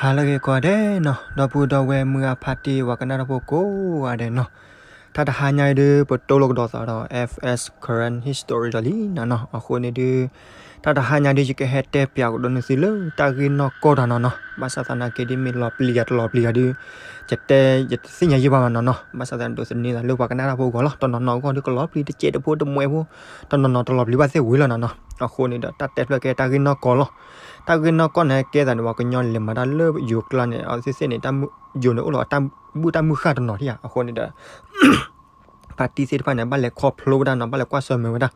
ဟါလၢအဂ့ၤကိးဂၤဒဲးနီၤ, ဒီပုၢ်ဒီဝဲၢ်မုၢ်အဖါတံၢ် ပှၤကနၣ်တၢ်ဖိကိးဂၤဒဲးနီၤ, တၢ်တဟါညါအံၤဒုး ပတိၢ်လိာ်ကဒီးသးဒီး F S Karen History ဒီးလံနီၤနီၤ. အဃိန့ၣ်ဒုး တၢ်တဟါညါဒုး ယကဟဲတဲပၠးကဒီးနသုလၢတၢ်ဂ့ၢ်နီၢ်ကီၢ်တၢ်နီၤနီၤ. ဘၣ်ဆၣ်သနာ်က့ဒ်မ့ၢ်လီၤပျံၤယၤတလီၤပျံၤယၤဒုး ယတဲ ယတသ့ၣ်ညါယဲၢ်ဘၣ်ဘၣ်နီၤနီၤ. ဘၣ်ဆၣ်သနာ်က့ဒိးသန့ၤသးလၢပှၤကနၣ်တၢ်ဖိအဂီၢ်လီၤ. တနီၤနီၤအဂီၢ်ဒုးကလီၤပျံၤတစဲးတဖိတမှဲးဖိ, တနီၤနီၤတလီၤပျံၤဘၣ်သ့ၣ်ဝံၤလီၤနီၤနီၤ. အဃိန့ၣ်ဒီး တၢ်တဲဖျၢၣ်ကဲတၢ်ဂ့ၢ်နီၢ်ကီၢ်လီၤ. တၢ်ဂ့ၢ်နီၢ်ကီၢ်န့ၣ် ကဲသးန့ၣ် ပှၤကညီလဲၤမၤတၢ်လၢယိၤကျါန့ၣ် အဝဲသ့ၣ်သ့ၣ်န့ၣ် ယိၤန့ၣ်အိၣ်လီၤတၢ်ဘူၣ်တၢ်မုၢ်ဃၢ်တနီၤထံၣ်ဧါ. အဃိန့ၣ်ဒီး ဖါတံၢ်သ့ၣ်တဖၣ်န့ၣ် ဘၣ်လဲၤခီဖျိဝဲဒၣ်နီၤ, ဘၣ်လဲၤကွၢ်ဆၢၣ်မဲာ်ဝဲဒၣ်.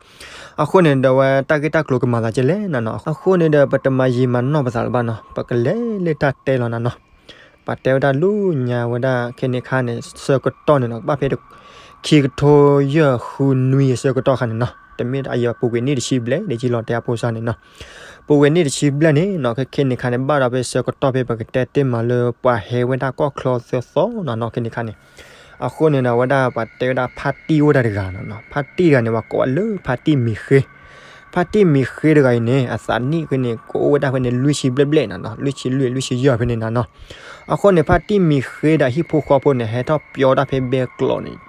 အဃိန့ၣ်ဒီး ဝဲတၢ်ဂ့ၢ်တၢ်ကျိၤကမၤသးကဲလဲၣ်နီၤနီၤ. အဃိန့ၣ်ဒီး ပတမၤယံာ်မၤနီၢ်ပသးလၢၤဘၣ်နီၤ, ပကလဲၤလၢတၢ်တဲလီၤနီၤနီၤ. ပှၤတဲဝဲဒၣ်လၢညါဝဲဒၣ်ခဲန့ၣ်ခါန့ၣ် ဆၢကတီၢ်န့ၣ်နီၤ ကဘၣ်ဖဲ ခံကထိယဲၢ်ဃုနွံအဆၢကတီၢ်ခါန့ၣ်နီၤ, တမ့ၢ်အယဲၢ်ပူၤကွံာ်နံၣ်တဆံဘျဲၣ် ဒ်ကလီၤတဲအဖိစၢ်န့ၣ်နီၤ. ပူၤကွံာ်နံၣ်တဆံဘျဲၣ်န့ၣ်နီၤ ခဲခဲန့ၣ်ခါန့ၣ် ဘၣ်ဒီးဖဲဆၢကတီၢ်ဖဲပကတဲတ့ၢ်မးလၢ ပှၤဟဲဝဲဒၣ်ကီၢ်ချၢသၢသီနီၤနီၤ ခဲန့ၣ်ခါန့ၣ်. အဃိန့ၣ်ဒီး ဝဲဒၣ်ပှၤတဲဝဲဒၣ်ဖါတံၢ်အိၣ်ဝဲဒၣ်တဂၤနီၤနီၤ, ဖါတံၢ်တဂၤန့ၣ် ပှၤကိးဝဲလၢဖါတံၢ်မံၤဃ့. ဖါတံၢ်မံၤဃ့တဂၤအံၤန့ၣ် အသးနံၣ်ဃ့န့ၣ် ကအိၣ်ဝဲဒၣ်ဖဲန့ၣ် လွံၢ်ဆံဘျဲၣ်ဘျဲၣ်နီၤနီၤ, လွံၢ်ဆံလွံၢ် လွံၢ်ဆံယဲၢ်ဖဲန့ၣ်နီၤနီၤ. အဃိန့ၣ် ဖါတံၢ်မံၤဃ့ဒီးဟံၣ်ဖိဃီဖိန့ၣ် ဟဲထီၣ်ပၠီဒၣ်ဖဲဘဲကျိးန့ၣ်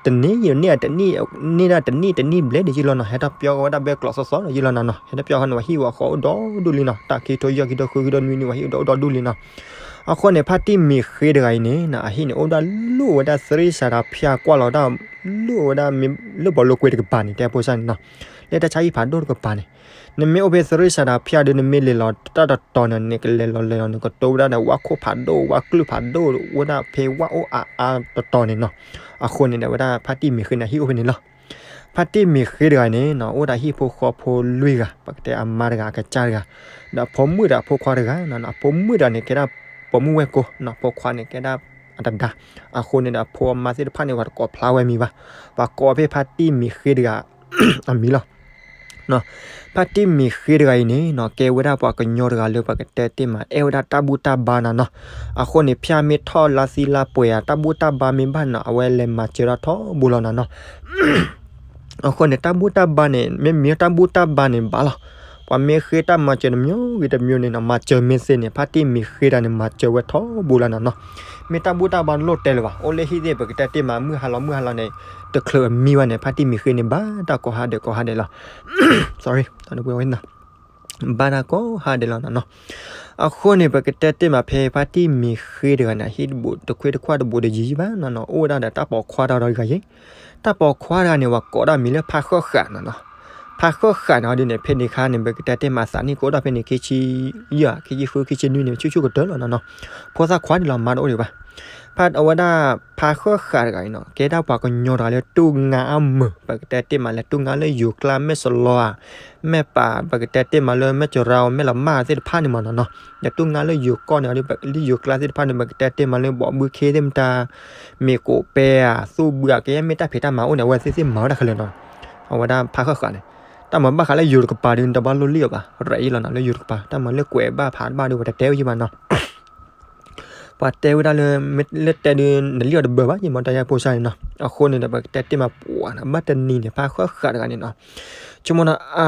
တနံၣ်န့ၣ်တနံၣ် န့ၢ်ဒၣ်တနံၣ်တနံၣ်ဘျဲၣ်ဒ်ကလီၤနီၤ, ဟဲထီၣ်ပၠီကဝဲဒၣ်ဘဲကျိးသီသီဒ်ကလီၤနီၤနီၤ. ဟဲထီၣ်ပၠီဃီန့ၣ် ပှၤဟံၣ်ဝဲဃီအိၣ်ဒီဒူၣ်လံနီၤ, တၢ်ခံကထိယဲၢ် ခံကထိဃု ခံကထိနွံန့ၣ် ပှၤဟံၣ်အိၣ်ဒီဒူၣ်လံနီၤ. အဃိန့ၣ် ဖါတံၢ်မံၤဃ့တဂၤအံၤန့ၣ် အဟံၣ်န့ၣ် အိၣ်ဒၣ်လိၣ်ဝဲဒၣ်သရံၣ်စၤတၤဖၠၣ်ကွၢ်လီၤဒၣ် လိၣ်ဝဲဒၣ်မ့ၢ်လၢဘီလိာ်ကွဲတကပၤန့ၣ် တဲဖိစၢ်န့ၣ်နီၤ, လၢတၢ်ဆါဟံၣ်ဖးဒိၣ်တကပၤန့ၣ်. နမ့ၢ်အိၣ်ဖဲသရံၣ်စၤတၤဖၠၣ်ဒုး နမ့ၢ်လဲၤလီၤတၢ်တတီၤန့ၣ် နကလဲၤလီၤလဲၤလီၤ နကတိၢ်ဝဲဒၣ်ဒီး ဝၣ်ခိၣ်ဖးဒိၣ် ဝၣ်ကျုၢ်ဖးဒိၣ် ဝဲဒၣ်ဖဲဝၣ်အိၣ်အါအါတတီၤန့ၣ်နီၤ. အဃိန့ၣ်ဒီး ဝဲဒၣ်ဖါတံၢ်မံၤဃ့န့ၣ် ဟံၣ်အိၣ်ဖဲန့ၣ်လီၤ. ဖါတံၢ်မံၤဃ့တဂၤန့ၣ်နီၤ အိၣ်ဒီးဟံၣ်ဖိဃီဖိလွံၢ်ဂၤ, ပကတဲအမါတဂၤ အကစၢ်တဂၤ, ဒီးအဖိမုၣ်ဒီးအဖိခွါတဂၤနီၤနီၤ. အဖိမုၣ်တဂၤန့ၣ် ကဲဒၣ်ပိာ်မုၣ်ဝဲၢ်ကိာ်နီၤ, အဖိခွါန့ၣ် ကဲဒၣ်အတဒါ. အဃိန့ၣ်ဒီး အဖိအမါသ့ၣ်တဖၣ်န့ၣ် ပှၤတကိးဖျါဝဲမံၤဘၣ်, ပှၤကိးဖဲဖါတံၢ်မံၤဃ့တဂၤ အမံၤလီၤ. ဖါတံၢ်မံၤဃ့တဂၤအံၤန့ၣ်နီၤ ကဲဝဲဒၣ်ပှၤကညီတဂၤလၢပှၤကတဲတ့ၢ်မး အဲၣ်ဝဲဒၣ်တၢ်ဘူၣ်တၢ်ဘါနီၤနီၤ. အဃိန့ၣ် ဖၠၣ်မ့ၢ်ထီၣ်လါသံလါပှဲၤဧါ တၢ်ဘူၣ်တၢ်ဘါမ့ၢ်ဘၣ်နီၤ အဝဲလဲၤမၤစၢၤတၢ်ထီဘိလီၤနီၤနီၤ. အဃိန့ၣ် တၢ်ဘူၣ်တၢ်ဘါန့ၣ် မ့မ့ၢ်တၢ်ဘူၣ်တၢ်ဘါန့ၣ်ဘၣ်လီၤ. ပှၤမ့ၢ်ဃ့တၢ်မၤစၢၤတမျိုးဂ့ၤတမျိုးန့ၣ်နီၤ မၤစၢၤမ့ၢ်သ့န့ၣ် ဖါတံၢ်မံၤဃ့တဂၤန့ၣ် မၤစၢၤဝဲထီဘိလီၤနီၤနီၤ. မ့ၢ်တၢ်ဘူၣ်တၢ်ဘါလိၣ်တဲလၢၤဘၣ်, အိၣ်လၢဟံၣ်သ့ၣ် ပကတဲတ့ၢ်မး မုၢ်ဟါလီၤမုၢ်ဟါလီၤန့ၣ် တချုးအမံဘၣ်န့ၣ် ဖါတံၢ်မံၤဃ့န့ၣ် ဘၣ်တၢ်ကိးဟါဒဲးကိးဟါဒဲးလီၤ. ဘၣ်တၢ်ကိးဟါဒဲးလီၤနီၤနီၤ. အဃိန့ၣ် ပကတဲတ့ၢ်မးဖဲဖါတံၢ်မံၤဃ့တဂၤန့ၣ် အဟံၣ်တဘူးတခွ့တခွါတဘူးတယံၤဘၣ်နီၤနီၤ အိၣ်ဝဲဒၣ်ဒီးတၢ်ပိာ်ခွါတဂၤဒီးတဂၤယ့ၣ်. တၢ်ပိာ်ခွါတဂၤန့ၣ် ပှၤကိးဒၣ်မံၤလၢဖါဃၢၣ်ဃးနီၤနီၤ. ဖါဃၢၣ်ဃးန့ၣ်ဒ်န့ၣ် ဖဲန့ၣ်ခါန့ၣ် ပကတဲတ့ၢ်မး အသးနံၣ်ကအိၣ်ဒၣ်ဖဲန့ၣ် ခံဆံယဲၢ် ခံဆံဃု ခံဆံနွံန့ၣ် ဆူၣ်ဆူၣ်ကတၢၢ်လီၤနီၤနီၤ. ဖိသၣ်ခွါန့ၣ်လီၤ မါတအိၣ်ဒံးဘၣ်. ဖါ အဝဲဒၣ် ဖါဃၢၣ်ဃးတဂၤအံၤနီၤ ကဲဒၣ်ပှၤကညီတဂၤလၢတူၢ်ငါအါမုာ် ပကတဲတ့ၢ်မး လဲၤတူၢ်ငါလၢယိၤကျါ မဲၢ်စလီဧါ မဲၢ်ပာ် ပကတဲတ့ၢ်မးလၢမဲၢ်ကရၢ မဲၢ်လမၢ်သ့ၣ်တဖၣ်န့ၣ်မးနီၤနီၤ. လဲၤတူၢ်ငါလၢယိၤကီၢ်န့ၣ် လၢယိၤကျါသ့ၣ်တဖၣ်န့ၣ် ပကတဲတ့ၢ်မးလၢဘီဘုခ့သ့ၣ်မတၤ မ့ၢ်ကိးပဲဧါ သူၣ်ဘုဧါ ကယဲၢ်မ့ၢ်တၢ်ဖံးတၢ်မၤအိၣ်န့ၣ် အဝဲသ့ၣ်သ့ၣ်မၤဝဲဒၣ်ခဲလၢာ်နီၤ. အဝဲဒၣ်ဖါဃၢၣ်ဃးန့ၣ် တၢ်မၤဘၣ်ဃးလၢယိၤတကပၤဒီး တဘၣ်လိၣ်လံၣ်အီၤဘၣ် ရဲၣ်အံၤလီၤနီၤ လၢယိၤတကပၤ တၢ်မၤလၢကွဲးဘၣ်ဖးဘၣ်ဒီး ပတတဲဝဲယံၤဘၣ်နီၤ. ပှၤတဲဝဲဒၣ်လၢ မ့ၢ်လၢတဲဒုး နလံၣ်အီၤတဘၢဘၣ် ယမ့ၢ်တၢ်ယဲၢ်ဖိစၢ်န့ၣ်နီၤ. အဃိန့ၣ်ဒီး ပကတဲတ့ၢ်မးပှၤနီၤ ဘၣ်တနံၤန့ၣ် ဖါဃၢၣ်ဃးတဂၤန့ၣ်နီၤ ဆိကမိၣ်နီၤ အါ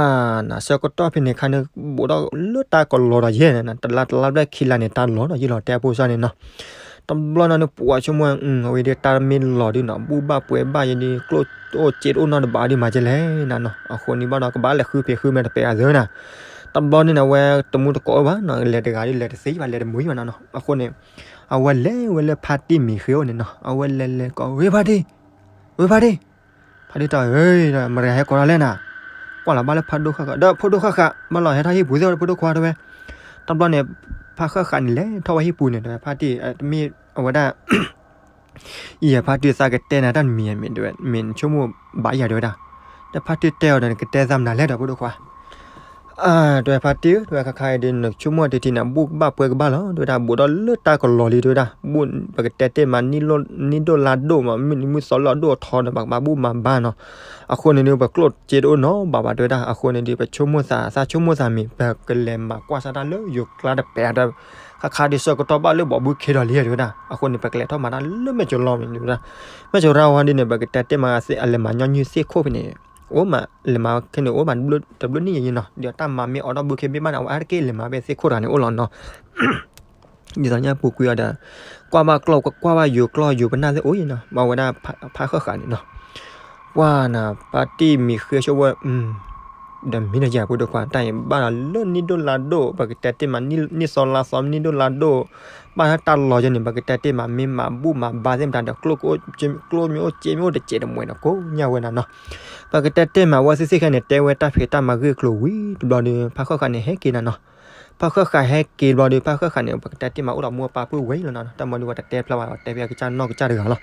နဆၢကတီၢ်ဖဲန့ၣ်ခါန့ၣ် ဘူးဒီးလၢတၢ်ကလီၤဒီးယဲၢ်နီၤ တလါတလါဘျဲၣ်ခံလါန့ၣ် တၢ်လီၤဒီးယဲၢ်လီၤ တဲအဖိစၢ်န့ၣ်နီၤ. တဘျီနီၤန့ၣ် ပှၤဆိကမိၣ် အဝဲဒၣ်တၢ်မ့ၢ်လီၤဒုးနီၤ ဘူၣ်ဘၣ်ပှဲၤဘၣ်ယဲၢ်ဒုး ကျိၣ်အိၣ်စ့တအိၣ်နီတဘးဒုးမၤကဲလဲၣ်နီၤနီၤ. အဃိန့ၣ်ဘၣ်ဒီး ကဘၣ်လဲၤဃုဖံးဃုမၤတပဲာ်အသးနီၤ. တဘျီန့ၣ် အဝဲတမူတကိးဘၣ်နီၤ လဲၤတဂၤဒုး လဲၤတသ့ဘၣ် လဲၤတမုာ်ဘၣ်နီၤနီၤ. အဃိန့ၣ် အဝဲလဲၤဝဲလၢဖါတံၢ်မံၤဃ့အိၣ်န့ၣ်နီၤ အဝဲလဲၤလဲၤကိး ဝ့ၢ်ဖါတံၢ် ဝ့ၢ်ဖါတံၢ် ဖါတံၢ်တၢ်ဧၢ မတၤဂၤဟဲကိးတၢ်လဲၣ်နၤ ကွၢ်လီၤဘၣ်လၢဖါဒိၣ်ဃၣ်ဃၣ် ဒီးဖိဒိၣ်ဃၣ်ဃၣ် ဘၣ်လီၤဟဲထီၣ်ဟံၣ်ပူၤသ့ၣ် ဖိဒိၣ်ခွါတဲဝဲ. တဘျီန့ၣ် ဖါဃၢၣ်ဃးန့ၣ်လဲၤထီၣ်ဝဲဟံၣ်ပူၤန့ၣ် ဒီးဖါတံၢ် တမ့ၢ်အဝဲဒၣ် ယဲၢ်ဖါတံၢ်သးကတဲနၤတၢ်မံၤမ့ၢ် မ့ၢ်နဆိကမိၣ်ဘၣ်ယၤတဲဝဲဒၣ်. ဒီးဖါတံၢ်တဲအီၤဒီး နကတဲသးမနုၤလဲၣ်ဒီးဖိဒိၣ်ခွါ တဲဝဲဖါတံၢ် တဲဝဲခါခါအံၤဒုး နဆိကမိၣ်တထံၣ်န့ၣ် ဘူၣ်ကဘၣ်ပှဲၤကဘၣ်လီၤ တဲဝဲဒၣ် ဘူးဒီးလၢတၢ်ကလီၤလံ တဲဝဲဒၣ် ဘူးပကတဲတ့ၢ်မး နံၣ်ဒိၣ်လါဒိၣ်မး မုၢ်နံၤမုၢ်သီလီၤဒိၣ်အထီဒီး ပကဘၣ်ဘူၣ်မၤဘါနီၤ. အဃိန့ၣ်ဒုး ပကျိၣ်စ့တအိၣ်နီတဘးဘၣ် တဲဝဲဒၣ်. အဃိန့ၣ်ဒုး ပဆိကမိၣ်သး သးဆိကမိၣ်သးမ့ၢ် ပကလဲၤမၤကွၢ်စၢ်တၢ်လၢယိၤကျါတပဲာ်ဒီး ခါခါဒုးဆၢကတီၢ်ဘၣ်လၢဘီဘုခ့ဒီးလံ တဲဝဲဒၣ်. အဃိန့ၣ် ပကလဲၤထီၣ်မၤတၢ်လၢမဲၢ်ကၠီၤလီၤမ့ၢ် တဲဝဲဒၣ်. မဲၢ်ကၠီၤရၢ်ဝဲဒုးန့ၣ် ပကတဲတ့ၢ်မး အလဲၤမၤညီနုၢ်သ့ၣ်ခိၣ်ဖဲန့ၣ် အိၣ်မး လဲၤမၤခဲန့ၣ် အိၣ်မးတဘျုးနံၣ်ယံၤနီၤ ဒီးတၢ်မၤမ့ၢ်အိးထီၣ်ဘုခ့မ့ၢ်ဘၣ်န့ၣ် အဝဲအါတက့ၢ်လဲၤမၤဖဲသ့ၣ်ခိၣ်တဂၤန့ၣ်အိၣ်လီၤနီၤ. ဒ်သိးညါပူၤကွံာ်အီၤဒီး ကွၢ်ဘၣ်ကျီၢ် ကွၢ်ဘၣ်ယိၤကျီၢ်ယိၤပနၢ်သ့ၣ်အိၣ်အံၤနီၤ, ဘၣ်ဝဲဒၣ်ဖါဃၣ်ဃၣ်န့ၣ်နီၤ. ပှၤနၤ ဖါတံၢ်မံၤဃ့ဆိဝဲ ဒီးမံၤတယၤဖိဒိၣ်ခွါ တၢ်အံၤဘၣ်ဒီးလၢနံၣ်ဒိၣ်လါဒိၣ် ပကတဲတ့ၢ်မး နံၣ်စီလါစီ နံၣ်ဒိၣ်လါဒိၣ် ဘၣ်တၢ်လီၤယဲန့ၣ် ပကတဲတ့ၢ်မး မ့ၢ်မၤဘူၣ်မၤဘါသ့ၣ်မတၤဒီး ကျိၣ်မ့ၢ်အိၣ်စ့မ့ၢ်အိၣ်တစဲးတမှဲၤဒီး ကိးညါဝဲနၤနီၤ. ပကတဲတ့ၢ်မး အဝဲသ့ၣ်သ့ၣ်ခဲန့ၣ် တဲဝဲတၢ်ဖံးတၢ်မၤဂ့ၢ်ကျိၤဝံၤတဘျီဒီး ဖါဃၣ်ဃၣ်န့ၣ် ဟဲက့ၤနၤနီၤ. ဖါဃၣ်ဃၣ်ဟဲက့ၤတဘျီဒီး ဖါဃၣ်ဃၣ်န့ၣ် ပကတဲတ့ၢ်မး အိၣ်ဒီးမိၢ်ပၢ်ပုၢ်ဝဲၢ်လီၤနီၤ, တၢ်မၤဒုးဝဲတတဲဖျါဘၣ်ဒီး တဲဖဲအကစၢ်နီၢ်ကစၢ်တဂၤလီၤ.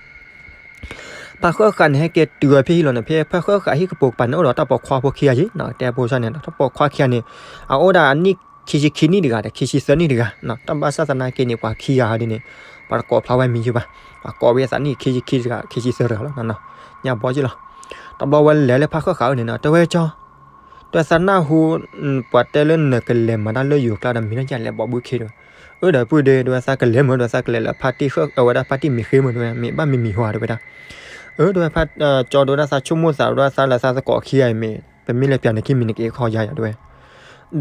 ဖါဃၣ်ဃၣ်န့ၣ် ဟဲက့ၤတုၤဝဲဖဲဟံၣ်လီၤန့ၣ် ဖဲဖါဃၣ်ဃၣ်ဟံၣ်ကပိာ်ကပၤန့ၣ် အိၣ်ဒီးတၢ်ပိာ်ခွါဖိခံဂၤယဲနီၤ, တဲဖိဆၣ်န့ၣ် တၢ်ပိာ်ခွါခံဂၤန့ၣ် အအိၣ်ဒၣ်အနံၣ်ခံဆံခံနံၣ်တဂၤဒီး ခံဆံသၢနံၣ်တဂၤနီၤ, တၢ်ဘၣ်ဆၣ်သနာ်က့န့ၣ် ပှၤခံဂၤဟီဒ်န့ၣ် ပှၤတကိးဖျါဝဲမံၤယုဘၣ်, ပှၤကိးဝဲအသးနံၣ်ခံဆံခံတဂၤ ခံဆံသၢတဂၤလီၤနီၤ, ညါဘီက့လီၤ. တဘျီဝဲလဲၤလၢဖါဃၣ်ဃၣ်အအိၣ်န့ၣ်နီၤ တဲဝဲကၠီ တဲသးနၢ်ဟူ ပှၤတဲလၢနကလဲၤမၤတၢ်လၢယိၤကျါဒီး မံၤတၢ်ယလဲၤဘီဘုခ့တဝဲ, အၢဒီးပုၢ်ဒ့ တဲဝဲသးကလဲၤမုာ်ဒီး သးကလဲၤလၢဖါတံၢ်ဃၣ် အဝဲဒၣ်ဖါတံၢ်မံၤဃ့မုာ်တဝဲ မ့ၢ်ဘၣ်မံၤမံၤဟီတဝဲဒၣ်, အၢ တဲဝဲ ကၠီ တဲဝဲဒၣ် သးဆိကမိၣ်သးဒီးသးလၢသးသကိးခံဂၤအံၤမ့ၢ် ပမ့ၢ်လဲၤပၠးန့ၣ်ခံမံၤန့ၣ်က့ၤခီယါယၤတဝဲ,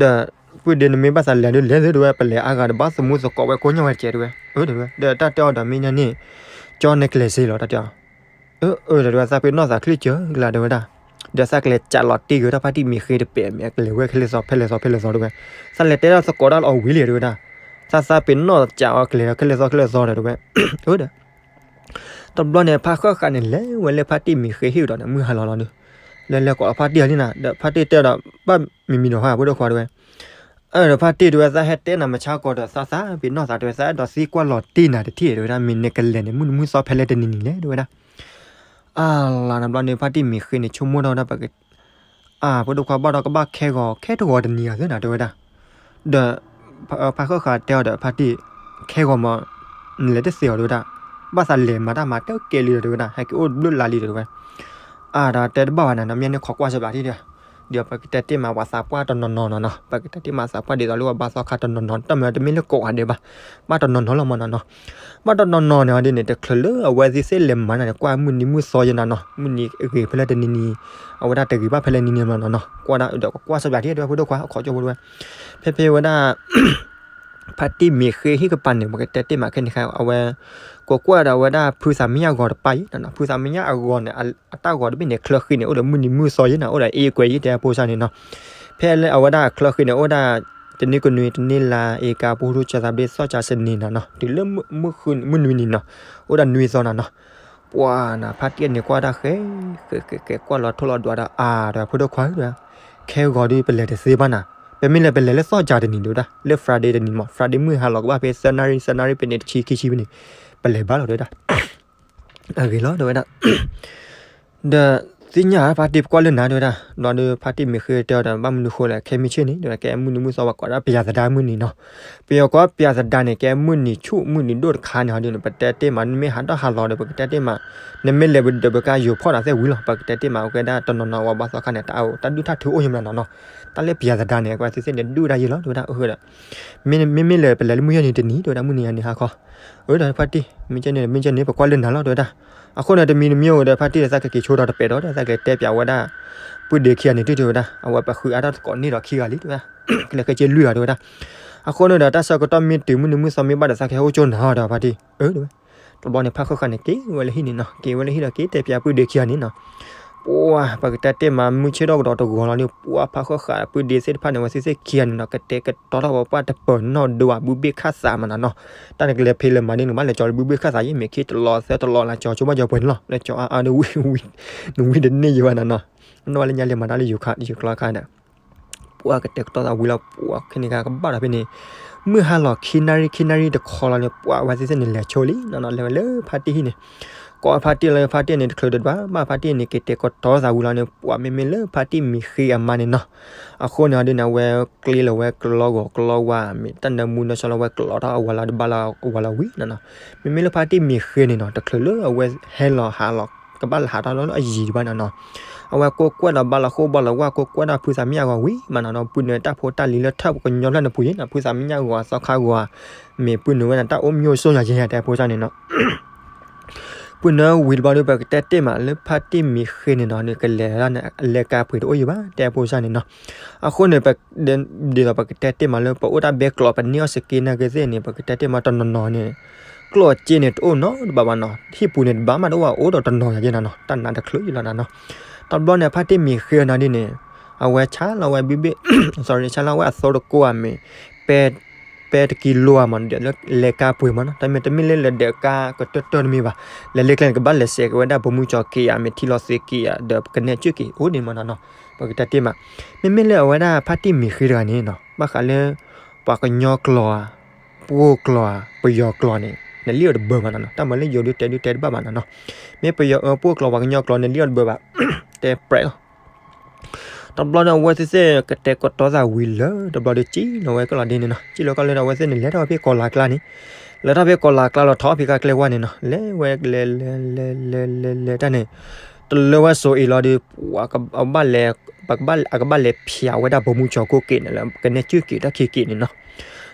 ဒီး ပုၢ်ဒ့ နမ့ၢ်ဘၣ်သးလဲၤဒုးလဲၤသ့တဝဲ ပလဲၤအါဂၤဒီးဘၣ်သမူသကိးဝဲကိးညါဝဲတကဲးတဝဲ, အၢ တဲဝဲ ဒီးတၢ်တဲအီၤဒီးမ့ၢ်ညါန့ၣ် ကၠီ နကလဲၤစ့လီၤ တၢ်တဲအီၤ အၢ အၢ တဲဝဲ သးပ့ၤနီၣ်သးချ့စၢၤကလါ တဲဝဲဒၣ်, ဒီးသးကလဲၤကးလီၤတ့ၢ်ဂ့ၤတၢ်ဖါတံၢ်မံၤဃ့တပဲာ်မ့ၢ် အကလဲၤဝဲခဲလၢာ်သီ ဖဲလဲၣ်သီ ဖဲလဲၣ်သီ တဲဝဲ, သးလဲၤတဲတၢ်သကိးတၢ်လၢအီၤဝံၤလံ တဲဝဲဒၣ်, သးသးပ့ၤနီၣ်ကးအီၤကလဲၤခဲလၢာ်သီ ခဲလၢာ်သီ တဲဝဲ, အၢ ဒီး တဘျီန့ၣ် ဖါဃၣ်ဃၣ်န့ၣ် လဲၤဝဲလၢဖါတံၢ်မံၤဃ့ဟံၣ်ဒီးန့ၣ် မုၢ်ဟါလီၤလီၤဒီး လဲၤလဲၤကိးဖါတံၢ်အီၤလံနၤ ဒီးဖါတံၢ်တဲဒီး ဘၣ်မံၤမံၤနီၤဟါ ဖိဒိၣ်ခွါ တဲဝဲ, အၢ ဒီးဖါတံၢ် တဲဝဲ သးဟဲတဲနၤမဆါကီးဒီး သးသးပ့ၤနီၣ်သး တဲဝဲ သးအဲၣ်ဒိးသံကွၢ်လီၤတ့ၢ်နၤတထံၣ် တဲဝဲဒၣ်, မ့ၢ်နကလဲၤန့ၣ် မုၢ်နံၤမုၢ်သီဖဲလဲၣ်တနံၤနံၤလဲၣ် တဲဝဲဒၣ်, အါလါန့ၣ်ဘျီန့ၣ် ဖါတံၢ်မံၤဃ့န့ၣ် ဆိကမိၣ်ထီၣ်ဝဲဒၣ် ပက အၢ ဖိဒိၣ်ခွါ ဘၣ်ဒီးကဘၣ်ခဲဂီၤ ခဲတဂီၤတနံၤဂၤသ့နၤ တဲဝဲဒၣ်, ဒီး ဖါဃၣ်ဃၣ်တဲအီၤဒီးဖါတံၢ် ခဲဂီၤမး နလဲၤတသ့အီၤ တဲဝဲဒၣ်, ဘၣ်သးလဲၤမၤတၢ်မၤတကဲလံဒီး တဲဝဲဒၣ် ဟဲက့ၤအိၣ်ဘျုးလါလံဒီး တဲဝဲ, အါ ဒီးတဲတဘၣ်ဘၣ်နၤ နမ့ၢ်န့ၣ်ခိးကွၢ်စၢဘျးထံၣ်ဒီး ဒီးပကတဲတ့ၢ်မး ပှၤသးပှၢ်တနီၤနီၤနီၤနီၤ ပကတဲတ့ၢ်မးသးပှၢ်ဒ်သိးလၢပှၤဘါသီခါတနီၤနီၤ တၢ်မၤတမ့ၢ်လၢကိးဂၤဒဲးဘၣ်, ဘၣ်တနီၤနီၤလီၤမးနီၤနီၤ, ဘၣ်တနီၤနီၤန့ၣ်ဒ်န့ၣ် တချုးလၢအဝဲသ့ၣ်သ့ၣ်လဲၤမၤနၤန့ၣ် ကွၢ်မုၢ်နံၤမုၢ်သီယဲနၤနီၤ မုၢ်နံၤဂ့ၤဖဲလဲၣ်တနံၤနံၤ, အဝဲဒၣ်တဂ့ၤဘၣ်ဖဲလဲၣ်နံၤနံၤမးနီၤနီၤ ကွၢ်ဒၣ်ဒီးကွၢ်စၢဘျးထံၣ် တဲဝဲ ဖိဒိၣ်ခွါ အခီကၠိဖိတဝဲ, ဖဲဖဲဝဲဒၣ် ဖါတံၢ်မံၤဃ့ဟံၣ်ကပၤန့ၣ် ပကတဲတ့ၢ်မးခဲန့ၣ်ခါ အဝဲ ကိးကွၢ်ဒီးဝဲဒၣ်ဖုသးမံယါဂီၤတပၢ်အံၤနီၤ, ဖုသးမံယါအဂီၤန့ၣ် အတၢ်ဂီၤတဘ့ၣ်န့ၣ် ချၢဃံန့ၣ် အိၣ်ဒီးမုၢ်နံၤမုၢ်သီယဲနၤ အိၣ်ဒီးအ့ကွဲးယဲ တဲဖိဆၣ်န့ၣ်နီၤ, ဖဲလၢအဝဲဒၣ်ချၢဃံန့ၣ် အိၣ်ဒၣ် တနံၤကနွံ တနံၤလါ အ့ကၤ ပူၤထူ ကၠၤသးဘျ့ သီၣ်ကၠၤ စနံၤနၤနီၤ တုၤလၢမုၢ်နွံနံၤနီၤ, အိၣ်ဒၣ်နွံသီနၤနီၤ, ပှၤနၤ ဖါတံၢ်န့ၣ်ကွၢ်တၢ်ဃဲ ဃဲ ဃဲ ဃဲ ကွၢ်လီၤထိၣ်လီၤဒွးဒီး အါ တဲဝဲ ဖိဒိၣ်ခွါဧၢ တဲဝဲ, ခဲဂီၤဒုးပလဲၤတသ့ဘၣ်နၤ, ပမ့ၢ်လဲၤ ပလဲၤလၢသီၣ်ကၠၤတနံၤ တဲဝဲဒၣ်, လၢ Friday တနံၤမး Friday မုၢ်ဟါလီၤကဘၣ်ဖဲသၢနၣ်ရံၣ် သၢနၣ်ရံၣ် ပနံးတဆံခံဆံဖဲန့ၣ် ပလဲၤဘၣ်လီၤ တဲဝဲဒၣ်, အဂ့ၤလီၤ တဲဝဲဒၣ် ဒီးသ့ၣ်ညါဖါတံၢ်ပကွၢ်လၢနၤ တဲဝဲဒၣ်, ဘျီဒီးဖါတံၢ်မံၤဃ့တဲအီၤဒီး ဘၣ်မနုၤဃိလဲၣ် ခဲမုၢ်ဆ့ၣ်န့ၣ် တဲဝဲဒၣ် ကဲမုၢ်နံၤမုၢ်သီ ပှၤကိးဒၣ်ပယၤသဒါမုၢ်နံၤနီၤ, ပယီၤကိးပယၤသဒါန့ၣ် ကဲမုၢ်နံၤဆူၣ်မုၢ်နံၤဒိၣ်တခါန့ၣ်ဟီဒ်န့ၣ် ပတဲတ့ၢ်မး နမ့ၢ်ဟးထီၣ်ဟးလီၤဒီး ပကတဲတ့ၢ်မး နမ့ၢ်လဲၤဒီးပကါယိၤဖီၣ်နၤသ့ၣ်ဝံၤလီၤ, ပကတဲတ့ၢ်မး အဝဲဒၣ်တနီၤနီၤ ပှၤဘါသီခါန့ၣ် တၢ်အိၣ်တၢ်ဒုၣ်တၢ်ထုအိၣ်ယမနၤနီၤနီၤ, တၢ်လၢပယၤသဒါန့ၣ် အဝဲသ့ၣ်သ့ၣ်န့ၣ် ဒုၣ်ဒၣ်ယဲလီၤ တဲဝဲဒၣ်, အဃိဒီး မ့မ့ၢ်လဲၤ ပလဲၤလၢမုၢ်ယဲၢ်နံၤတနံၤ တဲဝဲဒၣ် မုၢ်နံၤဟါန့ၣ်ဟါခီ, အၢ ဒီးဖါတံၢ် မ့ၢ်ကဲန့ၣ် မ့ၢ်ကဲန့ၣ် ပကွၢ်လၢနၤလီၤ တဲဝဲဒၣ်, အဃိန့ၣ် တမံၤတမံၤအိၣ်ဒီး ဖါတံၢ်ဒီး သးကက့ၤဆိဒီးတပဲာ်ဒီး သးကလဲၤတဲပၠးဝဲဒၣ် ပုၢ်ဒ့ခံဂၤန့ၣ် တဲဝဲဒၣ် အဝဲပဃုအါထီၣ်သကိးန့ၢ်ဒီးခံဂၤလံ တဲဝဲဒၣ်, ကလဲၤခဲက့ၤလွံၢ်ဂၤ တဲဝဲဒၣ်, အဃိန့ၣ်ဒီး တၢ်ဆၢကတီၢ်မ့ၢ်တုၤမုၢ်နံၤမုၢ်သီမ့ၢ်ဘၣ်ဒီး သးကဟဲအိၣ်ကၠိနၤဒီး ဖါတံၢ် အၢ တဲဝဲ, တဘျီန့ၣ် ဖါဃၣ်ဃၣ်န့ၣ် က့ၤဝဲလၢဟံၣ်န့ၣ်နီၤ, က့ၤဝဲလၢဟံၣ်ဒီး က့ၤတဲပၠးပုၢ်ဒ့ခံဂၤန့ၣ်နီၤ, ပှၤ ပကတဲတ့ၢ်မး မုၢ်ဆ့ၣ်ထီၣ်ကဒီးတဂီၤလီၤန့ၣ် ပှၤ ဖါဃၣ်ဃၣ် ပုၢ်ဒ့သ့ၣ်တဖၣ်န့ၣ် အဝဲသ့ၣ်သ့ၣ်ခံဂၤန့ၣ်နီၤ ကတဲာ်ကတီၤထီၣ်ဝဲပှၢ်တပၢၤနီၣ်ဒိဝဲ ဘုဘ့ၣ်ခၣ်သးမနၤနီၤ, တၢ်န့ၣ်ကလဲၤဖံးလဲၤမၤန့ၣ် နကဘၣ်လဲၤကၠီၤလၢဘုဘ့ၣ်ခၣ်သးယဲ မ့ၢ်ခံတလီၤသၢတလီၤလၢကၠီၤဆိဘၣ်ကၠီၤပှဲၤန့ၣ်လီၤ လၢကၠီၤအါအါဒီးဝံၤ နဝံၤတန့ၢ်ယဲဘၣ်နၤနီၤ, နဝဲလၢညါလဲၤမၤတၢ်လၢယိၤခါ ယိၤကျါခါဒီး ပှၤကတဲာ်ကတီၤသးဝံၤလီၤ ပှၤခဲန့ၣ်ခါကဘၣ်ဒီးဖဲန့ၣ် မုၢ်ဟါလီၤခံနၣ်ရံၣ် ခံနၣ်ရံၣ်တခီလီၤန့ၣ် ပှၤဝဲသ့ၣ်သ့ၣ်န့ၣ် လဲၤဆိလံနီၤနီၤ လဲၤဝဲလၢဖါတံၢ်ဟံၣ်န့ၣ် ကိးဖါတံၢ်လီၤ ဖါတံၢ်န့ၣ် တချုးတဘၣ်ဘၣ် ဖါတံၢ်န့ၣ် ကတဲာ်ကတီၤသးဝံၤလီၤန့ၣ် ပှၤမ့မ့ၢ်လၢဖါတံၢ်မံၤဃ့အမါန့ၣ်နီၤ အဃိန့ၣ်ဒ်န့ၣ် အဝဲကျ့လီၤဝဲကလီဂီၤကလီဝါ မ့ၢ်တၢ်နၢမူနၢဆှီလီၤဝဲ ကလီထီၣ်အဝၤလီၤတဘၣ်လီၤအဝၤလီၤဝံၤနီၤနီၤ မ့မ့ၢ်လၢဖါတံၢ်မံၤဃ့န့ၣ်နီၤ တချုးလၢအဝဲဟဲလီၤဟးလီၤ ကဘၣ်လၢဟးထီၣ်လၢအယံၤတဘၣ်နီၤနီၤ အဝဲကိးကွဲးဒီးဘါလီၤဃိဘါလီၤဝါ ကိးကွဲးဒီးဖုသးမံယါဂီၤဝံၤမးနီၤနီၤ ပုၢ်နုာ်တၢ်ဖိတၢ်လံၤလၢထၢၣ်ပကညီဖျၢၣ်န့ၣ်ပူၤယဲနီၤ ဖုသးမံယါဂီၤသီခါဂီၤ မ့ၢ်ပုၢ်နုာ်ဝဲန့ၣ် တၢ်အိၣ်မံအိၣ်ဆိၣ်ညါယဲယဲတဲဖိဆၣ်န့ၣ်နီၤ ပှၤနၢဝံၤတဘျီဒီး ပကတဲတ့ၢ်မးလၢဖါတံၢ်မံၤဃ့န့ၣ်နီၤ နကလဲၤလၢကါပှ့ၤတအိၣ်ယံၤဘၣ် တဲဖိစၢ်န့ၣ်နီၤ. အဃိန့ၣ် ဒ်သိးပကတဲတ့ၢ်မးလၢ ပအိၣ်တၢ်ဘဲကျိး ပန့ၢ်အီၣ်စက့နၢ်က့သ့ၣ်န့ၣ် ပကတဲတ့ၢ်မးတနီၤနီၤန့ၣ် ကျိၣ်စ့န့ၣ်တအိၣ်နီတဘ့ၣ်ဘၣ်နီၤ. ဟံၣ်ပူၤန့ၣ်တဘၣ်မးတအိၣ်ဘၣ် အိၣ်ဒီးတနီၤယၤက့နီၤနီၤ တၢ်နးတချုးယလီၤနီၤ. တဘျီန့ၣ် ဖါတံၢ်မံၤဃ့အီၤနီၤဒ်န့ၣ် အဝဲဆါလီၤဝဲဘံဘ့ၣ် sorry ဆါလီၤဝဲအသိတကိးဧါမ့ၢ် ပဲ ပဲတကံလိဧါမး ဒီးလၢလဲၤကါပှ့ၤမးနီၤ. တမ့ၢ်တမ့ၢ်လၢလဲၤဒၢးကါကတၢၢ်တၢၢ်တမ့ၢ်ဘၣ်. လဲၤလၢကျဲန့ၣ် ကဘၣ်လဲၤစဲးက့ၤဝဲဒၣ်ဘိမုၢ်ကၠီက့ၤဧါ မ့ၢ်ထံလီၤသ့က့ၤဧါ ဒီးကနဲၣ်စၢၢ်က့ၤအိၣ်ဒ်န့ၣ်မးနီၤနီၤ. ပကတဲတ့ၢ်မး မ့မ့ၢ်လၢအဝဲဒၣ်ဖါတံၢ်မံၤဃ့တဂၤန့ၣ်နီၤ ဘၣ်ဃးလၢ ပှၤကညီကျိာ်ဧါ ပှိၢ်ကျိာ်ဧါ ပယီၤကျိာ်န့ၣ် နလံၣ်အီၤတဘၢဘၣ်နီၤနီၤ. တၢ်မၤလၢယိၤဒုးတဲဒုးတဲတဘၣ်ဘၣ်နီၤနီၤ. မ့ၢ်ပယီၤအၢပှိၢ်ကျိာ်ပှၤကညီကျိာ် နလံၣ်အီၤတဘၢဘၣ် တဲပြဲးလီၤ. တဘျီန့ၣ် အဝဲသ့ၣ်သ့ၣ်ကတဲာ်ကတီၤသးဝံၤလၢ တဘျီဒီးစံၣ်လီၤဝဲကီၢ်လီၤဒ်န့ၣ်နီၤ. စံၣ်လီၤကီၢ်လၢဒီး အဝဲသ့ၣ်န့ၣ် လဲၤထီၣ်ဖဲကီၢ်လၤကျါန့ၣ်, လဲၤထီၣ်ဖဲကီၢ်လၤကျါလီၤ ထီၣ်ဖဲကါကျဲဝါန့ၣ်နီၤ. လဲၤဝဲလဲၤလဲၤလဲၤလဲၤလဲၤလဲၤတၢ်န့ၣ် တလၢဝဲစိၤအ့ၤလီၤဒီး ပှၤကဘၣ်လဲၤ ပကဘၣ် အကဘၣ်လဲၤဖျးဝဲဒၣ်ဘိမုၢ်ကၠီၤကိၣ်က့ၤန့ၣ်လၢ ကနဲၣ်စၢၢ်က့ၤတၢ်ခံက့ၤန့ၣ်နီၤ.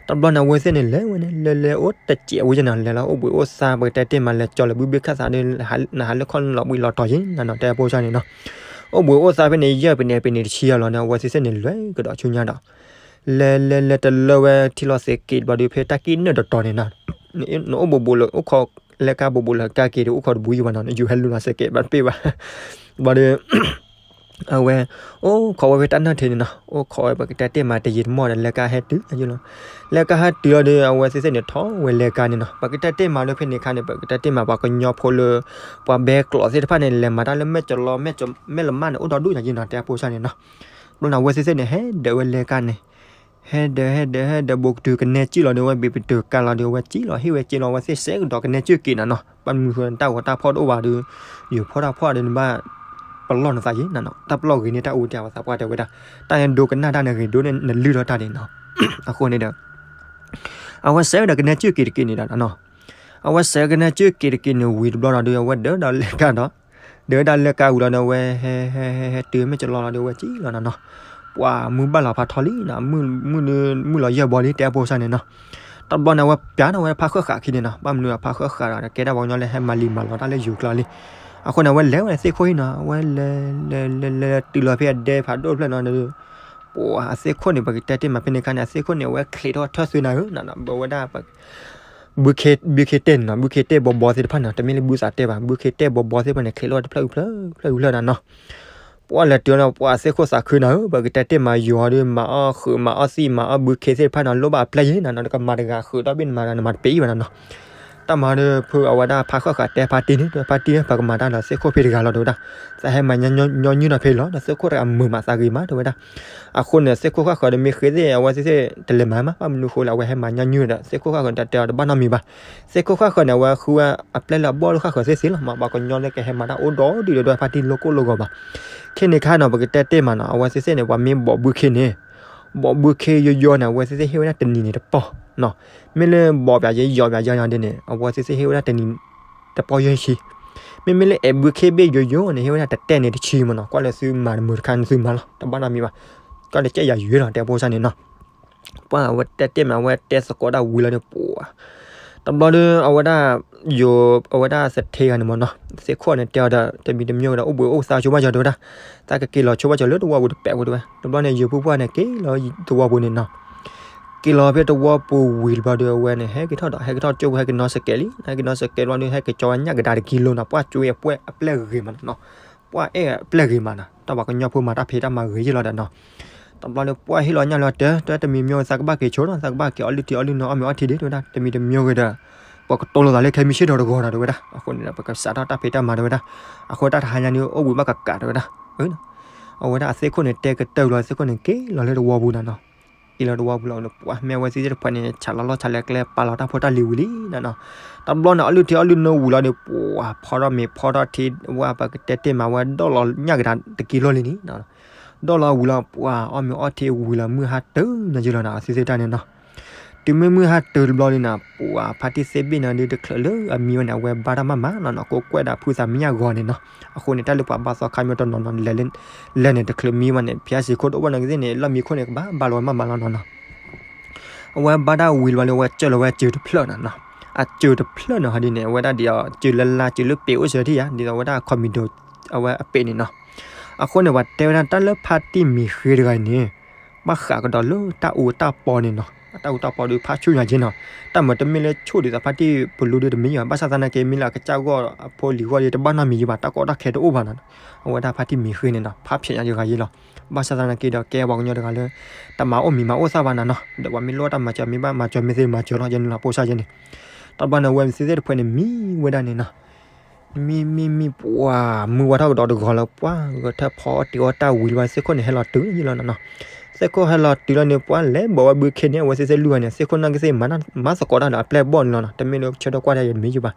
တဘျီန့ၣ် အဝဲသ့ၣ်န့ၣ် လဲၤဝဲန့ၣ် လဲၤလဲၤအိၣ်တစဲးဝဲယဲၢ်နီၤ လဲၤလီၤအိၣ်ဘှံးအိၣ်သါ ပကတဲတ့ၢ်မး လဲၤကၠီၤလၢဘုဘ့ၣ်ခၣ်သးဒီး နဟးလၢခီၣ်လီၤဘှံးလီၤတီၤယဲၢ်နီၤနီၤ တဲဖိစၢ်န့ၣ်နီၤ. အိၣ်ဘှံးအိၣ်သါဖဲန့ၣ် ယဲၢ်ပနံးပနံးတဆံယဲၢ်လီၤန့ၣ် အဝဲသ့ၣ်သ့ၣ်န့ၣ် လဲၤကဒီးဆူညါဒီး လဲၤလဲၤလဲၤတလၢဝဲထံလီၤသ့က့ၤတဘျီဒီး ဖဲတၢ်ကံၣ်နၢၣ်တတီၤန့ၣ်နီၤ နအိၣ်ဘှံးဘှံးလၢအိၣ်ခိး လဲၤကါဘှံးဘှံးလၢကါက့ၤဒီး အိၣ်ခိးတဘူယံၤဘၣ်နီၤ ယူၤဟဲလူၤလီၤစဲးက့ၤဘၣ်တပ့ၢ်ဘၣ် ဘျီဒီး အဝဲ အိၣ်ခိးဝဲဖဲတၢ်နၢၣ်ထံးန့ၣ်နီၤ အိၣ်ခိးဝဲ ပကတဲတ့ၢ်မး တယံာ်တမီၢ်ဒီး လဲၤကါဟဲတုၤလီၤ. လဲၤကါဟဲတုၤလီၤဒီး အဝဲသ့ၣ်သ့ၣ်န့ၣ် ထီၣ်ဝဲလဲၤကါန့ၣ်နီၤ. ပကတဲတ့ၢ်မးလၢဖဲန့ၣ်အခါန့ၣ် ပကတဲတ့ၢ်မး ပှၤကညီဖိလၢ ပှၤဘဲကျိးသ့ၣ်တဖၣ်န့ၣ် လဲၤမၤတၢ်လၢမဲၢ်ကလီ မဲၢ်လမၢ်န့ၣ် အိၣ်ဒီဒူၣ်ညါယဲၢ်နီၤ တဲဖိစၢ်န့ၣ်နီၤ. ဘျီန့ၣ် အဝဲသ့ၣ်သ့ၣ်န့ၣ် ဟဲဒၢးဝဲလဲၤကါန့ၣ် ဟဲဒၢးဟဲဒၢးဟဲဒၢး ဘူးကတုၤကနဲၣ်စၢၢ်လီၤဒီး အဝဲဘ့ၣ်ပတုာ်ကါလီၤဒီး အဝဲစံၣ်လီၤ ဟ့ၣ်ဝဲစ့လီၤ အဝဲသ့ၣ်စဲးကဒီးကနဲၣ်စၢၢ်က့ၤနီၤနီၤ. ဘၣ်မနုၤဃိ တၢ်ဂီၤတၢ်ဖီၣ်တအိၣ်ဘၣ်ဒီး ယိၤဖီၣ်တၢ်ဖီၣ်ဒီး နဘၣ်ပလီၢ်နသးယဲၢ်နီၤနီၤ. တၢ်ပလီၢ်ဂ့ၤန့ၢ်တၢ်အူတဲဝဲသးပှၢ်တဲဝဲဒၣ် တၢ်ဟဲဒိကနၣ်တၢ်န့ၣ် ဂ့ၤဒိန့ၢ်နလုၢ်ထီၣ်တၢ်န့ၣ်နီၤ. အဃိန့ၣ်ဒီး အဝဲစဲးဝဲဒီးကနဲၣ်စၢၢ်က့ၤတက့ၢ်န့ၣ်ဒီးနီၤ. အဝဲစဲးကနဲၣ်စၢၢ်က့ၤတက့ၢ်န့ၣ်ဝံၤတဘျီဒီး အဝဲဒၢးဒီးလဲၤကါဒီး ဒၢးဝဲဒၣ်လၢကါဝံၤလီၤဒီး အဝဲဟဲဟဲဟဲဟဲတုၤမ့ၢ်ကလီလီၤဒီး အဝဲစံၣ်လီၤနီၤနီၤ. ပှၤမုၢ်ဘၣ်လီၤဖးထီလံနီၤ မုၢ်မုၢ်မုၢ်လီၤယဲၢ်ဘီလံ တဲဖိစၢ်န့ၣ်နီၤ. တဘျီန့ၣ် အဝဲပျးနီၤ အဝဲဖးဃၣ်ဃာ်ခံန့ၣ်နီၤ ဘၣ်မနုၤအဖးဃၣ်ဃာ်ဒီး ကဲဒၣ်ပှၤကညီလၢဟဲမၤလံၤမၤလီၤတၢ်လၢယိၤကျါလံ. အဃိန့ၣ် အဝဲလဲၤဝဲသ့ၣ်ခိၣ်ဟံၣ်နီၤ အဝဲလဲၤလဲၤလဲၤလဲၤတုၤလီၤဖဲအဒဲဖးဒိၣ်တဖျၢၣ်နီၤ ပှၤအသ့ၣ်ခိၣ်န့ၣ် ပကတဲတ့ၢ်မးဖဲန့ၣ်အခါန့ၣ် အသ့ၣ်ခိၣ်န့ၣ်အဝဲချံးထီၣ်ထၢၣ်သွဲနၤဧၢနီၤနီၤ ဘၣ်ဝဲဒၣ် ဘုခ့တဲန့ၣ်နီၤ ဘုခ့တဲဘီဘီသ့ၣ်တဖၣ်နီၤ တမ့ၢ်လၢဘုသးတဲဘၣ် ဘုခ့တဲဘီဘီသ့ၣ်တဖၣ်န့ၣ် ချံးထီၣ်တဖျၢၣ်အုဖျၢၣ်ဖျၢၣ်အုဖျၢၣ်နီၤနီၤ. ပှၤလဲၤတုၤနီၤ ပှၤအသ့ၣ်ခိၣ်သးခုနီၤဧၢ ပကတဲတ့ၢ်မးယိၤဒီး မၤအီၣ်ဃုာ်မၤအီၣ်သံၣ်မၤအီၣ်ဘုခ့သ့ၣ်တဖၣ်နီၤ လိၣ်ဘၣ်အပျဲၢ်ယဲၢ်နီၤနီၤ နကမၤတဂၤဃုာ်ဒီဘ့ၣ်နမၤတဂၤ နမၤတပ့ၤအံၤဘၣ်နီၤနီၤ. တၢ်မၤဒီးဖုအဝဲဒၣ်ဖးဃၣ်ဃာ်တဲဖါတံၢ်န့ၣ် ဖါတံၢ် ပကမၤတၢ်ဒီးသ့ၣ်ခိၣ်ဖဲတဂၤလီၤတဲဝဲဒၣ်. သးဟဲမၤညီနုၢ်ဒီးဖဲလီၤ ဒီးသ့ၣ်ခိၣ်တဂၤမုာ်မးသးဂ့ၤမးတဲဝဲဒၣ်. အဃိန့ၣ် သ့ၣ်ခိၣ်ဃၣ်ဃၢၤဒီးမ့ၢ်ဃ့သ့ၣ် အဝဲသ့ၣ်သ့ၣ်တလဲၤမၤမး ဘၣ်မနုၤဃိလၢအဝဲဟဲမၤညီနုၢ်ဒီး သ့ၣ်ခိၣ်ဃၣ်ဃၢၤန့ၣ် တတဲအီၤတဘၣ်နီတမံၤဘၣ်. သ့ၣ်ခိၣ်ဃၣ်ဃၢၤန့ၣ် အဝဲဃုဝဲအပျဲၢ်လၢအဘီၣ်လၢဃၣ်ဃၢၤသ့ၣ်သ့ၣ်လီၤမး ပှၤကညီလၢကဟဲမၤတၢ်အိၣ်ဒီးဒုးဒီးဖါတံၢ်လိၣ်ကိၣ်လိၣ်ဂီၤဘၣ်. ခဲန့ၣ်ခါနီၤ ပကတဲတ့ၢ်မးနီၤ အဝဲသ့ၣ်သ့ၣ်န့ၣ် ပှၤမ့ၢ်ဘီၣ်ဘုခ့န့ၣ် ဘီၣ်ဘုခ့ယိယိန့ၣ် အဝဲသ့ၣ်သ့ၣ်ဟ့ၣ်ဝဲဒၣ်တနံၤန့ၣ်တပီၢ်နီၤ. မ့ၢ်လၢဘီၣ်ပၠးယဲယီၣ်ပၠးယီၣ်ယီၣ်ဒ်န့ၣ် အဝဲသ့ၣ်သ့ၣ်ဟ့ၣ်ဝဲဒၣ်တနံၤတပီၢ်ယဲၢ်ဆံ. မ့မ့ၢ်လၢအဲၣ်ဘုခ့ဘ့ၣ်ယိယိန့ၣ် ဟ့ၣ်ဝဲဒၣ်တတဲန့ၣ်တဆံမးနီၤ ကွၢ်လၢသုမၤတမုာ်တခါန့ၣ်သုမၤလီၤ တဘၣ်နီတမံၤဘၣ်. ကွၢ်လၢကဲယၤယွဲလီၤ တဲဖိစၢ်န့ၣ်နီၤ. ပှၤအဝဲတဲတ့ၢ်မး အဝဲတဲသကိးဒၣ်ဝံၤလီၤဒီး ပှၤ တဘျီဒီး အဝဲဒၣ် ယိၤ အဝဲဒၣ်သထ့ဂၤန့ၣ်မးနီၤ သ့ၣ်ခိၣ်န့ၣ်တဲအီၤဒီး တမံၤတမံၤဝဲဒီး အိၣ်ဘှံးအိၣ်သါဆိဘၣ်ကၠီၤတဲဝဲဒၣ်. သးကက့ၤလီၤဆိဘၣ်ကၠီၤလၢသဝီပူၤတပဲာ်ဝဲတဲဝဲ. တဘျီန့ၣ် ယိၤဖုပှၢ်န့ၣ် က့ၤလီၤသဝီပူၤန့ၣ်နီၤ. က့ၤလီၤဖဲသဝီပူၤဝံၤတဘျီဒီး အဝဲန့ၣ် ဟဲက့ၤထီၣ်ဒီး ဟဲက့ၤထီၣ်ကၠိဖိ ဟဲက့ၤနီၣ်စကဲးလံ ဟဲက့ၤနီၣ်စကဲးတဘျီဒီး ဟဲက့ၤကၠီဝဲညၣ်ကဒါတကံလိနီၤ ပှၤကၠိဝဲအပျဲၢ်ဂ့ၤမးနီၤ. ပှၤအဲၣ်အပျဲၢ်ဂ့ၤမးနီၤ တၢ်ပှၤကညီဖိမၤတၢ်ဖံးတၢ်မၤဂ့ၤယဲၢ်လီၤဒီးနီၤ. တဘျီဒီး ပှၤဟ့ၣ်လီၤညၣ်လီၤတဲ တမံၤမံၤ သးကဘၣ်က့ၤဆိနီၤ သးကဘၣ်က့ၤအီၣ်လုၢ်ထံအီလုၢ်နိ အီၣ်မ့ၤအီထံဒံးတဲဝဲဒၣ် တမံၤတမံၤဂ့ၤဒီး ပှၤကတိၤလိာ်သးလၢခဲမုၢ်ဆ့ၣ်ထီၣ်တဂီၤနီၤတဲဝဲဒၣ်. အဃိန့ၣ်ဒီး ပကစးထီၣ်တၢ်ဖံးတၢ်မၤတဲဝဲဒၣ်. အဃိတၢ်တဟါညါန့ၣ် အိၣ်ဘှံးဘၣ်ကးကးတဲဝဲဒၣ်. အဝဲဒၣ်အသ့ၣ်ခိၣ်န့ၣ် တဲကတၢၢ်လီၤ သ့ၣ်ခိၣ်န့ၣ် က့ၤလီၤလၢသဝီပူၤနီၤနီၤ. က့ၤလီၤသဝီပူၤလီၤဒီး ပှၤမ့ၢ်အဝဲသ့ၣ်တဖၣ်န့ၣ် ဆးလီၤလီၢ်ဆးလဲၤကျဲ ပာ်လီၤတၢ်ဖိတၢ်လံၤဝံၤလံနီၤနီၤ. တဘျီန့ၣ် အီၣ်လုၢ်ထံအီလုၢ်နိဝံၤလီၤဒီး ပှၤဖီထီၣ်မ့ၤဖီထီၣ်ထံ ဝဲပကတဲတ့ၢ်မးဝဲ ဒီၣ်လီၤညၣ်ကဒါတကံလိလံန့ၣ် ဒီၣ်လီၤဝံၤလီၤ ပှၤအီၣ်မ့ၤအီထံဝံၤလီၤ မုၢ်ဟါတၢၤညါယဲၢ်လီၤနီၤ အဝဲသ့ၣ်တၢ်န့ၣ်နီၤ. တုၤမ့ၢ်မုၢ်ဟါတၢၤတဘျီလံနီၤ ပှၤဖါတံၢ်သ့ၣ်ဘ့ၣ်န့ၣ်ဒီး တချုးလၢအမံဝဲန့ၣ် အဝဲဘါတၢ်မးမးနီၤနီၤ ကိးကွဲးဒၣ်ဖုသးမံညၣ်ဂီၤန့ၣ်နီၤ. အဃိန့ၣ် တၢ်လၢပှၤဘါသီခါမ့ၢ်တနီၤနီၤ လဲၤန့ၣ် တချုးမံဝဲန့ၣ် ဖံးစ့ခိၣ်တအိၣ်ဘၣ်န့ၣ်ကသ့ၣ်န့ၣ် လီၢ်မံခိၣ်န့ၣ် ကဘၣ်ဘါလီၤဝဲမးမးလီၤနီၤနီၤ. အဝဲဘါတၢ်ဝံၤတဘျီလံ အဝဲကၢၢ်လီၤဝဲကၢၢ်တဖျၢၣ်နီၤနီၤ. အစၢၤတဖျၢၣ်န့ၣ်ဟီဒ်န့ၣ် အဝဲဒၣ်ဒ်သိး စၢၤလၢလါ စၢၤလၢပ့ၤအိၣ်စၢၤထံၣ်ယါ ဒ်သိးအဝဲဒၣ် commando အဝဲအပ့ၤန့ၣ်နီၤ. အဃိန့ၣ် ပှၤတဲဝဲဒၣ်တၢ်လၢဖါတံၢ်မံၤဃ့တဂၤအံၤန့ၣ် ဘၣ်ဃးကဒီးလၢတၢ်အူတၢ်ပီန့ၣ်နီၤ. တၢ်အူတၢ်ပီဒီးဖးဆူၣ်ညါက့နီၤ. တၢ်မၤတမ့ၢ်လၢဆူၣ်ဒ်သိးဖါတံၢ်ပလူဒီးတမ့ၢ်ယဘၣ်ဆၣ်သနာ်က့ မ့ၢ်လၢအကစၢ်ဂီၢ်အဖိလံၤဂီၢ်ဒီး တဘၣ်နီတမံၤယဘၣ် တၢ်ကီတၢ်ခဲတအိၣ်ဘၣ်နီၤ. အဝဲဒၣ်ဖါတံၢ်မံၤဃ့န့ၣ်နီၤ ဖးဖျဲးညါယဂၤယ့လီၤ. ဘၣ်ဆၣ်သနာ်က့ဒီး ကဲပှၤကညီတဂၤလၢ တမၤအိၣ်မံၤမၤအိၣ်သၣ်ဘၣ်နၤနီၤ. ဒီးပှၤမ့ၢ်လိၣ်တၢ်မၤစၢၤ မ့ၢ်ဘၣ်မၤစၢၤမ့ၢ်သ့မၤစၢၤလီၤ ယဲန့ၣ်လီၤ ဖိစၢ်ယဲန့ၣ်. တဘျီန့ၣ် အဝဲသ့ၣ်သ့ၣ်တဖှဲးန့ၣ် မံဝဲဒၣ်န့ၣ်နီၤ. မံမံမံ ပှၤမုၢ်ဝါထီၣ်ကဒီးတဂီၤလၢ ပှၤဂဲၤထၢၣ်ဖီအီၣ်တ့ၤအီၣ်တၢ်ဝံၤလီၤ သ့ၣ်ခိၣ်န့ၣ် ဟဲလီၤတုၤယ့လီၤနီၤနီၤ. သ့ၣ်ခိၣ်ဟဲလီၤတုၤလီၤန့ၣ် ပှၤလဲၤဘိးဝဲဘုခ့န့ၣ် အဝဲသ့ၣ်သ့ၣ်လွံၢ်ဂၤန့ၣ် သ့ၣ်ခိၣ်နီၢ်ကသ့ၣ်မၤသကိးတၢ်ဒီးအပျဲၢ်ဘီၣ်န့ၣ်လီၤနီၤ. တမ့ၢ်လၢဆၢထၢၣ်ကွၢ်တၢ်ယဲတမံၤယဘၣ်.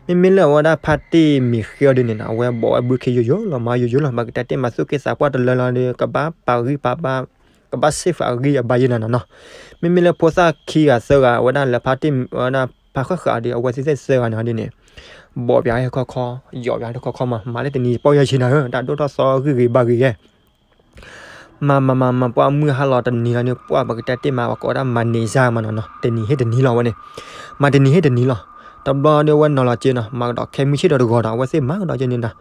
မ့မ့ၢ်လၢအဝဲဒၣ်ဖါတံၢ်မံၤဃ့အီၤဒ်န့ၣ်နီၤ အဝဲဘိးဝဲဘုခ့ယိယိလီၤ မၤယိယိလီၤ ပကတဲတ့ၢ်မး သူၣ်က့သးပှၢ်တလၢလီၤဒီး ကဘၣ်ပာ်ဂံၢ်ပာ်ဘါ ကဘၣ်စ့ၣ်ဃာ်အဂံၢ်အဘါယဲလီၤနီၤနီၤ. မ့မ့ၢ်လၢဖိသၣ်ခံဂၤသၢဂၤ အဝဲဒၣ်လၢဖါတံၢ် အဝဲဒၣ်ဖါဃၣ်ဃၣ်ဒီး အဝဲသ့ၣ်သ့ၣ်သၢဂၤန့ၣ်ဒ်န့ၣ် ဘိးပၠးဟဲခီခီ ယီးပၠးဟဲခီခီမး မၤလၢတနံၤပီၢ်ယဲၢ်ဆံနၤဧၢ တၢ်ဒိၣ်ထီၣ်သီဂံၢ်ဂ့ၤဘါဂ့ၤယဲ မၤမၤမၤမၤ ပှၤမုၢ်ဟါလီၤတနံၤလီၤန့ၣ် ပှၤပကတဲတ့ၢ်မး ပှၤကိးဒၣ်မၤန့ၢ်စၢ်မးနီၤနီၤ တနံၤဟ့ၣ်တနံၤလီၤဝဲန့ၣ်. မၤတနံၤဟ့ၣ်တနံၤလီၤ. တဘျီဒီးအဝဲနီၤလီၤက့နီၤ မၤကဒီးခဲမုၢ်ဆ့ၣ်ဒီးတဂီၤဒီး အဝဲသ့ၣ်မၤကဒီးက့န့ၣ်နီၤ.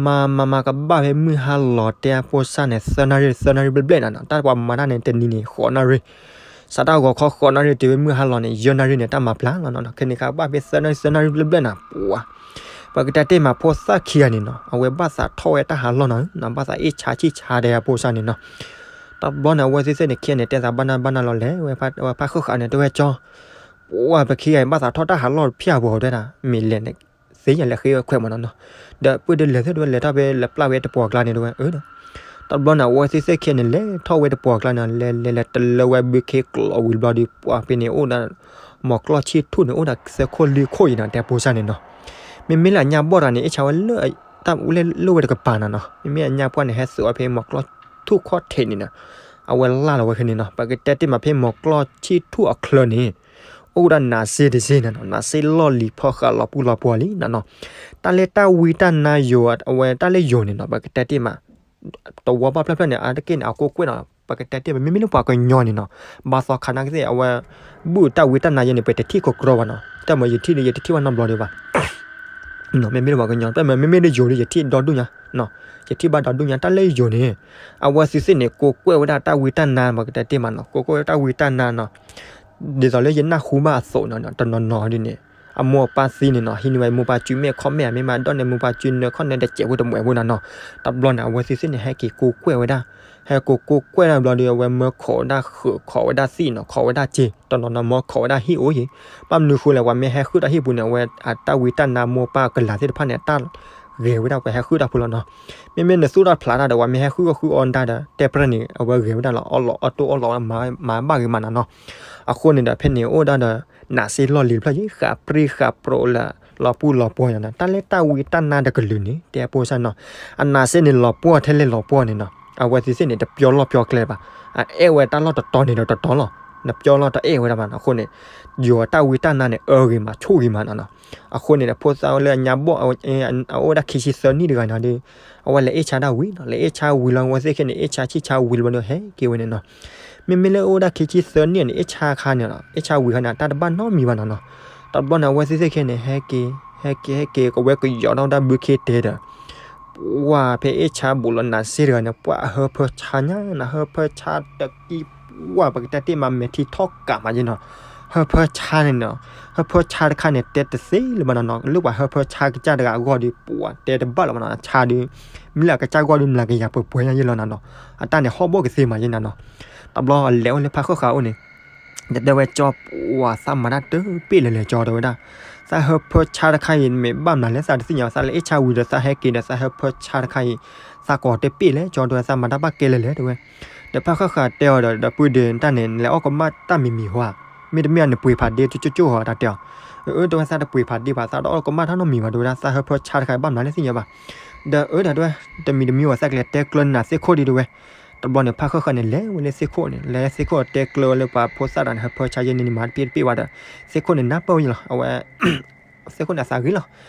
မၤမၤမၤကဘၣ်ဖဲမုၢ်ဟါလီၤတဲအဖိစၢ်န့ၣ် သၢနၣ်ရံၣ် သၢနၣ်ရံၣ်ဘျဲၣ်ဘျဲၣ်နီၤနီၤ တၢ်ပှၤမၤတၢ်န့ၣ်တနံၤန့ၣ် ဃိးနၣ်ရံၣ် စးတၢ်ဂီၤခီဃိးနၣ်ရံၣ်တုၤဖဲမုၢ်ဟါလီၤန့ၣ် ယဲၢ်နၣ်ရံၣ်န့ၣ် တၢ်မၤပျၢ်လီၤနီၤနီၤ ခဲန့ၣ်ခါဘၣ်ဖဲသၢနၣ်ရံၣ် သၢနၣ်ရံၣ်ဘျဲၣ်ဘျဲၣ်နီၤ ပှၤ ပကတဲတ့ၢ်မးဖိသၣ်ခံဂၤန့ၣ်နီၤ အဝဲဘၣ်သးထီၣ်ဝဲတၢ်ဟးလီၢ်နီၤ ဘၣ်သးအ့ၣ်ဆါဆံၣ်ဆါဒီးအဖိစၢ်န့ၣ်နီၤ. တဘျီန့ၣ် အဝဲသ့ၣ်သ့ၣ်န့ၣ် ခံဂၤန့ၣ် တဲသးဘၣ်နၢ်ဘၣ်နၢ်လီၤလဲၤဝဲ ဝဲဖါဃၣ်ဃၣ်န့ၣ် တဲဝဲကၠီ ပှၤပခံဂၤအံၤ ဘၣ်သးထီၣ်တၢ်ဟးလီၢ်ဖၠၣ်ပှၤတဲဒၣ် မ့ၢ်လဲၤန့ၣ် သ့ၣ်ညါလဲၤဃ့ဝဲခွဲးမးနီၤနီၤ. ဒီးပုၢ်ဒီးလဲၤသ့ၣ်တဲဝဲ လဲၤထီၣ်ဖဲလဲၤပျၢ်ဝဲတပှီၤကျါန့ၣ်တဲဝဲ အၢဒီး တဘျီန့ၣ် အဝဲသ့ၣ်သ့ၣ်ခံဂၤန့ၣ် လဲၤထီၣ်ဝဲတပှီၤကျါန့ၣ် လဲၤလဲၤလဲၤတလၢဝဲဘုခ့ကျိးဝံၤဘျီဒီး ပှၤဖဲန့ၣ်အိၣ်ဒၣ် မီၤကျီၢ်ဆံၣ်ထူၣ်န့ၣ် အိၣ်ဒၣ်သၢခိၣ်လွံၢ်ခိၣ်အံၤနီၤ တဲဖိစၢ်န့ၣ်နီၤ. မ့မ့ၢ်လၢအညါဘီၣ်တဂၤန့ၣ် အ့ၣ်ဆါဝဲလၢ တၢ်အိၣ်လဲၣ်လိၣ်ဝဲတကပၤနီၤနီၤ မ့မ့ၢ်အညါပှၢ်န့ၣ် ဟဲသုးအီၤဖဲမီၤကျီၢ်ထူၣ်ခီၣ်ထံးန့ၣ်နီၤ အဝဲလၢ်လီၤဝဲခဲန့ၣ်နီၤ ပကတဲတ့ၢ်မးဖဲမီၤကျီၢ်ဆံၣ်ထူၣ်အချၢန့ၣ် အိၣ်ဒၣ်နးစ့တစ့နီၤနီၤ နးစ့လီၢ်လံၤဖီဃာ်လီၤပူၤလီၤပှီၤလံနီၤနီၤ. တၢ်လၢတၢ်ဝံတၢ်နါယိာ် အဝဲတၢ်လၢယိာ်န့ၣ်နီၤ ပကတဲတ့ၢ်မး တဝီဘၣ်ဖျၢၣ်ဖျၢၣ်န့ၣ် အါတက့ၢ်န့ၣ် အကိးကွဲၢ်နီၤ ပကတဲတ့ၢ်မး မ့မ့ၢ်လၢပှၤကညီန့ၣ်နီၤ ဘၣ်သီခါနာ်က့သ့ၣ် အဝဲ ဘူၣ်တၢ်ဝံတၢ်နါယဲန့ၣ် ပတထံၣ်ကကြၢဘၣ်နီၤ တၢ်မၤယထံၣ်ဒီး ယတထံၣ်ဘၣ်နီတဘျီဒံးဘၣ် မ့မ့ၢ်လၢပှၤကညီ တၢ်မၤမ့မ့ၢ်လၢယိာ်ဒီး ယထံၣ်ဒီဒူၣ်ညါ ယထံၣ်ဘၣ်ဒီဒူၣ်ညါ တၢ်လၢယိာ်န့ၣ် အဝဲသ့ၣ်သ့ၣ်န့ၣ် ကိးကွဲၢ်ဝဲဒၣ်တၢ်ဝံတၢ်နါ ပကတဲတ့ၢ်မးနီၤ ကိးကွဲၢ်ဝဲတၢ်ဝံတၢ်နါနီၤ ဒ်သိးလၢယနၢ်ဟူဘၣ်အသိးနီၤ တနီၤနီၤဒ်န့ၣ် အမိၢ်အပၢ်သံန့ၣ်နီၤ ဟံးန့ၢ်ဝဲမိၢ်ပၢ်စုမဲာ်ခီၣ်မဲာ် မ့ၢ်မးဒီးန့ၣ် မိၢ်ပၢ်စုနၢခီၣ်န့ၣ်တစဲးဖိတမှဲးဖိနီၤနီၤ တဘျီန့ၣ် အဝဲသ့ၣ်သ့ၣ်န့ၣ် ဟဲက့ၤကိးကွဲၢ်ဝဲဒၣ် ဟဲကိးကိးကွဲၢ်ဒၣ်ဘျီဒီး အဝဲမၢခိးဝဲဒၣ်ဃုး ခိးဝဲဒၣ်သံၣ်နီၤ ခိးဝဲဒၣ်စ့ တနီၤနီၤမၢခိးဝဲဒၣ်ဟံၣ်အိၣ်ယံၤ ဘၣ်မနုၤဃိလဲၣ် ပှၤမ့ၢ်ဟဲဃုတၢ်ဟံၣ်ပူၤန့ၣ် အဝဲအတၢ်ဝံတၢ်နါမိၢ်ပၢ်ကလၤသ့ၣ်တဖၣ်န့ၣ် အတၢ်ဂဲၤဝဲဒၣ်ပှၤဟဲဃုတၢ်ဖိလီၤနီၤ မ့မ့ၢ်နသူၣ်တၢ်ဖျးတၢ်ဒီး ပှၤမ့ၢ်ဟဲဃုအီၣ်ဃုအီတၢ်ဒီး တဲပြဲၢ်န့ၣ် အဝဲဂဲၤဝဲဒၣ်လီၤ အီၣ်လီၤအီၣ်တိၢ်အီၣ်လီၤ မၤဘၣ်ဂ့ၤမးနီၤနီၤ အဃိန့ၣ်ဒီး ဖဲန့ၣ်အိၣ်ဒၣ်ဒီး နးစ့လီၢ်လံၤတဖျၢၣ်ယံၤ ဃးပြံဃးပြိးလၢ လီၤပူၤလီၤပှီၤယၤနီၤ တၢ်လၢတၢ်ဝံတၢ်နါတကလုာ်န့ၣ် တဲဖိစၢ်နီၤ အနးစ့န့ၣ်လီၤပှီၢ်ထဲလဲၣ်လီၤပှီၢ်န့ၣ်နီၤ အဝဲသ့ၣ်သ့ၣ်န့ၣ် တပျီလီၢ်ပျီကျဲဘၣ် အအဲၣ်ဝဲတၢ်လီၢ်တတီၤန့ၣ်ဒီးတတီၤလီၤ နပျီလီၢ်တအဲၣ်ဝဲဒၣ်ဘၣ်နီၤ အဃိန့ၣ် ယိၤတၢ်ဝံတၢ်နါန့ၣ် အၢဂ့ၤမး ဆူၣ်ဂ့ၤမးနီၤနီၤ အဃိန့ၣ်ဒီး ဖိသၣ်လၢအညါဘီၣ် အအိၣ်ဝဲဒၣ်ခံဆံသၢနံၣ်တဂၤန့ၣ်ဒီး အဝဲလဲၤအ့ၣ်ဆါတၢ်ဝံၤနီၤ လဲၤအ့ၣ်ဆါဝံၤလီၤ အဝဲသ့ၣ်ခဲန့ၣ် အ့ၣ်ဆါဆံၣ်ဆါဝံၤလီၤဘျီဒီး ဟဲက့ၤဝဲန့ၣ်နီၤ မ့မ့ၢ်လၢအိၣ်ဝဲဒၣ်ခံဆံသၢနံၣ်န့ၣ် အ့ၣ်ဆါခါန့ၣ်လီၤ အ့ၣ်ဆါဝံၤခါန့ၣ် တၢ်တဘၣ်နီတမံၤဘၣ်နီၤနီၤ တဘျီန့ၣ် အဝဲသ့ၣ်သ့ၣ်ခဲန့ၣ် ဟဲက့ၤ ဟဲက့ၤ ဟဲက့ၤ ကဝဲကယီၤထီၣ်ဝဲဒၣ်ဘုခ့တဲဒီး ပှၤဖဲအ့ၣ်ဆါဘူးလီၤနးစ့တဂၤန့ၣ် ပှၤအဟၢဖၢဆါညါနီၤ ဟၢဖၢဆါတကံ ပှၤပကတဲတ့ၢ်မး မဲာ်ထံထီၣ်ကးမးယဲနီၤ ဟၢဖၢဆါန့ၣ်နီၤ ဟၢဖၢဆါတခါန့ၣ် တဲတသ့လၢၤဘၣ်နီၤနီၤ လၢပှၤဟၢဖၢဆါကစၢ်တဂၤအဂီၢ်ဒီး ပှၤတဲတဘၣ်လၢၤဘၣ်နီၤ ဆါဒီး မ့ၢ်လၢအကစၢ်ဂီၢ်ဒီး မျးကယၤပှဲၤပှဲၤညါယဲလီၤနီၤနီၤ အတၢ်န့ၣ်ဟီၣ်ဘီၣ်ကသ့မးယဲနီၤနီၤ တဘျီအလဲၤအိၣ်လၢဖးဃၢဃာ်အိၣ်န့ၣ် တဲဝဲကၠီ ပှၤသးမၤတၢ်တပ့ၢ်လၢၤလဲၤကၠီတဲဝဲဒၣ် သးဟၢဖၢဆါတခါအံၤ မ့ၢ်ဘၣ်မနုၤလဲၣ်သးတသ့ၣ်ညါ သးလၢအ့ၣ်ဆါဝံၤဒီး သးဟဲက့ၤဒီး သးဟၢဖၢဆါတခါအံၤ သးကိးတပ့ၢ်လဲၤကၠီတဲဝဲ သးမၤတၢ်ဘၣ်ကဲလဲၣ်လဲၣ်တဲဝဲ ဒီးဖးဃၢဃာ်တဲအီၤဒီး ဒီပုၢ်ဒီး တၢ်န့ၣ် လဲၤအီၣ်ကမၣ်တၢ်မံၤမံၤဟါ မ့တမ့ၢ်နပှ့ၤဖးဒ့ကၠိကၠိဟီ တၢ်တဲအီၤ အၢ တဲဝဲ သးတပှ့ၤဖးဒ့ဘၣ် သးတအီၣ်ကမၣ်တၢ်နီတမံၤဘၣ် တဲဝဲဒၣ် သးဟၢဖၢဆါတခါအံၤ ဘၣ်မနုၤလဲၣ်သ့ၣ်ညါဘၣ် ဒီးအၢ ဒီးတဲဝဲ တမံၤတမံၤဝဲ သးကလဲၤတဲကျၢၤနၤသ့ၣ်ခိၣ်ဒံးတဲဝဲ တဘျီန့ၣ် ဖးဃၢဃာ်န့ၣ် လဲၤဝဲလၢသ့ၣ်ခိၣ်န့ၣ် လဲၤသ့ၣ်ခိၣ်တဲကျၢၤဝဲလၢပှၤဖိသၣ်တဂၤန့ၣ် ဟၢဖၢဆါယဲန့ၣ်န့ၣ် မၤတပ့ၢ်တပ့ၢ်ဘၣ်ဒီး သ့ၣ်ခိၣ်န့ၣ်နၢ်ပၢၢ်ဝဲလီၤ အဝဲ သ့ၣ်ခိၣ်န့ၣ်အသးဂ့ၤလီၤ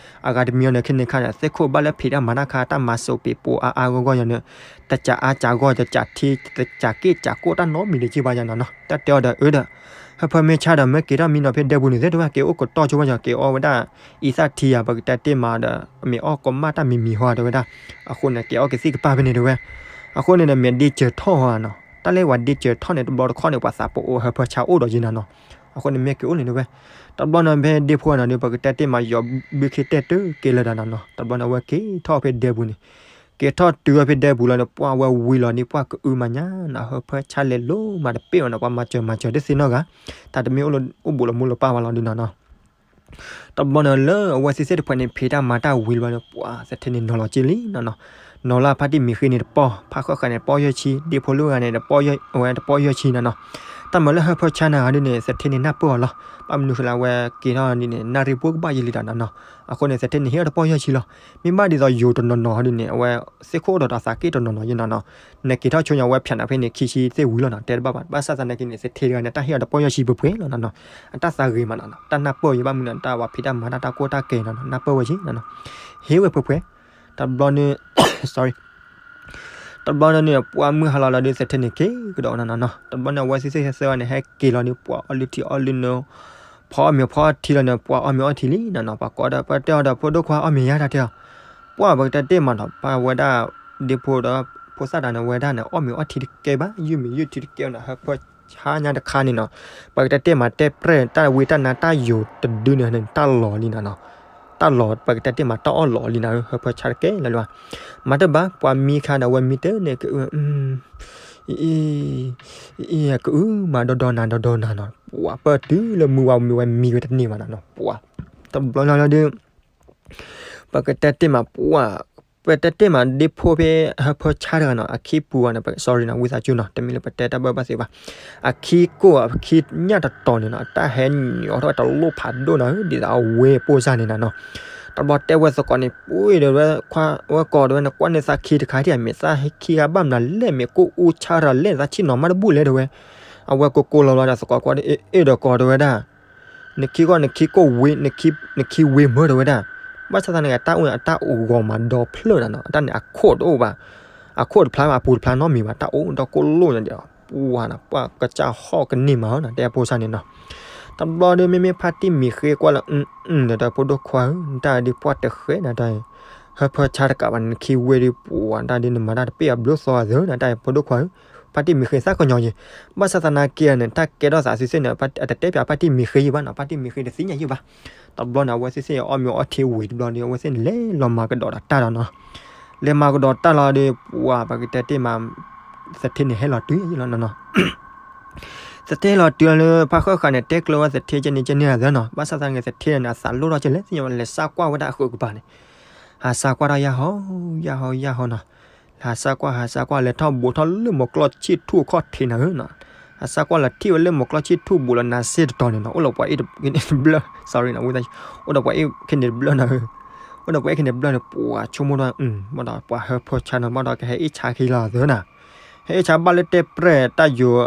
အဂၤတမံၤအီၤန့ၣ် ခဲန့ၣ်ခါန့ၣ် သ့ၣ်ခိၣ်ဘၣ်လၢဖံးတၢ်မၤတၢ်ခါ တၢ်မၤစိးပ့ၤပိၤအါအါဂီၢ်ဂီၢ်ယၤန့ၣ် တစးအါစးဂီၢ် တစးထံ တစးက့ၣ်စးကိၣ်တၢ်နီတမံၤဒံးက့ဘၣ်ယၤနီၤနီၤ တၢ်တဲအီၤဒီး အၢ ဒီး ဟၢဖၢမ့ၢ်ဆါဒီး မ့ၢ်က့ၤထီၣ်မံနီၤဖဲဒဲပူၤန့ၣ်သ့ၣ်တဲဝဲ က့ၤအိၣ်ကတီၢ်ဆိဝဲ က့ၤအီဝဲဒၣ် အံသၣ်ထံယၤ ပကတဲတ့ၢ်မးဒီး အမ့ၢ်အီၣ်ကီမၣ်တၢ်မံၤမံၤဟီတဲဝဲဒၣ်, အဃိန့ၣ် က့ၤအီၣ်ကသံၣ်ကပၢ်ဖဲန့ၣ်တဲဝဲ. အဃိန့ၣ်ဒီး မ့ၢ်ဒ့စၢၤထီၣ်ဧါနီၤ, တၢ်လၢပှၤဒ့စၢၤထီၣ်န့ၣ် တဘျီတခီၣ်န့ၣ် ပှၤသးပအိၣ်ဟၢဖၢဆါအိၣ်ဒီးယံၤနၤနီၤ. အဃိန့ၣ် မ့ၢ်က့ၤအိၣ်န့ၣ်တဲဝဲ. တဘျီန့ၣ် ဖဲဒ့ဖိနီၤဒီး ပကတဲတ့ၢ်မး ယီၤဘုခ့တဲတၢ်က့ၤလၢၤဒီးနၤနီၤ. တဘျီန့ၣ် အဝဲက့ၤထီၣ်ဖဲဒဲပူၤန့ၣ်, က့ၤထီၣ်တုၤဝဲဖဲဒဲပူၤလီၤန့ၣ် ပှၢ်ဝဲဝံၤလီၤန့ၣ် ပှၢ်ကအုမးညါနီၤ, ဟၢဖၢဆါလဲၤလိၤမးတပ့ၢ်ဘၣ်နီၤ, ပှၤမၤစၢၤမၤစၢၤတသ့နီတဂၤ, တၢ်တမ့ၢ်အိၣ်လၢအိၣ်ဘူးလီၤမိၢ်လီၤပၢ်ဘၣ်လီၤဒုးနၤနီၤ. တဘျီန့ၣ်လၢအဝဲသ့ၣ်သ့ၣ်တဖၣ်န့ၣ် ဖံးတၢ်မၤတၢ်ဝံၤလီၤန့ၣ် ပှၤသထ့န့ၣ်နီၤလီၤက့ၤလံနီၤနီၤ. နီၤလၢဖါတံၢ်မံၤဃ့န့ၣ်တပီၢ်, ဖါဃၢဃာ်န့ၣ်တပီၢ်ယဲၢ်ဆံ, ဒ့ဖိလၢဂၤန့ၣ် အဝဲတပီၢ်ယဲၢ်ဆံနၤနီၤ. တၢ်မၤလၢဟၢဖၢဆါနၤဂၤဒုးန့ၣ် သထ့န့ၣ်နၢ်ပၢၢ်အီၤလီၤ. ဘၣ်မနုၤဃိလၢအဝဲက့ၤထီၣ်ဒ်န့ၣ် နၣ်ရံၣ်ပှိၢ်ကဘၣ်ယံၤလံဒီးနၤနီၤ. အဃိန့ၣ် သထ့န့ၣ်ဟ့ၣ်အီၤတပီၢ်ယဲၢ်ဆံလီၤ. မ့ၢ်ဘၣ်ဒ်သိးယိၤတနီၤနီၤဒ်န့ၣ် အဝဲသ့ၣ်ခိၣ်ဒီးတၢ်သးက့တနီၤနီၤယံၤနၤနီၤ. နက့ၤထီၣ်ဆိညါဝဲဖၠးနၤဖဲန့ၣ် ခံဆံသ့ၣ်ဝံၤလီၤနီၤ, တဲတဘၣ်ဘၣ်. ဘၣ်ဆၣ်သနာ်က့န့ၣ် သထ့တဂၤန့ၣ် တၢ်ဟ့ၣ်အီၤတပီၢ်ယဲၢ်ဆံပှဲၤပှဲၤလီၤနၤနီၤ. အတၢ်သးဂ့ၤမးနၤနီၤ, တၢ်နၢ်ပၢၢ်ယံၤဘၣ်မနုၤ တၢ်ဝဲဖံးတၢ်မၤတၢ်တၢ်ကိၢ်တၢ်ကဲနၤနီၤ, နၢ်ပၢၢ်ဝဲယံၤနၤနီၤ. ဟ့ၣ်ဝဲပှဲၤပှဲၤ. တဘျီန့ၣ် sorry တဘျီန့ၣ် ပှၤမုၢ်ဟါလီၤလီၤဒီး သထ့န့ၣ်က့ၤကဒီးနၤနီၤ. တဘျီန့ၣ် အဝဲသ့ၣ်သ့ၣ်သၢဂၤန့ၣ် ဟဲက့ၤလီၤဒီး ပှၤအီၣ်လုၢ်ထံအီၣ်လုၢ်နိ, ဖီအီၣ်မ့ၤဖီအီၣ်ထံလီၤန့ၣ် ပှၤအီၣ်မ့ၤအီၣ်ထံလံနၤနီၤ. ပှၤကိးဒီးပှၤတဲအီၤဒီး ဖိဒိၣ်ခွါအီၣ်မ့ၤယါတၢ်တဲအီၤ, ပှၤပကတဲတ့ၢ်မးနီၤ, ပှၤဝဲဒၣ် ဒ့ဖိဒီး ဖိသၣ်တၢ်န့ၣ် ဝဲဒၣ်န့ၣ် အီၣ်မ့ၤအီၣ်ထံတကဲဘၣ်, ယုၢ်မ့ၤယုၢ်ထံတကဲနၤ, ဟၢဖၢဆါညါတခါန့ၣ်နီၤ. ပကတဲတ့ၢ်မး တဲပြဲၢ်တၢ်ဝံတၢ်နါတၢ်ယိၤတဒုန့ၣ် တၢ်လီၤလံနၤနီၤ. တၢ်လီၤ ပကတဲတ့ၢ်မး တၢ်အီၣ်လီၤလံနၤ, ဟၢဖၢဆါတကဲလၢၤလၢၤဘၣ်. မၤတဘၣ် ပှၤမံခါဒီး အဝဲမံတန့ၢ် ကအု အံၤ ကအုမး ဒီဒီနၤ ဒီဒီနၤနီၤ. ပှၤပၢၢ်တုၤလၢမုၢ်ဝါမုၢ်ဝဲမံဝဲတန့ၢ်ဘၣ်နၤနီၤ. ပှၤ တဘျီလီၤလီၤဒီး ပကတဲတ့ၢ်မး ပှၤ ပတဲတ့ၢ်မး ဒ့ဖိဖဲဟၢဖၢဆါတဂၤနီၤ, အခံပူၤအီၤန့ၣ် sorry နီၤ, ဝံသးစူၤနီၤ, တမ့ၢ်လၢပတဲတၢ်ဘၢဘၣ်သ့ဘၣ်. အခံကိၢ် အခံညၣ်တတီၤန့ၣ်နီၤ, တၢ်ဟဲညီထီၣ်ဝဲတလိၣ်ဖးဒိၣ်နၤဧၢ, ဒ်သိးအဝဲပိၢ်စၢ်န့ၣ်နၤနီၤ. တဘျီတဲဝဲသကိးန့ၣ် ပှ့ၤဒီးဝဲခွါဝဲကိးဒီးဝဲ နကွၢ်န့ၢ်သးခံတခါထံၣ် မ့ၢ်သးခံဂၤဘၣ်မနုၤလဲၣ်, မ့ၢ်ကိၢ်အူဆါတၢ်လဲၣ်, သးဆ့ၣ်နီၤမးတဘူၣ်လဲၣ်တဲဝဲ. အဝဲကိးကိးလီၤလီၤဒီးသကိးကွၢ် အ့ၣ်ဒီးကိးတဲဝဲဒၣ် နခံဂီၢ် နခံကိၢ်ဝ့ နခံဝ့မၢတဲဝဲဒၣ်. ဘၣ်ဆၣ်သနာ်က့ တၢ်အိၣ်န့ၣ် အတၢ်အိၣ်ဂီၤမးဒီဖျၢၣ်နၤနီၤ, အတၢ်န့ၣ် အခိၣ်တအိၣ်ဘၣ်, အခိၣ်တဖျါဘၣ် အပူၤတဖျါနီတမံၤဘၣ်, တၢ်အိၣ်ဒီကိၢ်လိၣ်န့ၣ်ဒီး ပှၤနၤ ပှၤကစၢ်ဟီၣ်ကန့ၢ်မးနီၤ, တဲအဖိဆါန့ၣ်နီၤ. တဘျီဒီး မ့မ့ၢ်ဖါတံၢ်မံၤဃ့ကွၢ်လၢ အၢ ဒီး ဖိဒိၣ်ခွါဧၢ, တၢ်ဒုးပှၢ်တဃဲနၤတၢ်, ဟၢဖၢဆါတကးဘၣ် နခံဝ့ဒီး ပှၤတၢ်ဒုး နမၤတၢ်တပ့ၢ်အဘျုးသီအသၢနၤတၢ် ဖိဒိၣ်ခွါဧၢ. ဖါတံၢ်မံၤဃ့သးကညီၤယံၤ, ဘၣ်ဆၣ်သနာ်က့န့ၣ် တၢ်ကဲထီၣ်သးစုစ့ၣ်န့ၣ် အတတဲပၠးဖါတံၢ်မံၤဃ့ယံၤဘၣ်နီၤ, ဖါတံၢ်မံၤဃ့တသ့ၣ်ညါယံၤဘၣ်. တဘျီန့ၣ် အဝဲသ့ၣ်သ့ၣ်အီၣ်မ့ၤအီထံဝံၤတဘျီဒီး အဝဲသ့ၣ်န့ၣ်လဲၤလီၤမၤကဒီးဒီးတၢ်လီၤနီၤ. လဲၤမၤကဒီးတၢ်လီၤဒီး ပှၤပကတဲတ့ၢ်မး သထ့န့ၣ်ဟဲလီၤတုၤယံၤလီၤနီၤနီၤ. သထ့လီၤတုၤလၢဖါဃၢဃာ်န့ၣ် တဲကျၢၤဝဲသထ့ကန့ၣ်ကန့ၣ်အသၢနီၤ, ဘၣ်ဆၣ်သနာ်က့သထ့န့ၣ် အသးလိၣ်ထီၣ်ကလဲၣ်သ့ၣ်ညါဝဲ လဲၤစၢ်ကွၢ်ဝဲဒၣ်အဃုကပၤန့ၣ်, ဟးစၢ်ကွၢ်ထီၣ်ယၢ်ဟီ ယၢ်ဟီ ယၢ်ဟီနီၤ. ဟးစၢ်ကွၢ် ဟးစၢ်ကွၢ် လဲၤထီၣ်ဘူးထီၣ်လၢမိၢ်ကျီၢ်ဆံၣ်ထူၣ်ခီၣ်ထံးနၤဧၢနီၤ. ဟးစၢ်ကွၢ်လီၤထံၣ်ဝဲလၢမိၢ်ကျီၢ်ဆံၣ်ထူၣ်ဘူးလီၤနၤစ့ၢ်တတီၤန့ၣ်နီၤ, အိၣ်ဒီးပှၤအ့ၣ်တဘျၢ sorry နီၤ, အိၣ်ဒီးပှၤအ့ၣ်ခဲန့ၣ်တဘျၢနၤဧၢ. အိၣ်ဒီးပှၤအ့ၣ်ခဲန့ၣ်တဘျၢန့ၣ် ပှၤဆိကမိၣ်ဒီး ဘၣ်ဒီးပှၤဟၢဖၢဆါနီၤ ဘၣ်ဒီးကဟဲအ့ၣ်ဆါခံလီၤသၢနၤ. ဟဲအ့ၣ်ဆါဘၣ်လၢတဲပြဲၢ်တၢ်ယိၤ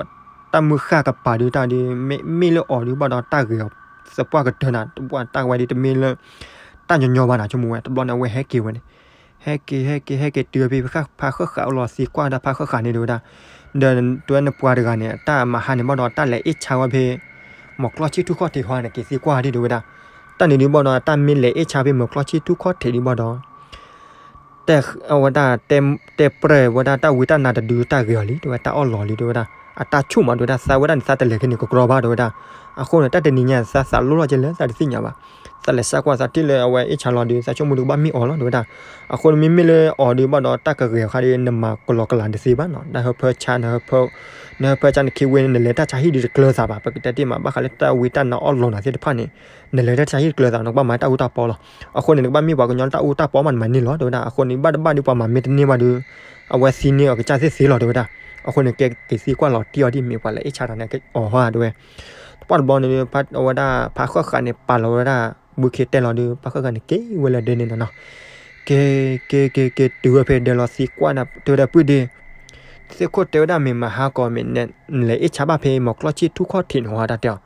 တၢ်မုၢ်ဃၢ်ကပၤဒုးတၢ်ဒုး မ့ၢ်လၢအီၤဒုး ဘၣ်ဒီးတၢ်ဂ့ၤအီၤသပှၢ်ကတၢၢ်နၤ, တၢ်ဝဲဒုးတမ့ၢ်လၢ တၢ်ညီညီဘၣ်နၤ ဆိကမိၣ်ဝဲ. တဘျီန့ၣ် အဝဲဟဲက့ၤဝဲန့ၣ် ဟဲက့ၤ ဟဲက့ၤ ဟဲက့ၤတုၤဖဲ ဖါဃၢဃာ်အိၣ်လီၤသံကွၢ်ဒၣ်ဖါဃၢဃာ်န့ၣ်တဲဝဲဒၣ်. ဒီးတဲဝဲနပှၤတဂၤန့ၣ် တၢ်မဟါန့ၣ် ဘၣ်ဒီးတၢ်လဲၤအ့ၣ်ဆါဝဲဖဲ မိၢ်ကျီၢ်ဆံၣ်ထူၣ်ခီၣ်ထံးဟီန့ၣ် က့ၤသံကွၢ်ဒၣ်တဲဝဲဒၣ်. တၢ်န့ၣ်ဒုး ဘၣ်ဒီး တၢ်မ့ၢ်လဲၤအ့ၣ်ဆါဖဲမိၢ်ကျီၢ်ဆံၣ်ထူၣ်ခီၣ်ထံးဒုး ဘၣ်ဒီး တဲဝဲဒၣ် တဲပြဲၢ်ဝဲဒၣ် တၢ်ဝံတၢ်နါတဒု တၢ်ဂ့ၤအီၤလံ တဲဝဲ တၢ်အီၣ်လီၤလံ တဲဝဲဒၣ်. အတၢ်ဆူၣ်မး တဲဝဲဒၣ် သးဝဲဒၣ်န့ၣ် သးတလဲၤခဲန့ၣ်ကကြီဘၣ် တဲဝဲဒၣ်. အဃိန့ၣ် တၢ်တနံၤညါ သးသးလိၣ်လီၤကလဲၣ် သးတသ့ၣ်ညါဘၣ်. သးလဲၤစၢ်ကွၢ် သးထံၣ်လၢအဝဲအ့ၣ်ဆါလီၤဒုး သးဆိကမိၣ်ဒုးကဘၣ်မ့ၢ်အီၤလီၤ တဲဝဲဒၣ်. အဃိန့ၣ် မ့မ့ၢ်လၢအီၤဒုး ဘၣ်ဒီး တၢ်ကဂ့ၤအခါဒုး နမၤကလီကလၤတသ့ဘၣ်နီၤ. တၢ်ဟၢဖၢဆါ နဟၢဖၢဆါ နခံဝ့န့ၣ် နလဲၤတၢ်ဆါဟံၣ်ဒုးတကျၢၤသးဘၣ်. ပကတဲတ့ၢ်မး ဘၣ်ဃးလၢတၢ်ဝံတၢ်နါအီၣ်လီၤနၤသ့ၣ်တဖၣ်န့ၣ် နလဲၤတၢ်ဆါဟံၣ်တကျၢၤသး နကဘၣ်မၤတၢ်အူတၢ်ပီလီၤ. အဃိန့ၣ် နကဘၣ်မ့ၢ်ပှၤကညီလၢတၢ်အူတၢ်ပီမး နမၤန့ၢ်လီၤ တဲဝဲဒၣ်. အဃိန့ၣ် ဘၣ်တဘၣ်ဒုး ပှၤမၤမ့ၢ်တန့ၢ်ဘၣ်ဒုး အဝဲသံန့ၢ်အီၤကစၢ်သ့ၣ်သ့လီၤ တဲဝဲဒၣ်. အဃိန့ၣ် ကဲက့ၤသံကွၢ်လီၤတံၢ်အီၤဒ်မ့ၢ်ပှၤလဲၤအ့ၣ်ဆါတၢ်န့ၣ် အီၤဟီ တဲဝဲ. တပှၢ်တဘျီန့ၣ် အဝဲဒၣ် ဖါဃၢဃာ်န့ၣ် ပာ်လီၤဝဲဒၣ် ဘုခ့တဲလီၤဒုး ဖါဃၢဃာ်န့ၣ် က့ၤဝဲလၢဒဲန့ၣ်နီၤနီၤ. က့ၤ က့ၤ က့ၤ က့ၤတုၤဝဲဖဲဒဲလီၤသံကွၢ်ဒၣ် တဲဝဲဒၣ် ပုၢ်ဒ့ သ့ၣ်ခိၣ်တဲဝဲဒၣ် မ့ၢ်မဟါကီး မ့ၢ်နလဲၤအ့ၣ်ဆါဘၣ်ဖဲမိၢ်ကျီၢ်ဆံၣ်ထူၣ်ခီၣ်ထံးန့ၣ်ဝဲ တၢ်တဲအီၤ.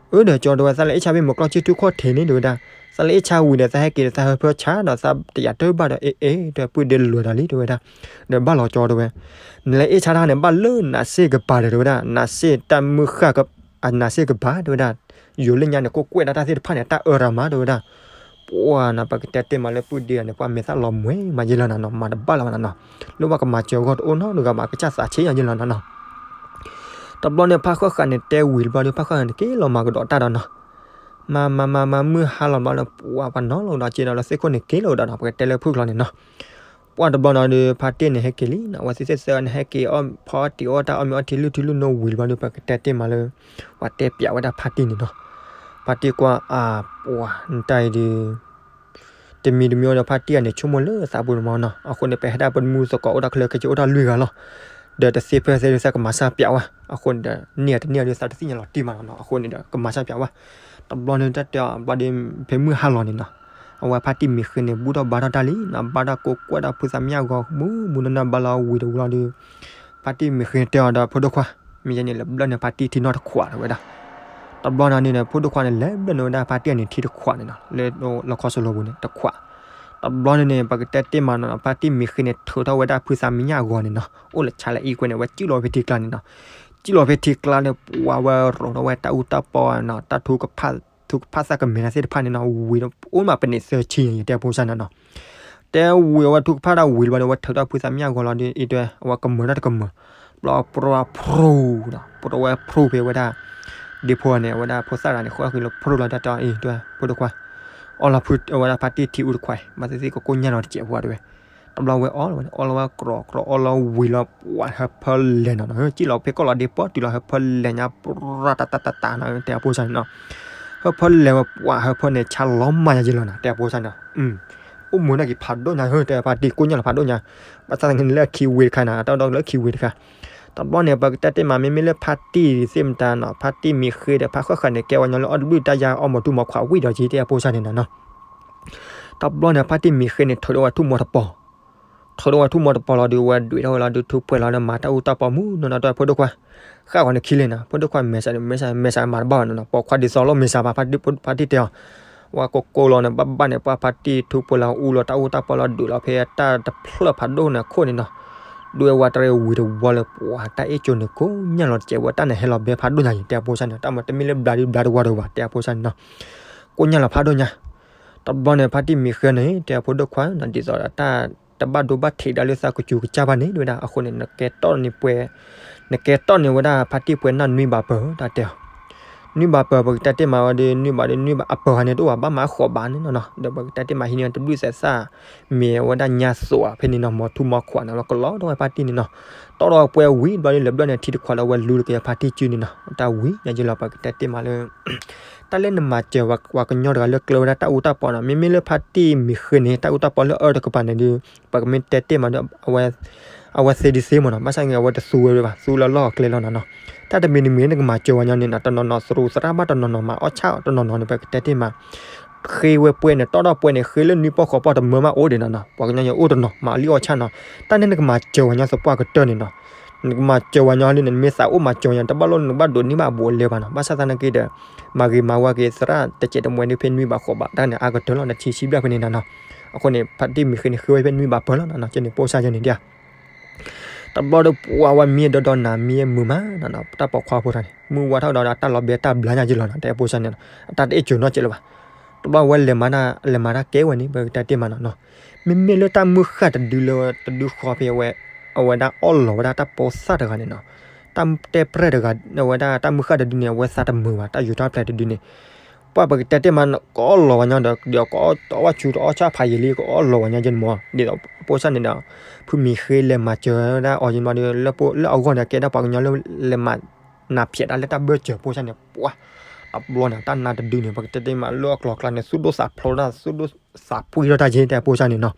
အၢ ဒီးကၠီ တဲဝဲ သးလဲၤအ့ၣ်ဆါဖဲမိၢ်ကျီၢ်ဆံၣ်ထူၣ်ခီၣ်ထံးန့ၣ် တဲဝဲဒၣ်. သးလဲၤအ့ၣ်ဆါဝံၤဒီး သးဟဲက့ၤဒီး သးဟၢဖၢဆါဒီး သးတယာ်တၢ်ဘၣ်ဒီး အ့ၣ်အ့ၣ် တဲဝဲ ပုၢ်ဒ့လၢာ်တၢ်လံ တဲဝဲဒၣ်. ဒီးဘၣ်လီၤကၠီ တဲဝဲ နလဲၤအ့ၣ်ဆါတၢ်န့ၣ် ဘၣ်လၢနးစ့ၣ်ကပၤဒီး တဲဝဲဒၣ် နးစ့ၣ်တၢ်မုၢ်ဃၢ်က အနးစ့ၢ်ကဘၣ် တဲဝဲဒၣ်, ယိၤလၢညါန့ၣ် ကိးကွဲးဒၣ်တၢ်သ့ၣ်တဖၣ်န့ၣ် တၢ်အၢရၤမး တဲဝဲဒၣ်. ပှၤနီၤ ပကတဲတ့ၢ်မးလၢပုၢ်ဒ့အီၤန့ၣ် ပှၤမဲာ်သၣ်လီၤမှဲမးယဲလီၤနၤနီၤ, မၤတဘၣ်လၢၤဘၣ်နၤနီၤ, လၢပှၤကမၤစၢၤအဂီၢ်တအိၣ်နီတဂၤဘၣ် ကစၢ်သးဆံးယဲလီၤနၤနီၤ. တဘျီန့ၣ် ဖါဃၢၣ်ဃၣ်န့ၣ် တဲဝံၤတဘျီဒီး ဖါဃၢၣ်ဃၣ်န့ၣ် က့ၤလီၤမၤကဒီးတၢ်ဒီးနီၤ. မၤမၤမၤမၤ မုၢ်ဟါလီၤဘျီဒီး ပှၤပှၤနီၤလီၤဒီး က့ၤဒီးလၢသ့ၣ်ခိၣ်န့ၣ် က့ၤလီၤကဒီးနီၤ, ပကတဲလၢဖုၣ်ကျီၤန့ၣ်နီၤ. ပှၤတဘျီနီၤဒီး ဖါတံၢ်န့ၣ် ဟဲက့ၤလံနီၤ, အဝဲသ့ၣ်သ့ၣ်သၢဂၤန့ၣ် ဟဲက့ၤအီၣ်ဖီအီၣ်တံၤအီၣ်တၢ်အီၣ်မ့ၤအီထံလုၢ်ထံလုၢ်နိဝံၤတဘျီဒီး ပကတဲတ့ၢ်မးလၢ ပှၤတဲပျးဝဲဒၣ်ဖါတံၢ်န့ၣ်နီၤ. ဖါတံၢ်ကွၢ်အပှၤ နတၢ်အံၤဒီး တမံၤတမံၤအီၤဒီး ဖါတံၢ်အန့ၣ် ဆိကမိၣ်လၢသးပူၤတမီၤနီၤ, အဃိန့ၣ် ပဟဲဒၣ်ပမူသကိးအိၣ်တၢ်ချၢခဲကအိၣ်တၢ်လွံၢ်ဂၤလီၤ. ဒီးတသ့ဖဲသ့ဒ်သးကမၤစၢ်ပျးဝဲ, အဃိန့ၣ်ဒီး န့ၢ်တန့ၢ်ဒ်သးတသ့ၣ်ညါလီၤတံၢ်မးနီၤ, အဃိန့ၣ်ဒီး ကမၤစၢ်ပျးဝဲ. တဘျီန့ၣ်တၢ်တဲအီၤဘျီဒီး ဖဲမုၢ်ဟါလီၤန့ၣ်နီၤ, အဝဲဖါတံၢ်မံၤဃ့န့ၣ် ဘူၣ်ထီၣ်ဘါထီၣ်တၢ်လံနီၤ, ဘါထီၣ်ကိးကွဲးဒီးဖုသးမံယၣ်ဂီၤ မူမူနၢနၢဘါလီၤဝံၤတဝံၤလီၤဒီး ဖါတံၢ်မံၤဃ့တဲအီၤဒီး ဖိဒိၣ်ခွါ, မ့ၢ်ယဲန့ၣ် လဲၤဘျၢၣ်န့ၢ်ဖါတံၢ်ထံနီၢ်တခွး တဲဝဲဒၣ်. တဘျီန့ၣ်န့ၣ် ဖိဒိၣ်ခွါန့ၣ် လဲၤဘျၢၣ်န့ၢ်ဝဲဒၣ်ဖါတံၢ်အန့ၣ်ထံတခွးန့ၣ်နီၤ, လၢ လၢခီၣ်စလိပူၤန့ၣ်တခွး. တဘျီန့ၣ်န့ၣ် ပကတဲတ့ၢ်မးနီၤ, ဖါတံၢ်မံၤဃ့န့ၣ် ထုးထီၣ်ဝဲဒၣ်ဖုသးမံယၣ်ဂီၤန့ၣ်နီၤ, အိၣ်လၢဆါလၢအံၤကွဲန့ၣ် ဝဲစံၣ်လီၤဖဲထံကျါန့ၣ်နီၤ. စံၣ်လီၤဖဲထံကျါလၢပှၤဝဲရိးထီၣ်ဝဲတၢ်အူတၢ်ပီနီၤ, တၢ်ထုကဖၣ် ထုကဖၣ်သၣ်ကမဲာ်သ့ၣ်တဖၣ်န့ၣ်နီၤ, ဝံၤဒီးအိၣ်မးပန့ၣ်သၢဆံယဲၢ် တဲဖိစၢ်န့ၣ်နီၤ. တဲဝံၤအဝဲထုကဖၣ်တၢ်ဝံၤတဘျီဒီး အဝဲထုးထီၣ်ဖုသးမံယၣ်ဂီၤလီၤဒီး အံၤတဲ အဝဲကမၢၢ်တၢ်တကမၢၢ်, ဘျီပြိဝဲပြိဒီး ပြိဝဲပြိဖဲဝဲဒၣ် ဒ့ဖိန့ၣ် အဝဲဒၣ်ဖိသၣ်တဂၤန့ၣ် ဃီဃံလၢပြိလီၤတၢ်တဲအံၤတဲ ဖိဒိၣ်ခွါ, အီလီၤဖု အဝဲဒၣ်ဖါတံၢ်ထံအူတခွးအံၤ ဘၣ်သ့ၣ်သ့ၣ်ကကိၢ်ညၢ်လီၤတစဲးဖိတဲဝဲ. တဘျီဝဲအီလီၤဝဲန့ၣ် အီလီၤဝဲကြီကြီ အီလီၤဝံၤလီၤ ပှၤဟၢဖၢလဲၤနီၤနီၤ, စံၣ်လီၤဖဲကီၢ်လီၤဒ့ပီတုၤလီၤ ဟၢဖၢလဲၤညါ ပြတၢ်တၢ်တၢ်တၢ်နီၤ တဲအဖိစၢ်န့ၣ်နီၤ. ဟၢဖၢလဲၤဝဲ ပှၤဟၢဖၢန့ၣ် ဆါလီၤမးယဲလီၤနီၤ တဲအဖိစၢ်န့ၣ်နီၤ. အိၣ်မူနီၢ်က့ၤဖးဒိၣ်ညါ ဟၢ တဲဖါတံၢ်ကိၢ်ညၢ်လီၤဖးဒိၣ်ညါ, ဘၣ်ဆၣ်သနာ်က့န့ၣ်လၢအခံဝံၤတခါနီၤ အတၢ်အိၣ်ဒီးလၢခံဝံၤတခါ. တဘျီန့ၣ် ပကတဲတ့ၢ်မး မ့မ့ၢ်လၢဖါတံၢ်သ့ၣ်မတၤနီၤ ဖါတံၢ်မံၤဃ့ဒီး ဖါဃၢၣ်ဃၢၣ်န့ၣ် ကဲဝဲညီလၢအီၣ်တဘျုၣ်တၢ်ယါအီၣ်မီၤထူမီၤခွးဝံၤဒီးက့ၤ တဲအဖိစၢ်န့ၣ်နီၤနီၤ. တဘျီန့ၣ် ဖါတံၢ်မံၤဃ့န့ၣ် ထုးထီၣ်ဝဲထူၣ်မီၤတပီၤ, ထုးထီၣ်ဝဲထူၣ်မီၤတပီၤလီၤဒီး ဝဲဒွးထီၣ်ဝဲလီၤဒီး ထူးပှဲၤလီၤဒီး မၤတၢ်အူတၢ်ပီမုၢ်နီၢ်နီၢ် တဲဖိဒိၣ်ခွါ, ဃၣ်ဂီၤန့ၣ်ခံလ့နီၤ ဖိဒိၣ်ခွါ မဲာ်ဆှးန့ၣ် မဲာ်ဆှး မဲာ်ဆှးမၤတဘၣ်ဘၣ်နီၤနီၤ ပိာ်ခွါဒ်သိးလိၣ်မဲာ်ဆှးဘၣ် ဖါတံၢ်တဲအီၤ, ဝဲကိၢ်ကိၢ်လီၤန့ၣ် ဘၣ်ဘၣ်န့ၣ် ပှၤဖါတံၢ်ထူးပှဲၤလီၤအူလီၤတၢ်အူတၢ်ပီလီၤဒွးလီၤဖဲတၢ်တဖျၢၣ်ဖးဒိၣ်န့ၣ်အခိၣ်န့ၣ်နီၤ, ဒွဲဝဲတရံးဝံၤတဝီလၢ ပှၤတၢ်အ့ၣ်ကၠိန့ၣ် ကိၢ်ညၢ်လီၤတစဲးဝဲ တၢ်န့ၣ်ဟဲလီၤဘဲဖးဒိၣ်ညါအံၤ တဲအဖိစၢ်န့ၣ် တၢ်မၤတမ့ၢ်လၢဘျါဒုဘျါတဝီဒီးဘၣ် တဲအဖိစၢ်န့ၣ်နီၤ, ကိၢ်ညၢ်လီၤဖးဒိၣ်ညါ. တဘျီန့ၣ် ဖါတံၢ်မံၤဃ့န့ၣ် တဲအဖိဒိၣ်ခွါနီၤ ဒ်သိးဒီးတၢ် တဘၣ်ဒိဘၣ်ထံးဒၣ်လၢသးကစူၤကစၢ်ဘၣ်န့ၣ် တဲဝဲဒၣ် အဃိန့ၣ် နကဲတီၢ်န့ၢ်ပှဲၤ နကဲတီၢ်န့ၢ်ဝဲဒၣ်ဖါတံၢ်ပှဲၤနၢ်နွံဘးပၢၢ် တၢ်တဲအီၤ, နွံဘးပၢၢ် ပကတဲတ့ၢ်မးဝဲဒီး နွံဘးဒီးနွံဘးအပၢၢ်ဂၤန့ၣ် တအိၣ်ဘၣ်ဘၣ်မၤအဃိးဘးန့ၣ်နီၤနီၤ ဒီးပကတဲတ့ၢ်မးဟံးန့ၢ်တဘျုးသဲးသၣ် မ့ၢ်ဝဲဒၣ်ညါသိးဧါ ဖဲန့ၣ်နီၤ မီၤထူမီၤခွးန့ၣ်လီၤ ကလီၤထီၣ်ဝဲဖါတံၢ်န့ၣ်နီၤ, တီၢ်ထီၣ်ဝဲပှဲၤဝံၤတဘျီဒီး လဲၤဘျၢၣ်န့ၢ်ထံတခွးဒီး ဝဲလူၤတက့ၢ်ဖါတံၢ်စုန့ၣ်နီၤ တၢ်ဝံၤညါယလီၤ ပကတဲတ့ၢ်မးလၢ တၢ်လၢနမၤစၢၤပှၤကညီတဂၤလၢကျၢၤဝဲဒၣ်တၢ်အူတၢ်ပီနီၤ မ့မ့ၢ်လၢဖါတံၢ်မံၤဃ့န့ၣ် တၢ်အူတၢ်ပီလၢအအၢတကပၤန့ၣ်ဒီး ပကမ့ၢ်တဲတ့ၢ်မးဒီး အဝဲသ့ဒ်သ့မ့ၢ်နီၤ ဘၣ်ဆၣ်န့ၣ် အဝဲတသူဝဲဘၣ် သူလၢလီၢ်အကျဲလီၤနီၤနီၤ, တၢ်တမံၤတမံၤလၢနကမၤစၢၤဝဲညီန့ၣ်နီၤ တနီၤနီၤသရူးသရၣ်ဘၣ် တနီၤနီၤမၤအီၣ်ဆၣ်တနီၤနီၤန့ၣ် ပကတဲတ့ၢ်မး ဃ့ဝဲပှဲၤန့ၣ် တီၢ်ထီၣ်ပှဲၤန့ၣ် ဃ့လၢနွံပီၢ်ဃိးပီၢ်တမၢမးအိၣ်ဒံးနီၤနီၤ ပှၤကညီယအိၣ်တနီၤ မၤအီၣ်လံအီၣ်ဆၣ်နီၤ, တၢ်န့ၣ်နကမၤစၢၤဝဲညီသပှၢ်ကတၢၢ်န့ၣ်နီၤ, နကမၤစၢၤဝဲညီလၢန့ၣ် နမ့ၢ်သးအိၣ်မၤစၢၤဝဲညီ တဘၣ်လိၣ်နကဘၣ်ဒိးန့ၢ်ဘၣ်အဘူးအလဲဘၣ်နီၤ ဘၣ်ဆၣ်သနာ်က့ဒီး မၤဂ့ၤမၤဝါက့ၤသရၣ်တစဲးတမှဲၤဒ်ဖဲနွံဘးဃိးဘး တၢ်န့ၣ်အါကတၢၢ်လီၤ နဆံးဆံးဘျဲၣ်ဖဲန့ၣ်နီၤနီၤ, အဃိန့ၣ် ဖါတံၢ်မံၤဃ့န့ၣ် ဃ့ဝဲဖဲနွံဘးပၢၢ်လီၤနီၤနီၤ ကဲန့ၣ် ပိၢ်စၢ်ယဲန့ၣ်ဒၣ် တဘျီဒီးပှၤဝဲမံဒီဒီနၤမံမုာ်မးနီၤနီၤ တၢ်ပိာ်ခွါဖိတဂၤန့ၣ် မုၢ်ဝါထီၣ်ဒီးတၢ်လီၤဘဲတၢ်ဘျါညါယလီၤနီၤ တဲပိၢ်စၢ်န့ၣ် အတၢ်တအ့ၣ်ကၠိၤနီတစဲးလၢၤဘၣ်, တဘျီဝဲလဲၤမၤတၢ် လဲၤမၤတၢ်ကဲဝဲန့ၣ် ပကတဲတ့ၢ်မးနီၤနီၤ, မ့မ့ၢ်လၢတၢ်မုၢ်ဃၢ်တဒုလၢတဒုဃီဖဲဝဲ အဝဲဒၣ်အီၣ်လီၤဝဲဒၣ်တၢ်ပိာ်သၣ်တဂၤန့ၣ်နီၤ, တၢ်တဲပြဲၢ်တဂၤ အဝဲဒၣ်တၢ်မုၢ်ဃၢ်တဒုန့ၣ် အဝဲသးတမုာ်ဘၣ် တၢ်ယူၤတၢ်ဖျဲးတဒုန့ၣ် ပှၤပကတဲတ့ၢ်မး ကအီၣ်လီၤဝဲညီဒီး ဒီးကအီၣ်တအီၣ်ဆူတအီၣ်ဆၣ်ဖးယံာ်လံ ကအီၣ်လီၤဝဲညီယဲန့ၣ်မး ဒ်သိးပိၢ်စၢ်န့ၣ်ဒီး ဖုမံၤဃ့လဲၤမၤစၢၤဒၣ်အီၤယဲန့ၣ်မးဒီး လၢအဂီၢ်န့ၣ် ကဲဒၣ်ပှၤကညီလၢလဲၤမၤနးဖျဲးဒၣ်လၢတၢ်ဘၢၣ်စၢၤပိၢ်စၢ်န့ၣ် ပှၤ တဘျီန့ၣ် တၢ်နါတဒုန့ၣ် ပကတဲတ့ၢ်မး လၢအကျိၤအကျဲန့ၣ် သူၣ်ဒိၣ်သးဖျိးဒၣ် သူၣ်ဒိၣ်သးဖှံထီၣ်တၢ်ယဲ တဲပိၢ်စၢ်န့ၣ်နီၤ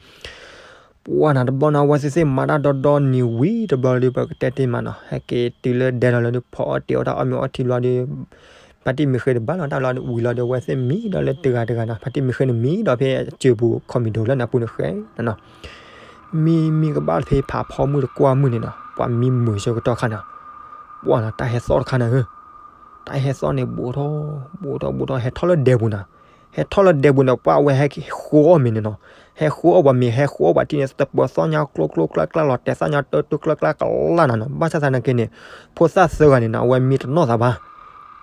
ပှၤန့ၣ်တဘျီန့ၣ် အဝဲသ့ၣ်သ့ၣ်မၤတၢ်ဒီဒီနံၤဝံၤတဘျီဒီး ပကတဲတ့ၢ်မးနီၤ ဟဲက့ၤတုၤလၢဒဲဒီးလၢ ဖီအီၣ်တ့ၤအီၣ်တၢ်အီၣ်မ့ၤအီထံဘျီဒီး ဖါတံၢ်မံၤဃ့တဘၣ်လီၤတၢ်လီၤဝံၤလီၤဒီး အဝဲသ့ၣ်မံဒီးလၢတဂၤတဂၤနီၤ ဖါတံၢ်မံၤဃ့န့ၣ်မံဒီးဖဲအစၢၤပူၤ ခီမံၤဒိၣ်လၢနၢ်ပူၤန့ၣ်ဃဲနီၤ မံမံကဘၣ်ဖဲဖးဖီမုၢ်တကွၢ်မုၢ်န့ၣ်နီၤ ပှၤမံမုာ်ဆၢကတီၢ်ခါန့ၣ် ပှၤနီၤ တၢ်ဟဲသီၣ်တခါန့ၣ်ဧၢ တၢ်ဟဲသီၣ်န့ၣ် ဘူးထီၣ် ဘူးထီၣ် ဘူးထီၣ် ဟဲထီၣ်လၢဒဲပူၤနီၤ ဟဲထီၣ်လၢဒဲပူၤန့ၣ် ပှၤအဝဲဟဲဃိအီၣ်မ့ၤန့ၣ်နီၤ ဟဲဃိအီၣ်ပှၤမ့ၤ ဟဲဃိအီၣ်ပှၤထံန့ၣ် တပၢၤသီၣ်ညါကျိကျိကျါကျါလီၤ တဲာ်သၣ်ညါတၢတကျါကျါကလၢ်နီၤနီၤ ဘၣ်ဆၣ်သနာ်က့န့ၣ် ဖိသၣ်သၢဂၤန့ၣ်နီၤ အဝဲမံတနီၣ်သးဘၣ်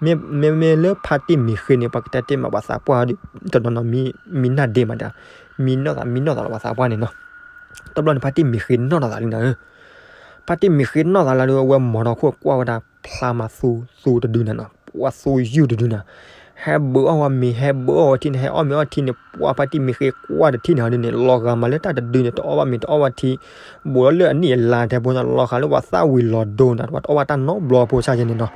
မ့မ့ၢ်လၢဖါတံၢ်မံၤဃ့န့ၣ် ပှၤကတဲတ့ၢ်မး ပှၤသးပှၢ်တနီၤနီၤ မံနီၢ်သးမံနီၢ်သးလီၤ ပှၤသးပှၢ်န့ၣ်နီၤ. တဘျီန့ၣ် ဖါတံၢ်မံၤဃ့နီၢ်သးလီၤသးလံနၤဧၢ. ဖါတံၢ်မံၤဃ့နီၢ်သးလီၤဒီး အဝဲမၤထီၣ်ခိၣ်ကွၢ်ဝဲဒၣ်ဖျါမးသူသူတဒုနၤနီၤ, ပှၤသူယုၢ်တဒုနၤ, ဟဲဘုးအီၣ်ဝဲမ့ၤ ဟဲဘုးအီၣ်ဝဲထံန့ၣ် ဟဲအီၣ်မ့ၤအီထံန့ၣ် ပှၤဖါတံၢ်မံၤဃ့ကွၢ်တထံၣ်န့ၣ်ဒ်န့ၣ် လီၤဂာ်မးလၢတၢ်တဒုန့ၣ် တအီၣ်ဘၣ်မ့ၤတအီၣ်ဘၣ်ထံ, ဘူးလီၤလၢအနံၣ်အလါတဲဖိန့ၣ် လီၤဂာ်လၢပှၤသၣ်ဝံၤလီၤဒိနၤ ပှၤတအီၣ်ဘၣ်တၢ်နီတဘျီဖိဆၣ်ယဲန့ၣ်နီၤ.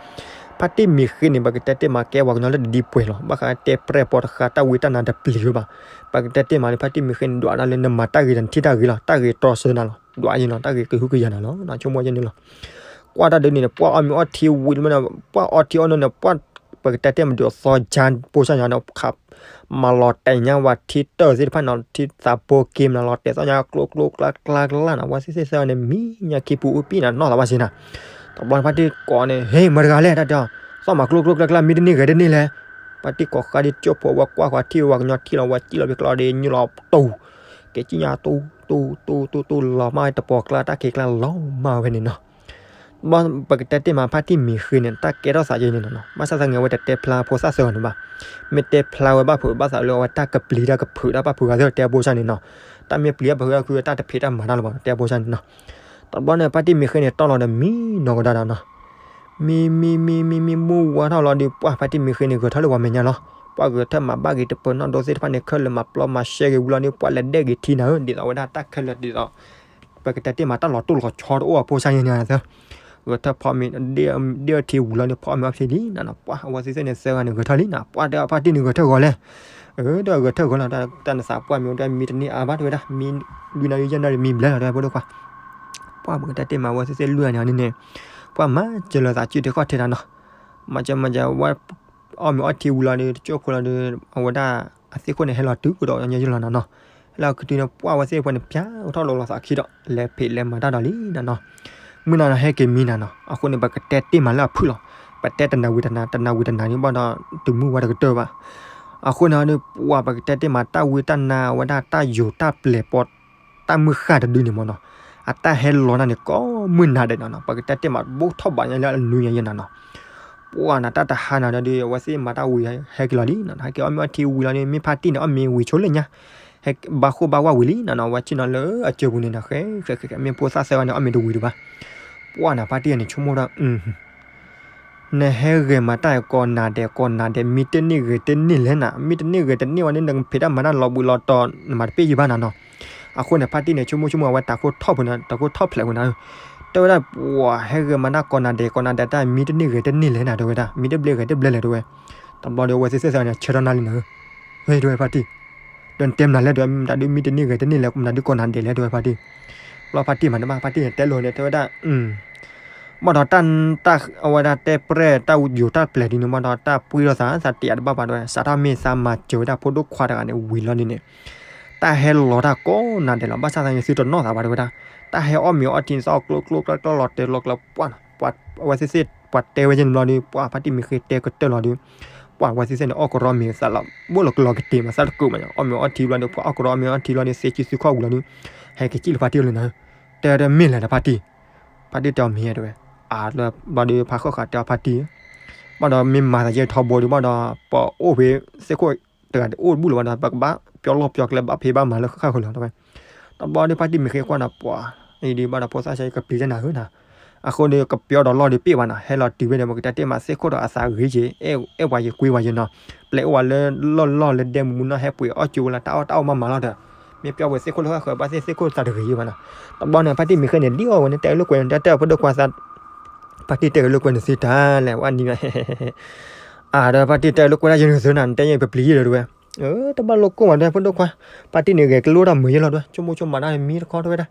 ဖါတံၢ်မံၤဃ့န့ၣ် ပကတဲတ့ၢ်မးကဲပှၤကညီလၢတဒ်ပှဲၤလီၤ ဘၣ်ဃးတဲပြဲၢ်ပီတဃာ် တၢ်ဝံတၢ်နါတပျံၤဝဲဘၣ်. ပကတဲတ့ၢ်မးန့ၣ် ဖါတံၢ်မံၤဃ့န့ၣ် ဒွးဒၣ်လၢနမၤတၢ်ဂ့ၤတထံၣ်တၢ်ဂ့ၤလီၤ တၢ်ဂ့ၤတြီဆၢနၤလီၤ ဒွးယဲလီၤ တၢ်ဂ့ၤကဟုကယာ်နၤလီၤ ဆိကမိၣ်ယဲန့ၣ်လီၤ. ကွၢ်တၢ်ဒ်န့ၣ်န့ၣ် ပှၤအီၣ်မ့ၤအီထံဝံၤလီၤန့ၣ် ပှၤအီထံအီနိန့ၣ် ပှၤ ပကတဲတ့ၢ်မးဒုးအသီကၠါဖိဆၣ်ညါန့ၣ် ခး မၤလီၤတဲာ်ညါဝဲထံတၢၢ်သ့ၣ်တဖၣ်န့ၣ် ထံသးဘိက့ၤမးလီၤတဲာ်သီၣ်ညါကျိကျိကျါကျါကျါနၤ ပှၤသ့ၣ်သ့ၣ်သၢန့ၣ် မံညါခံပူၤအူပံနၤ နီၢ်သးဘၣ်စ့နၤ. တဘျီန့ၣ် ဖါတံၢ်ကိးန့ၣ် ဟ့ၣ် မတၤတဂၤလဲၣ် တၢ်တဲအီၤ သီၣ်မးကျိကျိကျါကျါ မံတန့ၢ်ဂဲၤတန့ၢ်လဲၣ်. ဖါတံၢ်ကိးဃါဒ်ကၠိဖိဝဲကွၢ်ဃီထံၣ်ဝဲကညီထံၣ်လီၤ ဝဲစံၣ်လီၤဖဲကျီဒီးညိလီၤတူၢ် က့ၤစံၣ်ညါတူၢ်တူၢ်တူၢ်တူၢ်တူၢ် လီၤမၢ်ဝဲတပီၤကျါတၢ်ခံးကျါလီၤမၢ်ဝဲန့ၣ်နီၤ. ဘၣ်ပကတဲတ့ၢ်မး ဖါတံၢ်မံၤဃ့န့ၣ် တၢ်ကဲထီၣ်သးယဲန့ၣ်နီၤ ဘၣ်ဆၣ်သနာ်က့ အဝဲတတဲဖျါဖိသၣ်သၢဂၤန့ၣ်ဘၣ်. မ့ၢ်တဲဖျါဝဲဘၣ်ဖုး ဘၣ်သးလၢအဝဲတၢ်ကပျံၤတၢ်ကဖုးတၢ်ဘၣ်ဖုးဂၤသ့ၣ်တဲအဖိဆၣ်န့ၣ်နီၤ. တၢ်မ့ၢ်ပျံၤတၢ်ဖုးတၢ်ခု တၢ်တဖံးတၢ်မၤတၢ်လၢၤဘၣ် တဲအဖိဆၣ်န့ၣ်နီၤ. တဘျီန့ၣ် ဖါတံၢ်မံၤဃ့န့ၣ် တီၢ်လီၤဒီးမံနီၤကဒါဒီးနီၤ မံမံမံမံမံ မုၢ်ဝါထီၣ်လီၤဒီး ပှၤဖါတံၢ်မံၤဃ့န့ၣ် ဂဲၤထၢၣ်လၢပှၤမဲာ်ညါလီၤ. ပှၤဂဲၤထၢၣ်မၤဘၣ်က့ၤတပၢၤနီၣ်ဒိသ့ၣ်တဖၣ်န့ၣ် ခဲလၢာ်မၤပျီမၤရှဲက့ၤဝံၤလီၤဒီး ပှၤလဲၤဒဲက့ၤထံနၤဧၢ ဒ်သိးဝဲဒၣ်တၢ်ခဲလၢာ်ဒ်သိး ပကတဲတ့ၢ်မးတၢ်လီၤတိၢ်လီၤဆီတအိၣ်အဖိဆၣ်ယဲန့ၣ်သၢ ဂဲၤထၢၣ်ဖီမ့ၤ ဒ့ၣ်အီထံဝံၤလီၤဒီး ဖီအီၣ်မ့ၤအီထံလံနၤနီၤ. ပှၤအဝဲသ့ၣ်သ့ၣ်န့ၣ် သၢဂၤန့ၣ် ဂဲၤထၢၣ်လံနၤ ပှၤတဲအီၤဖါတံၢ်န့ၣ် ဂဲၤထၢၣ်ဂီၤလဲၣ်. အၢ ဒီးဂဲၤထၢၣ်ဂီၤလီၤ တၢ်နသးပှၢ်မ့ၤအိၣ်တၢ်မံတန့ၢ်အါဘၣ်တဲဝဲဒၣ် မံလွံၢ်နၣ်ရံၣ်ယဲၢ်နၣ်ရံၣ်မံဘျဲလီၤ တဲဖိဒိၣ်ခွါ. ပှၤပကတဲတ့ၢ်မး အဝဲသ့ၣ်သ့ၣ်လွံၢ်ဂၤန့ၣ်န့ၣ် ပှၤမၤစၢၤလီၤသးစုတခီၣ်ထဲတၢ်နီၤ မၤစၢၤမၤစၢၤဝဲ အီၣ်မ့ၤအီထံဝံၤလီၤဒီး တကၠိဖိလီၤဒီး အဝဲဒၣ်အသ့ၣ်ခိၣ်န့ၣ် ဟဲလီၤတုၤကဒီးညါယဲလီၤနၤနီၤ. ဟဲလီၤကတုၤန့ၣ် ပှၤအဝဲသ့ၣ်တဖၣ်န့ၣ် ပျၢ်အိၣ်ထီၣ်လိာ်လီၤသးခံဒီး လဲၤဖံးလဲၤမၤတၢ်ဒီးလံနၤနီၤ. မုၢ်နၤနီၤ ဟဲက့ၤမံနၤနီၤ အဃိန့ၣ် ပကတဲတ့ၢ်မးလၢအဖုၣ်လီၤ. ပတဲတနၤဝံၤတနၤ တနၤဝံၤတနၤန့ၣ်ဘၣ်ဒီး တုၤမုၢ်ဝါတကတၢၢ်ဘၣ်. အဃိန့ၣ်ဒီး ပှၤပကတဲတ့ၢ်မး တၢ်ဝံတၢ်နါဝဲဒၣ် တၢ်ယိၤတၢ်ပျဲၤပီ တၢ်မုၢ်ဃၢ်တဒုန့ၣ်မ့ၢ်နီၤ အတၢ်ဟဲလီၤတၢ်န့ၣ် ကိးမုၢ်နၤဒဲးနီၤနီၤ ပကတဲတ့ၢ်မး ဘူးထီၣ်ဘးညါလၢအနွံညါယဲနၤနီၤ. ပှၤနၤတၢ်တဟါနၤဒီး အဝဲသ့ၣ်မၤတၢ်ဝံၤ ဟဲက့ၤလီၤလံနီၤ ဟဲက့ၤအီၣ်မ့ၤအီထံဝံၤလီၤန့ၣ် မ့ၢ်ဖါတံၢ်န့ၣ် အီၣ်မ့ၤဝံၤဆိလၢညါ ဟဲဘၣ်ဃိဘၣ်ဝါဝံၤလံနၤနီၤ အဝဲဆ့ၣ်နီၤလၢအစၢၤပူၤန့ၣ်နီၤ ဃဲဃဲဃဲ မ့ၢ်ဖိသၣ်သၢဂၤန့ၣ် အီၣ်မ့ၤတဝံၤဒံးဘၣ်. ပှၤနၤဖါတံၢ်န့ၣ် ဆိကမိၣ်ဒီး နဟဲဂဲၤမၤတၢ်ကိးနၤဒဲးကိးနၤဒဲး မံတန့ၢ်ဂဲၤတန့ၢ်လဲၣ်နၤ မံတန့ၢ်ဂဲၤတန့ၢ်ဝဲန့ၣ် နကဖံးတၢ်မၤတၢ်လီၤဘှံးလီၤတီၤ နမၤတပ့ၢ်ယံၤဘၣ်နၤနီၤ. အဃိန့ၣ် ဖါတံၢ်န့ၣ် ဆိကမိၣ်ဆိကမိၣ် အဝဲတၤခိၣ်ထီၣ်ဖျဲးဝဲနၤ တဲဝဲဒၣ် ပှၤဟဲဂဲၤမၤတၢ်ကိးနၤဒဲးကိးနၤဒဲးတၢ် မံတန့ၢ်ဂဲၤတန့ၢ်လဲၣ်နၤ တဲဝဲဒၣ် မံတဘျဲဂဲၤတဘျဲလဲၣ်တဲဝဲ. တဘျီဒီး အဝဲသ့ၣ်သၢဂၤန့ၣ် ဆၢထီၣ်နၢ်လံနၤဧၢ တဲဝဲဖါတံၢ် ဒီးနတဲမနုၤလဲၣ်တဲဝဲ မတၤဒုးမံတန့ၢ်ဂဲၤတန့ၢ်လဲၣ် မတၤဒုးကိးနၤဒဲးလဲၣ်တဲဝဲဖါတံၢ်. ဘျီဖါတံၢ်မၤတဘၣ် ဖါတံၢ်န့ၣ်တဲလီၤန့ၣ် တဲဝဲဒၣ် ဘၣ်ဒီးတၢ် အဝဲဒၣ်တဲပြဲၢ်တၢ်ယိၤတၢ်ပျဲၤဒ်န့ၣ် ဘၣ်ဒီးတၢ်ပှံၢ်ထီၣ်သး သးတယးတဘၣ်ဘၣ်တဲဝဲ စးထီၣ်မ့ၢ်သးမၤစၢၤဝဲဒၣ်ဖိဒိၣ်ခွါတဂၤန့ၣ် ဝံၤလီၤဒ်န့ၣ် တၢ်ဟဲလီၤတၢ်ကိးနၤဒဲးလီၤ ဘၣ်ဆၣ်သနာ်က့သုတနီၣ်သးဘၣ်တဲဝဲဒၣ် တၢ်ဟဲအီၣ်မ့ၤအီထံန့ၣ် သီၣ်ကျိကျိကျါကျါလီၤတဲာ်လီၤကျါပှၢ် အဝဲသ့ၣ်သ့ၣ်ပှၤတဲဝဲယဲန့ၣ်ဘျီဒီး ပှၤဖါတံၢ်မံၤဃ့တဲကတၢၢ်လီၤဒီး ပှၤအဝဲသ့ၣ်သ့ၣ်န့ၣ် အီၣ်ကရီမ့ၤသးလီၤ ဘိၣ်လီၤကလီၤကတ့ၤမး သးတကုးမး အီၣ်မ့ၤအီထံဘျီဒီး ပှၤအီၣ်ကရီအီၣ်မ့ၤအီထံဘျီဒီး သ့စုသ့ခီၣ်ဝံၤလီၤဒီး ဟဲက့ၤစံၣ်လၢဖါတံၢ်လီၤန့ၣ် တဲဝဲဒၣ်မ့ၢ်လဲၣ်ဒီး ဖါတံၢ် ဖါတံၢ်တဲအီၤမ့ၢ်ဧါတဲဝဲ အါလၢဘျီဒီး ဖါဃၣ်ဃၣ်တဲအီၤဖါတံၢ် ဘၣ်ဒီးမ့ၢ်မၤသးယဲထီဘိဒီး ဘၣ်ဒီးပအိၣ်ဖဲသ့ၣ်ခိၣ်တဂၤတအိၣ်တဘူၣ်လၢၤဘၣ်ဒီး ပကဘၣ်ပျီလီၢ်ပျီကျဲ ဘၣ်ဖံးဘၣ်မၤလၢဃၣ်ဃၣ်ဃၢၤလီၤတဲဝဲ တဘျီဒီး ဖါတံၢ်မံၤဃ့ကွၢ်နၤပှၤ အံၤဒီး ဘၣ်ဒီးဖိသၣ်ဆါကပျံၤတၢ်နၤဧၢနၤ အဃိဒီး ကပျီဒီးလီၢ်ဒီးပ့ၢ်ဘၣ်နၤ ဟဲလီၤတုၤဖဲန့ၣ် ပကတဲတ့ၢ်မးသ့ၣ်ခိၣ်ဒီးအသးဂ့ၤက့ၤ အဲၣ်ပှၤယံၤကွံပှၤယံၤနီၤ ပျဲအိၣ်ဝဲလၢလီၢ်လီၢ်လၢဒဲမူမူနီၤ ဟဲပှ့ၤအီၣ်ကၠိဝဲလၢတၢ်အီၣ်တၢ်အီမးမးလီၤဒီး မ့ၢ်ပျီဝဲသ့ၣ်ခိၣ်လၢဃၣ်ဃၢၤ ဘၣ်သ့ၣ်သ့ၣ်ခိၣ်သးတဂ့ၤယံၤဘၣ်နၤ တဘျီန့ၣ် ဖါတံၢ်မံၤဃ့န့ၣ် ဒ်အီၣ်ဝဲန့ၣ် တဲလၢကွဲးန့ၣ် တဲတဲဖိဒိၣ်ခွါသး ဖါတံၢ်တဲက့ၤလၢကွဲးန့ၣ်သ့တၢ်လဲၣ် ဝဲနံၤ အါဒီးဖါတံၢ်တဲလၢကွဲးဒၣ်ယဲန့ၣ်သ့နၤ နတဲယဲပပျံၤယဲဒီးတဲဝဲ တဘၣ်လိၣ်ကိၢ်မးတဲဖိဒိၣ်ခွါ ဖါတံၢ်န့ၣ်ဂဲၤကလိတၢ်မုာ်ယဲလီၤတဲဝဲ ဆိကမိၣ်ဆိကမးတၢ်မံတခီတဲဝဲဒၣ်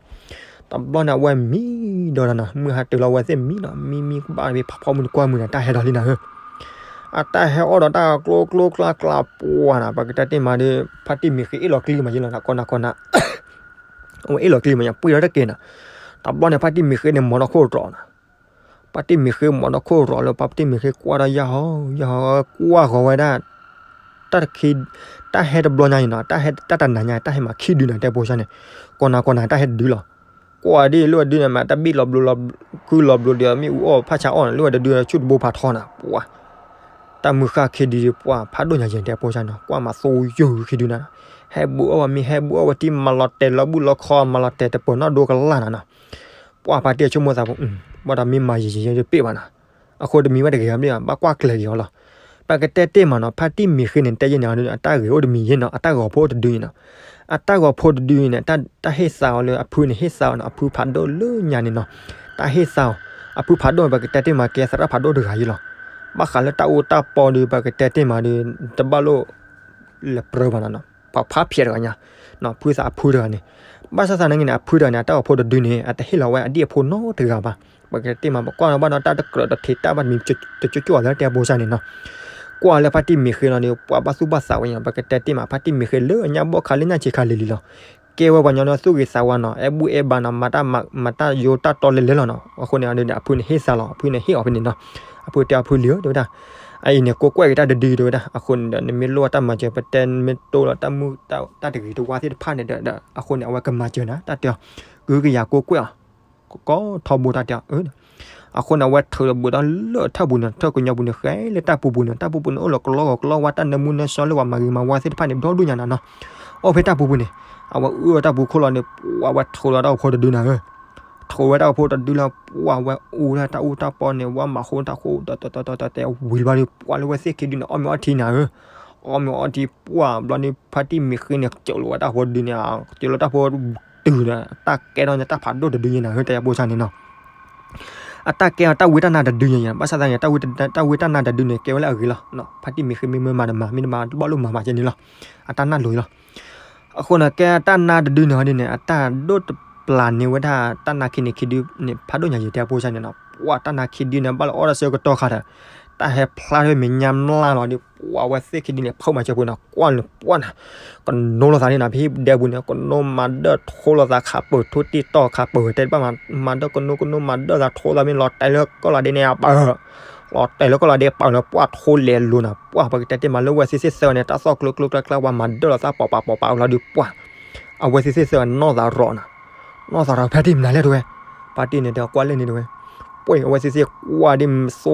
တဘျီန့ၣ် အဝဲမံဒီးနၤနီၤ မုၢ်ဟါတုၤလီၤအဝဲသ့ၣ်မံနီၤ မံမံကဘၣ်ဖးဖီမုၢ်တကွၢ်မုၢ်နၤ တၢ်ဟဲဒီးလံနၤဧၢ အတၢ်ဟဲအီၣ်ဒီးတၢ်ကျိကျိကျါကျါပှၤနၤ ပကတဲတ့ၢ်မးဒီး ဖါတံၢ်မံၤဃ့အ့ၣ်လီၤကျံမးယဲလီၤနၤ ကိးနၤကိးနၤ အဝဲအ့ၣ်လီၤကျံမးညါ ပှ့ၤဒီးတက့ၢ်နၤ တဘျီန့ၣ် ဖါတံၢ်မံၤဃ့န့ၣ် မီၤထီၣ်ခိၣ်ရီၤနၤ ဖါတံၢ်မံၤဃ့မီၤထီၣ်ခိၣ်ရီၤလၢ ဖါတံၢ်မံၤဃ့ကွၢ်ဒီးယၢ်ဟီ ယၢ်ဟီ ကွၢ်ဃီၤဝဲဒၣ် တၢ်တခ့ တၢ်ဟဲတဘျီညါအံၤနီၤ တၢ်ဟဲတၢ်တနၤညါ တၢ်ဟဲမးခံဒုနၤ တဲဖိဆါန့ၣ် ကိးနၤကိးနၤ တၢ်ဟဲတဒုလီၤ ကွၢ်ဒ်လိၣ်ဝဲဒုန့ၣ်မး တၢ်ဘံၣ်လီၤဘျိလီၤ ခုလီၤဘျိဒီး မ့ၣ်အူအီၣ်ဖးဆါအီၣ်န့ၣ် လိၣ်ဝဲတဒု ဆူၣ်တဘိဖးထီနၤ ပှၤ တၢ်မုၢ်ဃၢ်ခံဒု ပှၤဖးဒိၣ်ညါယဲၢ် တဲဖိစၢ်နီၤ, ကွၢ်မၤသိယုၢ်ခံဒုနၤ, ဟဲဘူးအီၣ်ဝဲမ့ၤ ဟဲဘူးအီၣ်ဝဲထံ မၤလီၤတဲာ်လီၤဘူၣ်လီၤခီ မၤလီၤတဲာ်တပၢၤနီၣ်ဒိကလၢ်နၤနီၤ. ပှၤဖါတံၢ်အဆိကမိၣ်သးဖိ, ဘၣ်ဒီးမ့ၢ်မၤယဲၢ်ယဲၢ်တပ့ၢ်ဘၣ်နီၤ, အဃိတမံၤဘၣ်တဂ့ၤအီၤဘၣ် ဘၣ်ကွၢ်ကျဲၤက့ၤအီၤလီၤ. ပကတဲတ့ၢ်မးနီၤ, ဖါတံၢ်မံၤဃ့န့ၣ် တဲယဲၢ်န့ၣ် အတၢ်ဂ့ၤအိၣ်တမံၤယဲၢ်နီၤ, အတၢ်ဂီၤဖိတဒုန့ၣ်နီၤ, အတၢ်ဂီၤဖိတဒုန့ၣ် တၢ်ဟ့ၣ်သါအီၤလၢအဖုန့ၣ် ဟ့ၣ်သါအီၤနီၤ, အဖုဖးဒိၣ်လၢညါန့ၣ်နီၤ, တၢ်ဟ့ၣ်သါအီၤ, အဖုဖးဒိၣ်န့ၣ် ပကတဲတ့ၢ်မး ကဲသရၣ်ဖးဒိၣ်တဂၤယဲၢ်လီၤ. ဘၣ်ဃးလၢတၢ်အူတၢ်ပီဒီး ပကတဲတ့ၢ်မးဒီး တဘၣ်လိၣ် လဲၤပြၢဘၣ်နီၤနီၤ, ပှၤဖးဖျဲးတဂၤညါ, ဖုသးအဖုတဂၤန့ၣ်, ဘၣ်ဆၣ်သးန့ၣ်န့ၣ် အဖုတဂၤန့ၣ် အတၢ်ဂီၤဖိတဒုန့ၣ် အတဟ့ၣ်လီၤဝဲအဒံၣ်အဖိနီတဂၤဘၣ်. ပကတဲတ့ၢ်မး ပကွၢ်လီၤဘၣ်နီၤ တၢ်တကြၢးတထံးတၢ်ဘၣ်တမံၤ တကၠိကၠိအီၤလၢတဲဖိစၢ်န့ၣ်နီၤ, ကွၢ်လၢဖါတံၢ်မံၤဃ့လီၤန့ၣ် ပှၤဘၣ်သူၣ်ဘၣ်သးဝဲညါ, ပကတဲတ့ၢ်မး ဖါတံၢ်မံၤဃ့လၢအညၣ်ဘီၣ်ခါလၢညၣ်ဆံးခါလံၤလံၤလီၤ. ကဲဝဲပှၤညီနီၤ သူၣ်ဂ့ၤသးဝါနီၤ, အဲၣ်ဘူၣ်အဲၣ်ဘါနီၤ, မၤတၢ်ယိတၢ်တီလဲၤလဲၤလီၤနီၤ. အဃိန့ၣ် အဖုန့ၣ်ဟ့ၣ်သါလီၤ, အဖုန့ၣ်ဟ့ၣ်အီၤဖဲန့ၣ်နီၤ. အဖုတဲအဖုလံၤဧၢ တဲဝဲဒၣ်, အအံၤန့ၣ် ကိးကွဲးက့ၤတၢ်တဒုတဲဝဲဒၣ်, အဃိန့ၣ်ဒီး နမ့ၢ်လိၣ်ဘၣ်တၢ်မၤစၢၤ ပတဲမ့ၢ်တိၢ်လီၤတၢ်မုၢ်တၢ်တဂ့ၤတဝါသ့ၣ်တဖၣ်န့ၣ်ဒီး အဃိန့ၣ် အဝဲကမၤစၢၤနၤ တၢ်တဲအီၤ, ကဟုကယာ်ကိးကွဲးအီၤ ကီထီဘိတၢ်တဲအီၤ. အဃိန့ၣ် အဝဲထုးလီၤဘုးဒီးလၢထၢၣ်ပူၤန့ၣ်, ထၢၣ်ကညီပူၤန့ၣ် ဃဲလၢတၢ်ပူၤပူၤန့ၣ်, တၢ်ပူၤပူၤန့ၣ် အိၣ်လီၤကလီဂီၤကလီဝါ တၢ်နၢမူနၢဆှီလၢပှၤမၤဂ့ၤမၤဝါသ့ၣ်တဖၣ်န့ၣ် ဒီဒူၣ်ညါနၤနီၤ. အိၣ်ဖဲတၢ်ပူၤပူၤန့ၣ်, အဝဲအုၣ်ဝဲတၢ်ပူၤခိၣ်လီၤန့ၣ် ပှၤဝဲထုးလီၤတၢ်အိၣ်ဖှိၣ်တဒုနၤဧၢ, ထုးဝဲတၢ်အိၣ်ဖှိၣ်တဒုလီၤ ပှၤဝဲအူတၢ်အူတၢ်ပီန့ၣ် ဝဲမၤဃိတၢ်ဃိ တဝံၤလၢၤဘၣ်ဒီး ပှၤလၢဝဲသ့ၣ်ခံဒုန့ၣ် အီၣ်မ့ၤအီထံနၤဧၢ, အီၣ်မ့ၤအီထံ ပှၤဘျီန့ၣ် ဖါတံၢ်မံၤဃ့န့ၣ် ကၠိးလီၤဝဲတၢ်အိၣ်ဖှိၣ်တဒုန့ၣ်, ကၠိးလီၤတၢ်အိၣ်ဖှိၣ်တဒုန့ၣ် တၢ်ကဲထီၣ်န့ၣ် တၢ်ဖးဒိၣ်တဒုန့ၣ်နၤဧၢ တဲဖိစၢ်န့ၣ်နီၤ. အတၢ်ကဲအီၤတၢ်ဝံတၢ်နါတဒုညါညါ, ဘၣ်ဆၣ်သနာ်က့ တၢ်ဝံတၢ်နါတဒုန့ၣ် ကဲဝဲလၢအဂ့ၤလီၤ. ဖါတံၢ်မံၤဃ့မ့ၢ်မၤတမၤ မ့ၢ်တမၤတဘၣ်လိၣ်မၤမၤကဲန့ၣ်လီၤ. အတၢ်နၢ်လိၤအံၤလီၤ. အဃိန့ၣ် ကဲတၢ်နါတဒုန့ၣ်ဟီဒ်န့ၣ် အတၢ်ဒိၣ်တပျၢ်န့ၢ်ဝဲဒၣ် တၢ်နါခံန့ၣ်ခံဒုန့ၣ် ဖးဒိၣ်ညါယဲၢ် တဲဖိစၢ်န့ၣ်နီၤ. ပှၤတၢ်နါခံဒုန့ၣ် ဘၣ်လၢအီၣ်တၢ်ဆၢကတီၢ်ခါဒီး တၢ်ဟဲဖျါထီၣ်မဲာ်ညါမျၢ်လီၤဒီး ပှၤဝဲသ့ၣ်ခံဒုန့ၣ် ဖီၣ်မၤစၢၤပူၤန့ၣ် ကွၢ်လၢပှၢ်နၤ ကနိလီၤသးန့ၣ်နီၤ, ဖဲဟံၣ်ဒဲပူၤန့ၣ် ကနိမၤဒၢၣ်ထိလီၤသးခးပၢၤ ထိတံၢ်တီၢ်ခးပၢၤ တဲတဘၣ်မၤ မၤဒၢၣ်ကနိကနိမၤဒၢၣ်သးထိသးမ့ၢ်လီၤတဲာ်လၢကီၢ်လီၤဒ့န့ၣ် အပၢ် လီၤတဲာ်လၢကီၢ်လီၤဒ့ပာ်လၢပှၢ်ထိလဲၤလိၤနၤ, ပှၢ်ပကတဲတ့ၢ်မးလၢဝဲသ့ၣ်သ့ၣ်သၢဂၤန့ၣ် တၢ်သီၣ်ကျိကျိကျါကျါ ပှၤမၤဒၢၣ်လီၤသးပာ်ပာ်ပာ်ပာ်လီၤဒုးပှၢ် အဝဲသ့ၣ်သ့ၣ်သၢဂၤနီၢ်သးရီၤနၤ, နီၢ်သးရီၤ ဖါတံၢ်မနုၤလဲၣ်တဲဝဲ, ဖါတံၢ်န့ၣ်တဲကွၢ်လၢန့ၣ်တဲဝဲ, ပှဲၢ်အဝဲသ့ၣ်သ့ၣ်ကွၢ်ဒ်သိ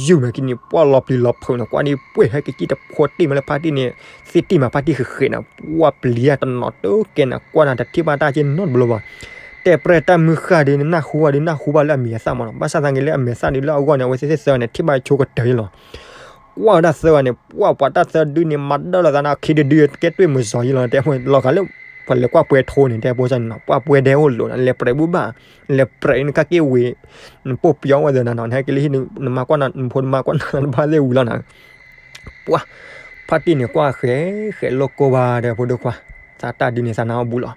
ယုၢ်မဲာ်ကံန့ၣ် ပှၢ်လီၤပျံၤလီၤဖုးန့ၣ် ကွၢ်ဒ်ပှဲၢ်ဟဲက့ၤကံၣ်တဖိတ့ၢ်မးလၢဖါတံၢ်န့ၣ်, သ့ၣ်တံၢ်မးဖါတံၢ်ဃ့ဃ့နၤ, ပှၢ်ပျံၤတနီၤတကဲနၤ ကွၢ်နၤတထံၣ်ဘၣ်တၢ်က့နီတဘျီဘၣ်, တဲပှဲၢ်တၢ်မုၢ်ဃၢ်ဒုး နၢ်ဟူဘၣ်ဒုးနၢ်ဟူဘၣ်လၢအမဲာ်အသၣ်မးလီၤ, ဘၣ်ဆၣ်သနာ်က့လၢအမဲာ်သၣ်ဒုးလၢအဂီၢ်န့ၣ် အဝဲသ့ၣ်သ့ၣ်သၢဂၤန့ၣ် ထံၣ်ဘၣ်ဆိကတၢၢ်အံၤလီၤ. ကွၢ်ဝဲဒၣ်သၢဂၤန့ၣ် ပှၢ်ပှၤတၢ်သၢဒုန့ၣ် မၤဒၢၣ်လီၤသးနၤ ခံဒုဒုး ကဲတွ့ၢ်မုာ်စီၤယံလီၤ တဲဝဲလီၤဂာ်လၢ ပှၤလဲၤကွၢ်ပှဲၤထိန့ၣ် တဲဖိစၢ်န့ၣ်နီၤ, ကွၢ်ပှဲၤဒဲအိၣ်လိၤနၤ လဲၤပြဲးဘူၣ်ဘၣ်, လဲၤပြဲးနကၢ်က့ၢ်ဝံၤ နပိာ်ပျံၤဝဲသနာ်နီၤ နဟဲက့ၤလၢဟံၣ် နမၤကွၢ်နဖိတမၤကွၢ်နတဘၣ်သ့ၣ်ဝံၤလီၤနၤ, ပှၢ် ဖါတံၢ်န့ၣ်ကွၢ်ဃဲၤဃဲၤလိာ်ကိၢ်ဘၣ်ဒီးဖိဒိၣ်ခွါ, သးတၢ်ဒုးန့ၣ်သးနါအီၣ်ဘူးလီၤ,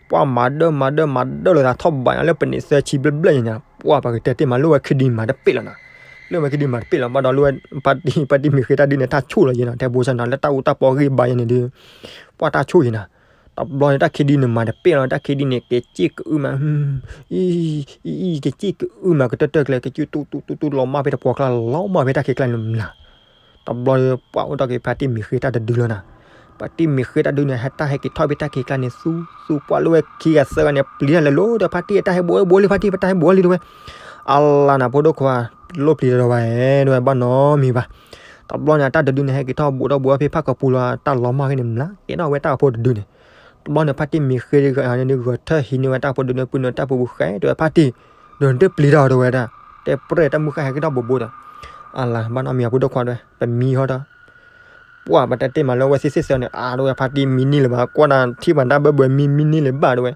ပှၢ်မၤဒၢၣ်မၤဒၢၣ်မၤဒၢၣ်လီၤသးထီၣ်ဘးညါလၢပနံးသၢဆံဘျဲၣ်ဘျဲၣ် ညါညါ, ပှၢ်ပကတဲတ့ၢ်မးလၢဝဲခံဒုမၤတပ့ၢ်လီၤနၤ, လၢဝဲခံဒုမၤတပ့ၢ်လီၤ ဘၣ်ဒီးလၢဝဲ ဖါတံၢ် ဖါတံၢ်မံၤဃ့တၢ်ဒုးန့ၣ် တၢ်ဆိၣ်လီၤယဲနၤ တဲဖိစၢ်နၤ လၢတၢ်အူတၢ်ပီဂံၢ်ဘါယဲန့ၣ်ဒုး ပှၢ်တၢ်ဆိၣ်ယဲနၤ, တဘျီန့ၣ် တၢ်ခံဒုန့ၣ်မၤတပ့ၢ်လီၤ တၢ်ခံဒုန့ၣ် ကဲစ့ၣ်ကအုမး အံၤ ကဲစ့ၣ်ကအုမး ကတၢၢ်တၢၢ်ကျဲ ကစူတူတူတူတူ လီၤမၢ်ဖဲတပှီၤကျါ လီၤမၢ်ဖဲတၢ်ခံကျါန့ၣ်မျး, တဘျီပှၢ်အိၣ်တ့ၢ်က့ၤဖါတံၢ်မံၤဃ့တၢ်တဒုလီၤနၤ, ဖါတံၢ်မံၤဃ့တၢ်ဒုန့ၣ် ဟဲတၢ်ဟဲက့ၤထီၣ်ဖဲတၢ်ခံကျါန့ၣ် သူသူပှၢ်လၢဝဲခံဂၤသၢဂၤန့ၣ် ပျံၤတၢ်လဲၤလိၤဒီး ဖါတံၢ်တၢ်ဟဲဘူးဝဲဘူးလံ ဖါတံၢ်ဖါတၢ်ဟဲဘူးဝဲလံတဲဝဲ, အလါနၤဖိဒိၣ်ခွါ လိၣ်ပျံၤတၢ်ဒီးဝဲတဲဝဲ ဘၣ်နီတမံၤဘၣ် တဘျီန့ၣ် အတၢ်တဒုန့ၣ် ဟဲက့ၤထီၣ်ဘူးထီၣ်ဘူးဖဲဖၣ်ကပူၤလီၤ တၢ်လီၤမၢ်ဖဲန့ၣ်မျး ကဲထီၣ်ဝဲတၢ်အိၣ်ဖှိၣ်တဒုန့ၣ်, တဘျီန့ၣ် ဖါတံၢ်မံၤဃ့တဂၤန့ၣ် ဂဲၤထၢၣ်ဟံးန့ၢ်ဝဲတၢ်အိၣ်ဖှိၣ်တဒုန့ၣ် ပုၢ်န့ၣ်တၢ်ပူၤပူၤဃဲတဲဝဲ ဖါတံၢ် ဒီးနတပျံၤတၢ်တဲဝဲဒၣ်, တဲပြဲၢ်တၢ်မုၢ်ဃၢ်ဟဲက့ၤထီၣ်ဘူးဘူးဒီး, အလါ ဘၣ်နီတမံၤအဖိဒိၣ်ခွါတဲဝဲ ပမံဟီဒီး ပှၢ်ပတဲတ့ၢ်မးလၢဝဲသ့ၣ်သ့ၣ်သၢန့ၣ် အါတဲဝဲ ဖါတံၢ်မံန့ၢ်လၢၤဘၣ် ကွၢ်နၤထံၣ်ဘၣ်တၢ်ဘၢဘၢမံမံန့ၢ်လၢၤဘၣ်တဲဝဲ,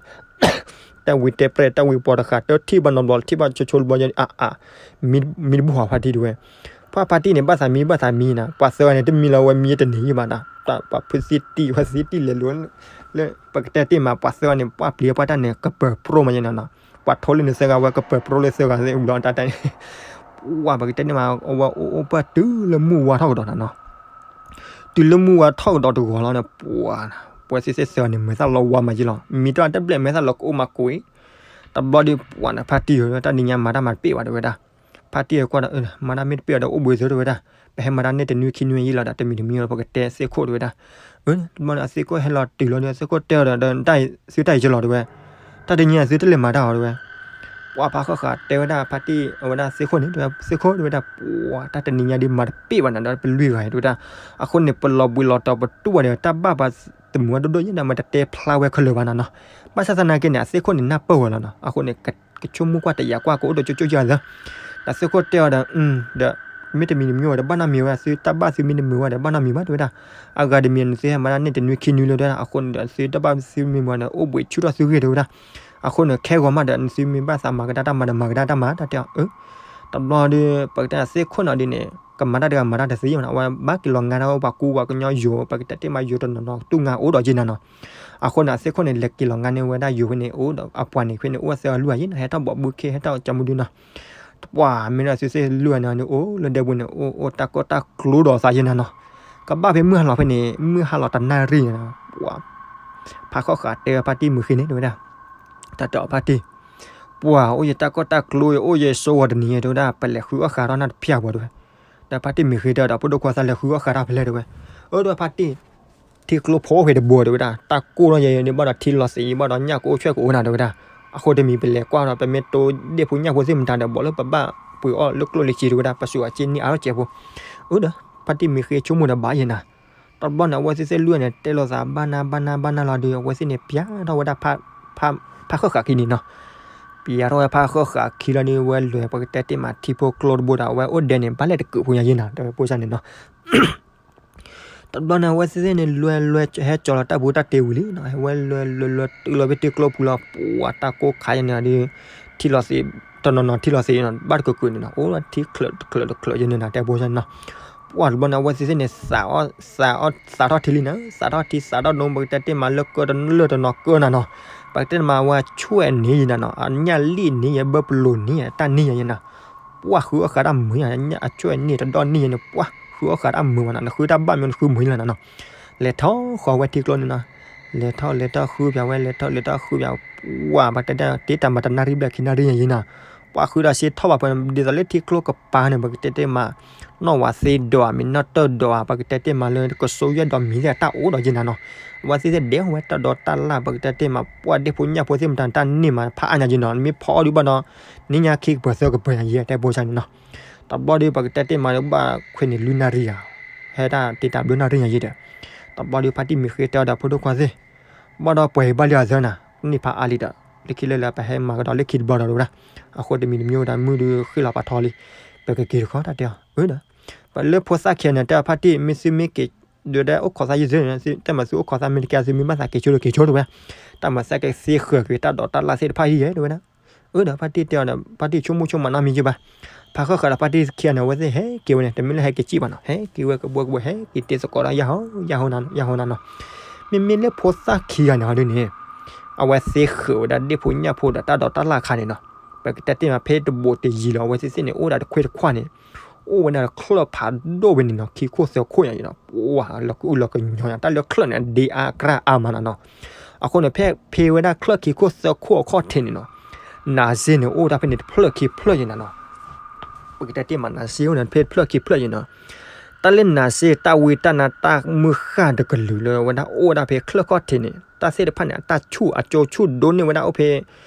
တၢ်ဝံၤတဲပြဲၢ်တၢ်ဝံၤပှၤတဃာ် တထံၣ်ဘၣ်နီတဘျီ ထံၣ်ဘၣ်ဆိဆိတဘျီ အါအါ မံတဘူၣ်ဟးဖါတံၢ်တဲဝဲ, ပှၢ်ဖါတံၢ်န့ၣ် ဘၣ်သးမံဘၣ်သးမံနၤ ပှၤသၢဂၤန့ၣ် တမံလၢၤဝဲမံတန့ၢ်ယံၢ်ဘၣ်နၤ, ပှၤဖုသံတံၢ် ပှၤသံတံၢ်လဲၤလိၤ လၢ ပကတဲတ့ၢ်မး ပှၤသၢဂၤန့ၣ် ပှၢ်ပျံၤပှၢ်တၢ်န့ၣ် ကပၢၤပြိမးယဲနၤနီၤ, ပှၤထိလၢန့ၣ်သၢဂၤဝဲ ကပၢၤပြိလၢသၢဂၤသ့ၣ်ဘျီတၢ်တၢ်န့ၣ်, ပှၢ်ပကတဲန့ၣ်မး အဝဲအိၣ်အိၣ်ပှၢ်တုၤလၢမုၢ်ဝါထီၣ်ကဒီးနီၤ, တုၤလၢမုၢ်ဝါထီၣ်ကဒီးတဂီၤလီၤန့ၣ် ပှၢ် ပှၤသ့ၣ်သ့ၣ်သၢဂၤန့ၣ် မဲာ်သၣ်လီၤဝါမးယံလီၤ, မံတၢ်တဘျဲၣ်မဲာ်သၣ်လီၤကအိၣ်မးကွံာ်, တဘျီဒီးပှၢ်န့ၣ် ဖါတံၢ်ဧၢ တၢ်နံၤညါမၤတၢ်မၤတပ့ၢ်ဘၣ်တဲဝဲဒၣ်, ဖါတံၢ်အံၤကွၢ်ဒီး မၤတၢ်မ့ၢ်တပ့ၢ်အီၤဒီးအိၣ်ဘှံးသုတဲဝဲဒၣ်, ပဟဲမၤတၢ်န့ၣ်တနွံခံနွံယံလီၤဒီး တမံၤတမံၤလီၤ ပကတဲသ့ၣ်ခိၣ်တဲဝဲဒၣ်, တဘျီန့ၣ် အသ့ၣ်ခိၣ်ဟဲလီၤတုၤလီၤဒီး အသ့ၣ်ခိၣ်တဲအီၤဒီး တၢ်သုတၢ်အံၤကလီၤတဲဝဲ, တၢ်တနံၤညါသုတလဲၤမၤတၢ်အီၤတဲဝဲ, ပ ပှၤဖးဃၣ်ဃးတဲဝဲဒၣ်ဖါတံၢ် အဝဲဒၣ်သ့ၣ်ခိၣ်န့ၣ် တဲဝဲ သ့ၣ်ခိၣ် တဲဝဲဒၣ် ပှၤတၢ်တနံၤညါဒ်မၤတပ့ၢ်ဘၣ်နၤဒီး ပလွံၢ်ဂၤတဲဝဲဒၣ်. အဃိန့ၣ် ပလီၤဘှံးလီၤတီၤပတူၢ်ဘၣ်ဒီး တၢ်ဘၣ်ပှၤသမုာ်ဝဲဒိၣ်ဒိၣ်ယဲဒၣ် မ့ၢ်တတဲဖျါဝဲခဲလၢာ်ဘၣ်နၤနီၤ. ဘၣ်ဆၣ်သနာ်က့န့ၣ် အသ့ၣ်ခိၣ်န့ၣ် နၢ်ပၢၢ်ဝဲလီၤနီၤ. အဃိန့ၣ် ကဆိကမိၣ်ကွၢ်တယာ်ကွၢ် ကအိၣ်ဒီးကၠိကၠိယၤသၢ ဒီးသ့ၣ်ခိၣ်တဲအီၤဒီး ဒီး မ့တမံၤတမံၤဝဲဒီး ဘၣ်နီတမံၤဝဲ သုတၢ်ဘၣ်သုမ့ၢ်တမုာ်ဝဲဒီး ဘၣ်နီတမံၤဘၣ် တဲဝဲဒၣ်. အဂၤတမံၤ နသုဟဲမၤတၢ်န့ၣ်တနွံခံနွံလၢၤတဲဝဲဒၣ်. အဃိန့ၣ်ဒီး သုတၢ်ဘၣ်သုမ့ၢ်မုာ်ဒီး အိၣ်ဘှံးဆူၣ်ထီၣ်သုဂ့ၢ်တဲဝဲဒၣ်. အဃိန့ၣ် ခဲဂီၤမးဒီး နသုမ့ၢ်ဘၣ်သးမၤကဒါတၢ်မၤဒီး မၤကဒါတၢ်မၤ တၢ်တဲအီၤ အၢ တဘျီဒီး ပကတဲသ့ၣ်ခိၣ်နီၤဒ်န့ၣ် ကမၤတၢ်တဂၤမၤတၢ်တသ့မးနီၤ. အဝဲဘၣ်က့ၤလီၤငါထီၣ်ပှၤကူပှၤကညီယိၤ ပကတဲတ့ၢ်မးယိၤတနီၤနီၤ တူၢ်ငါအိၣ်ဒီးယဲနၤနီၤ. အဃိန့ၣ် အသ့ၣ်ခိၣ်န့ၣ် လဲၤက့ၤလီၤငါန့ၢ်ဝဲဒၣ်ယိၤဖဲန့ၣ် အိၣ်ဒီးအပှၤန့ၣ်ဖဲန့ၣ် အိၣ်ဝဲသၢဂၤလွံၢ်ဂၤယဲနၤ ဟဲထီၣ်ဘီးဘုခ့ ဟဲထီၣ်ကၠီမုၢ်ဒုနီၤ. ပှၤမ့ၢ်ဒီးသုသ့ၣ်လွံၢ်ဂၤန့ၣ် အိၣ်လၢဒဲပူၤန့ၣ် အိၣ် အိၣ်တၢ်ကီတၢ်ကျိဒီးသးယဲနၤနီၤ. ကဘၣ်ဖဲမုၢ်ဟါလီၤဖဲန့ၣ် မုၢ်ဟါလီၤတနၣ်ရံၣ်န့ၣ် ပှၤ ဖးဃၣ်ဃးတဲဝဲဖါတံၢ်မုၢ်ဃ့န့ၣ် တဲဝဲဒၣ် တၢ်တဲအီၤဖါတံၢ် ပှၤအိၣ်ယတၢ်ကီတၢ်ကျိ အိၣ်ယစိဂီၤတနံၤ တဲဝဲဒၣ် ပလဲၤဃုအီၣ်ဃးထီၣ်နၢ်တဖၣ်ပှၤတဲဝဲ. ဒီးဖါတံၢ်မုၢ်ဃ့တဲဒီး ဖိဒိၣ်ခွါသးလဲၤဃုအီၣ်ဃးထီၣ်ဖဲလဲၣ်တဲဝဲ. အၢ ဒီးဖါတံၢ် ထံကျိဖိအိၣ်ဖဲတဘိတဲဝဲဒၣ် တၢ်ကိၢ်ထီၣ်ယဲန့ၣ် ဘၣ်ဒီးထံလီၤသ့း ဘၣ်ဒီးညၣ်ကအိၣ်ဆွဲၣ်ကအိၣ်နၤတဲဝဲဒၣ်. အဃိတမံၤပလဲၤကွၢ်ဒီး ပမ့ၢ်တိဒ့ၣ်ဖိညၣ်ဖိသ့ၣ်မတၤဒီး ဘီးလၢပဘၣ်ပှ့ၤအီၣ်လၢကျိၣ်လၢစ့တဲဝဲဒၣ် ပစူးအစ့န့ၢ်အါထီၣ်ကဲးဖိ. အၢ ဒီး ဖါတံၢ်မုၢ်ဃ့ဆိကမိၣ်ဒီးဘၣ်ယဲနၤ. တဘျီန့ၣ် အဝဲသ့ၣ်သ့ၣ်လွံၢ်ဂၤန့ၣ် တဲလိာ်သးဘၣ်နၢ်ဘၣ်နၢ်ဘၣ်နၢ်လီၤဒီး အဝဲသ့ၣ်န့ၣ် ပျးထီၣ်ဝဲဒၣ် ဖးဃၣ်ဃးခံန့ၣ်နီၤ. ပျးထီၣ်ဝဲဖးဃၣ်ဃးခံလီၤဒီး ဝဲလဲၤပကတဲတ့ၢ်မးထံဖိကျိတဘိဒီး အဝဲအိၣ်ဒဲးန့ၣ် ဘၣ်လဲၣ်တကုးဖိညါယဲနၤ တဲဝဲဖိစၢ်န့ၣ်နီၤ. တဘျီန့ၣ် အဝဲသ့ၣ်သ့ၣ်န့ၣ် လွဲလွဲဟဲကၠီလီၤတၢ်ပူၤတၢ်တ့ပူၤလံနီၤ. ဝဲလွဲလွဲလွဲတုၤလီၤဖဲထံကျိပူၤလီၤ ပှၤတၢ်ကိၢ်ခးယဲန့ၣ်ဒီး ထံလီၤသ့း တနီၤနီၤထံလီၤသ့းနီၤ ဘၣ်တကုးကုးန့ၣ်နီၤ အိၣ်ဒီးထံချၢးတချၢးတချၢးယဲန့ၣ်နီၤ တဲဖိစၢ်န့ၣ်နီၤ. ပှၤတဘျီန့ၣ် အဝဲသ့ၣ်သ့ၣ်န့ၣ် သးအီၣ်သးထီၣ်ထံလံနီၤ သးထီၣ်ထံသးထီၣ်ဒိ ပကတဲတ့ၢ်မးလၢကၢတလၢတနီၤကၢနၤနီၤ. ပကတဲတ့ၢ်မးဝဲအဆွဲၣ်န့ၣ်ယဲနၤနီၤ အညၣ်လံၣ်န့ၣ်ယဲ ဘၢပလိာ်န့ၣ်ယဲ တၢ်န့ၣ်ယဲနၤ. ပှၤဃုအီၣ်ဃးတၢ်မုာ်ယဲ အဆွဲၣ်န့ၣ်တဒီၣ်န့ၣ်ယဲန့ၣ် ပှၤဃုအီၣ်ဃးတၢ်မုာ်ဘၣ်နီၤ နဃုတၢ်ဘၣ်မ့ၢ်နဃုမုာ်ယဲလီၤနၤနီၤ. လဲၤထီၣ်ဃီဝဲထံကျိန့ၣ်နီၤ လဲၤထီၣ်လဲၤထီၣ်ဃုပၠးဝဲ လဲၤထီၣ်လဲၤထီၣ်ဃုပၠး ပှၤ ပကတဲတ့ၢ်တၢ်မၤတနၣ်ရံၣ်ဘျဲၣ်ခံနၣ်ရံၣ်ယဲနၤ. ပှၤဃုဒီးစ့ထီၣ်ဘၣ်ပှၤ ဒ်သိးလၢထံကျိကပၤန့ၣ် ပကတဲတ့ၢ်မး နီၢ်ဝၤသ့ဒီး မ့ၢ်နီၢ်တၢၢ်ဒီး ပကတဲတ့ၢ်မးလၢကစိယဲၢ်ဒီးမံၤသ့ၣ်တၢ်အိၣ်ဒီးယဲနၤနီၤ. အဝဲသ့ၣ်သ့ၣ်ဒဲးဝဲတၢ်ဒီးတၢ်လၢ် ပကတဲတ့ၢ်မး ပှၤဒ့ၣ်ဖိညၣ်ဖိသ့ၣ်မတၤတၢ်န့ၢ်မး ဖးအါညါယဲနီၤ နမ့ၢ်ဖီအီၣ်ဒုးဘၣ်ဒီး နံၣ်ညါခံကပၤသၢကပၤညါယဲ တဲဖိစၢ်န့ၣ်နီၤ. တဘျီဒီး ပကတဲတ့ၢ်မးလၢဘၣ်ခွဲးန့ၣ်လွံၢ်နၣ်ရံၣ်ဧါ ဟဲတၢ်တ့တၢ်ဘျုးနၣ်ရံၣ်ညါယဲဒီး တဘျီဒီးဖါတံၢ်မုၢ်ဃ့တဲအီၤဒီးဖိဒိၣ်ခွါသ့ၣ် ဘၣ်ဒီးပှဲၤဘၣ်လံအသၢနၤ န့ၢ်ဖးအါလံဒီး လၢခံလၢလၢပဟဲမၤကဒီးလၢခံတဘျီဒီးတဲဝဲဒၣ်. အဃိတမံၤတမံၤဝဲဒၣ် မုၢ်ဒုးဃ့ၢ်လီၤပာ်ထီလံ ပကက့ၤတခီတၢ်တဲအီၤ အၢဒီး ပလၢဖိသၣ်ခံဂၤန့ၣ် တဲအီၤဖါတံၢ် မ့ၢ်သုမ့ၢ်က့ၤ ဒုးဒဲအိၣ်ခိးသးယုၢ်သ့ၣ်န့ၣ် တၢ်မၤသုအိၣ်ခိးသးမ့ၢ်တကဲသုမ့ၢ်ဘၣ်သးက့ၤဆိဒီးက့ၤဆိတဲဝဲ. တၢ်မၤသးက့ၤသ့ဃၢၤက့ၤတၢ်ဒိးတၢ်လၢ်သ့ၣ်တဖၣ်ယဲတဲဝဲဒၣ်. အၢဒီးဖါတံၢ်တဲအီၤဒီး ဖါတံၢ်ဆိကမိၣ်ဆိကမးနီတမံၤယဲဘၣ်. ဖးဃၣ်ဃးဒီးဖါတံၢ်ခံဂၤန့ၣ် အဝဲသ့ၣ်ဟဲက့ၤဝဲန့ၣ် တမ့ၢ်လၢဟဲက့ၤစံၣ်ဘၣ်နီၤ ဟဲက့ၤဝဲကဘှဲကဘှဲ ဟဲက့ၤတဲသကိးဒီးယၤဟီ ယၤဟီနၤ ယၤဟီနၤနီၤ. မ့မ့ၢ်လၢဖိသၣ်ခံဂၤန့ၣ်ဟီဒ်န့ၣ် အဝဲသ့ၣ်ဃၢၤဝဲဒၣ်ဒ့ၣ်ဖိညၣ်ဖိဒီးတၢ်ဒိးတၢ်လၢ်အခါန့ၣ်နီၤ ပကတဲတ့ၢ်မးဖဲတဘိးတယံၤလီၤ အဝဲသ့ၣ်သ့ၣ်န့ၣ် အိၣ်ဝဲဒၣ်တခွ့တခွါန့ၣ် အိၣ်ဝဲဒၣ်ချၢၣ်ဖးဒိၣ်ဝဲန့ၣ်နီၤ ခံခိၣ်သၢခိၣ်ညါယဲနီၤ ပှၤလီၤကအုလီၤကညီၤညါ တၢ်လၢချၢၣ်န့ၣ် ဒ့အါကြၢ်အါမးနီၤနီၤ. အဃိန့ၣ် ဖဲဖဲဝဲဒၣ်ချၢၣ်ခံခိၣ်သၢခိၣ်အခီၣ်ထံးန့ၣ်နီၤ နၤစ့န့ၣ် အိၣ်ဝဲဒၣ်ဖဲန့ၣ်တဖျၢၣ်ခံဖျၢၣ်ယဲနၤနီၤ. ပကတဲတ့ၢ်မးနၤစ့အိၣ်န့ၣ် ဖဲတဖျၢၣ်ခံဖျၢၣ်ယဲနီၤ. တၢ်လၢနၤစ့တၢ်ဝံတၢ်နါတၢ်မုၢ်ဃၢ်တကလုာ်လၢ အဝဲဒၣ်အိၣ်ဝဲဒၣ်ဖဲချၢၣ်ခီၣ်ထံးန့ၣ် တၢ်သ့ၣ်တဖၣ်န့ၣ် အတၢ်ဆူၣ်အကၠိဆူၣ်ဒိၣ်န့ၢ်ဝဲဒၣ်အိၣ်ဖဲ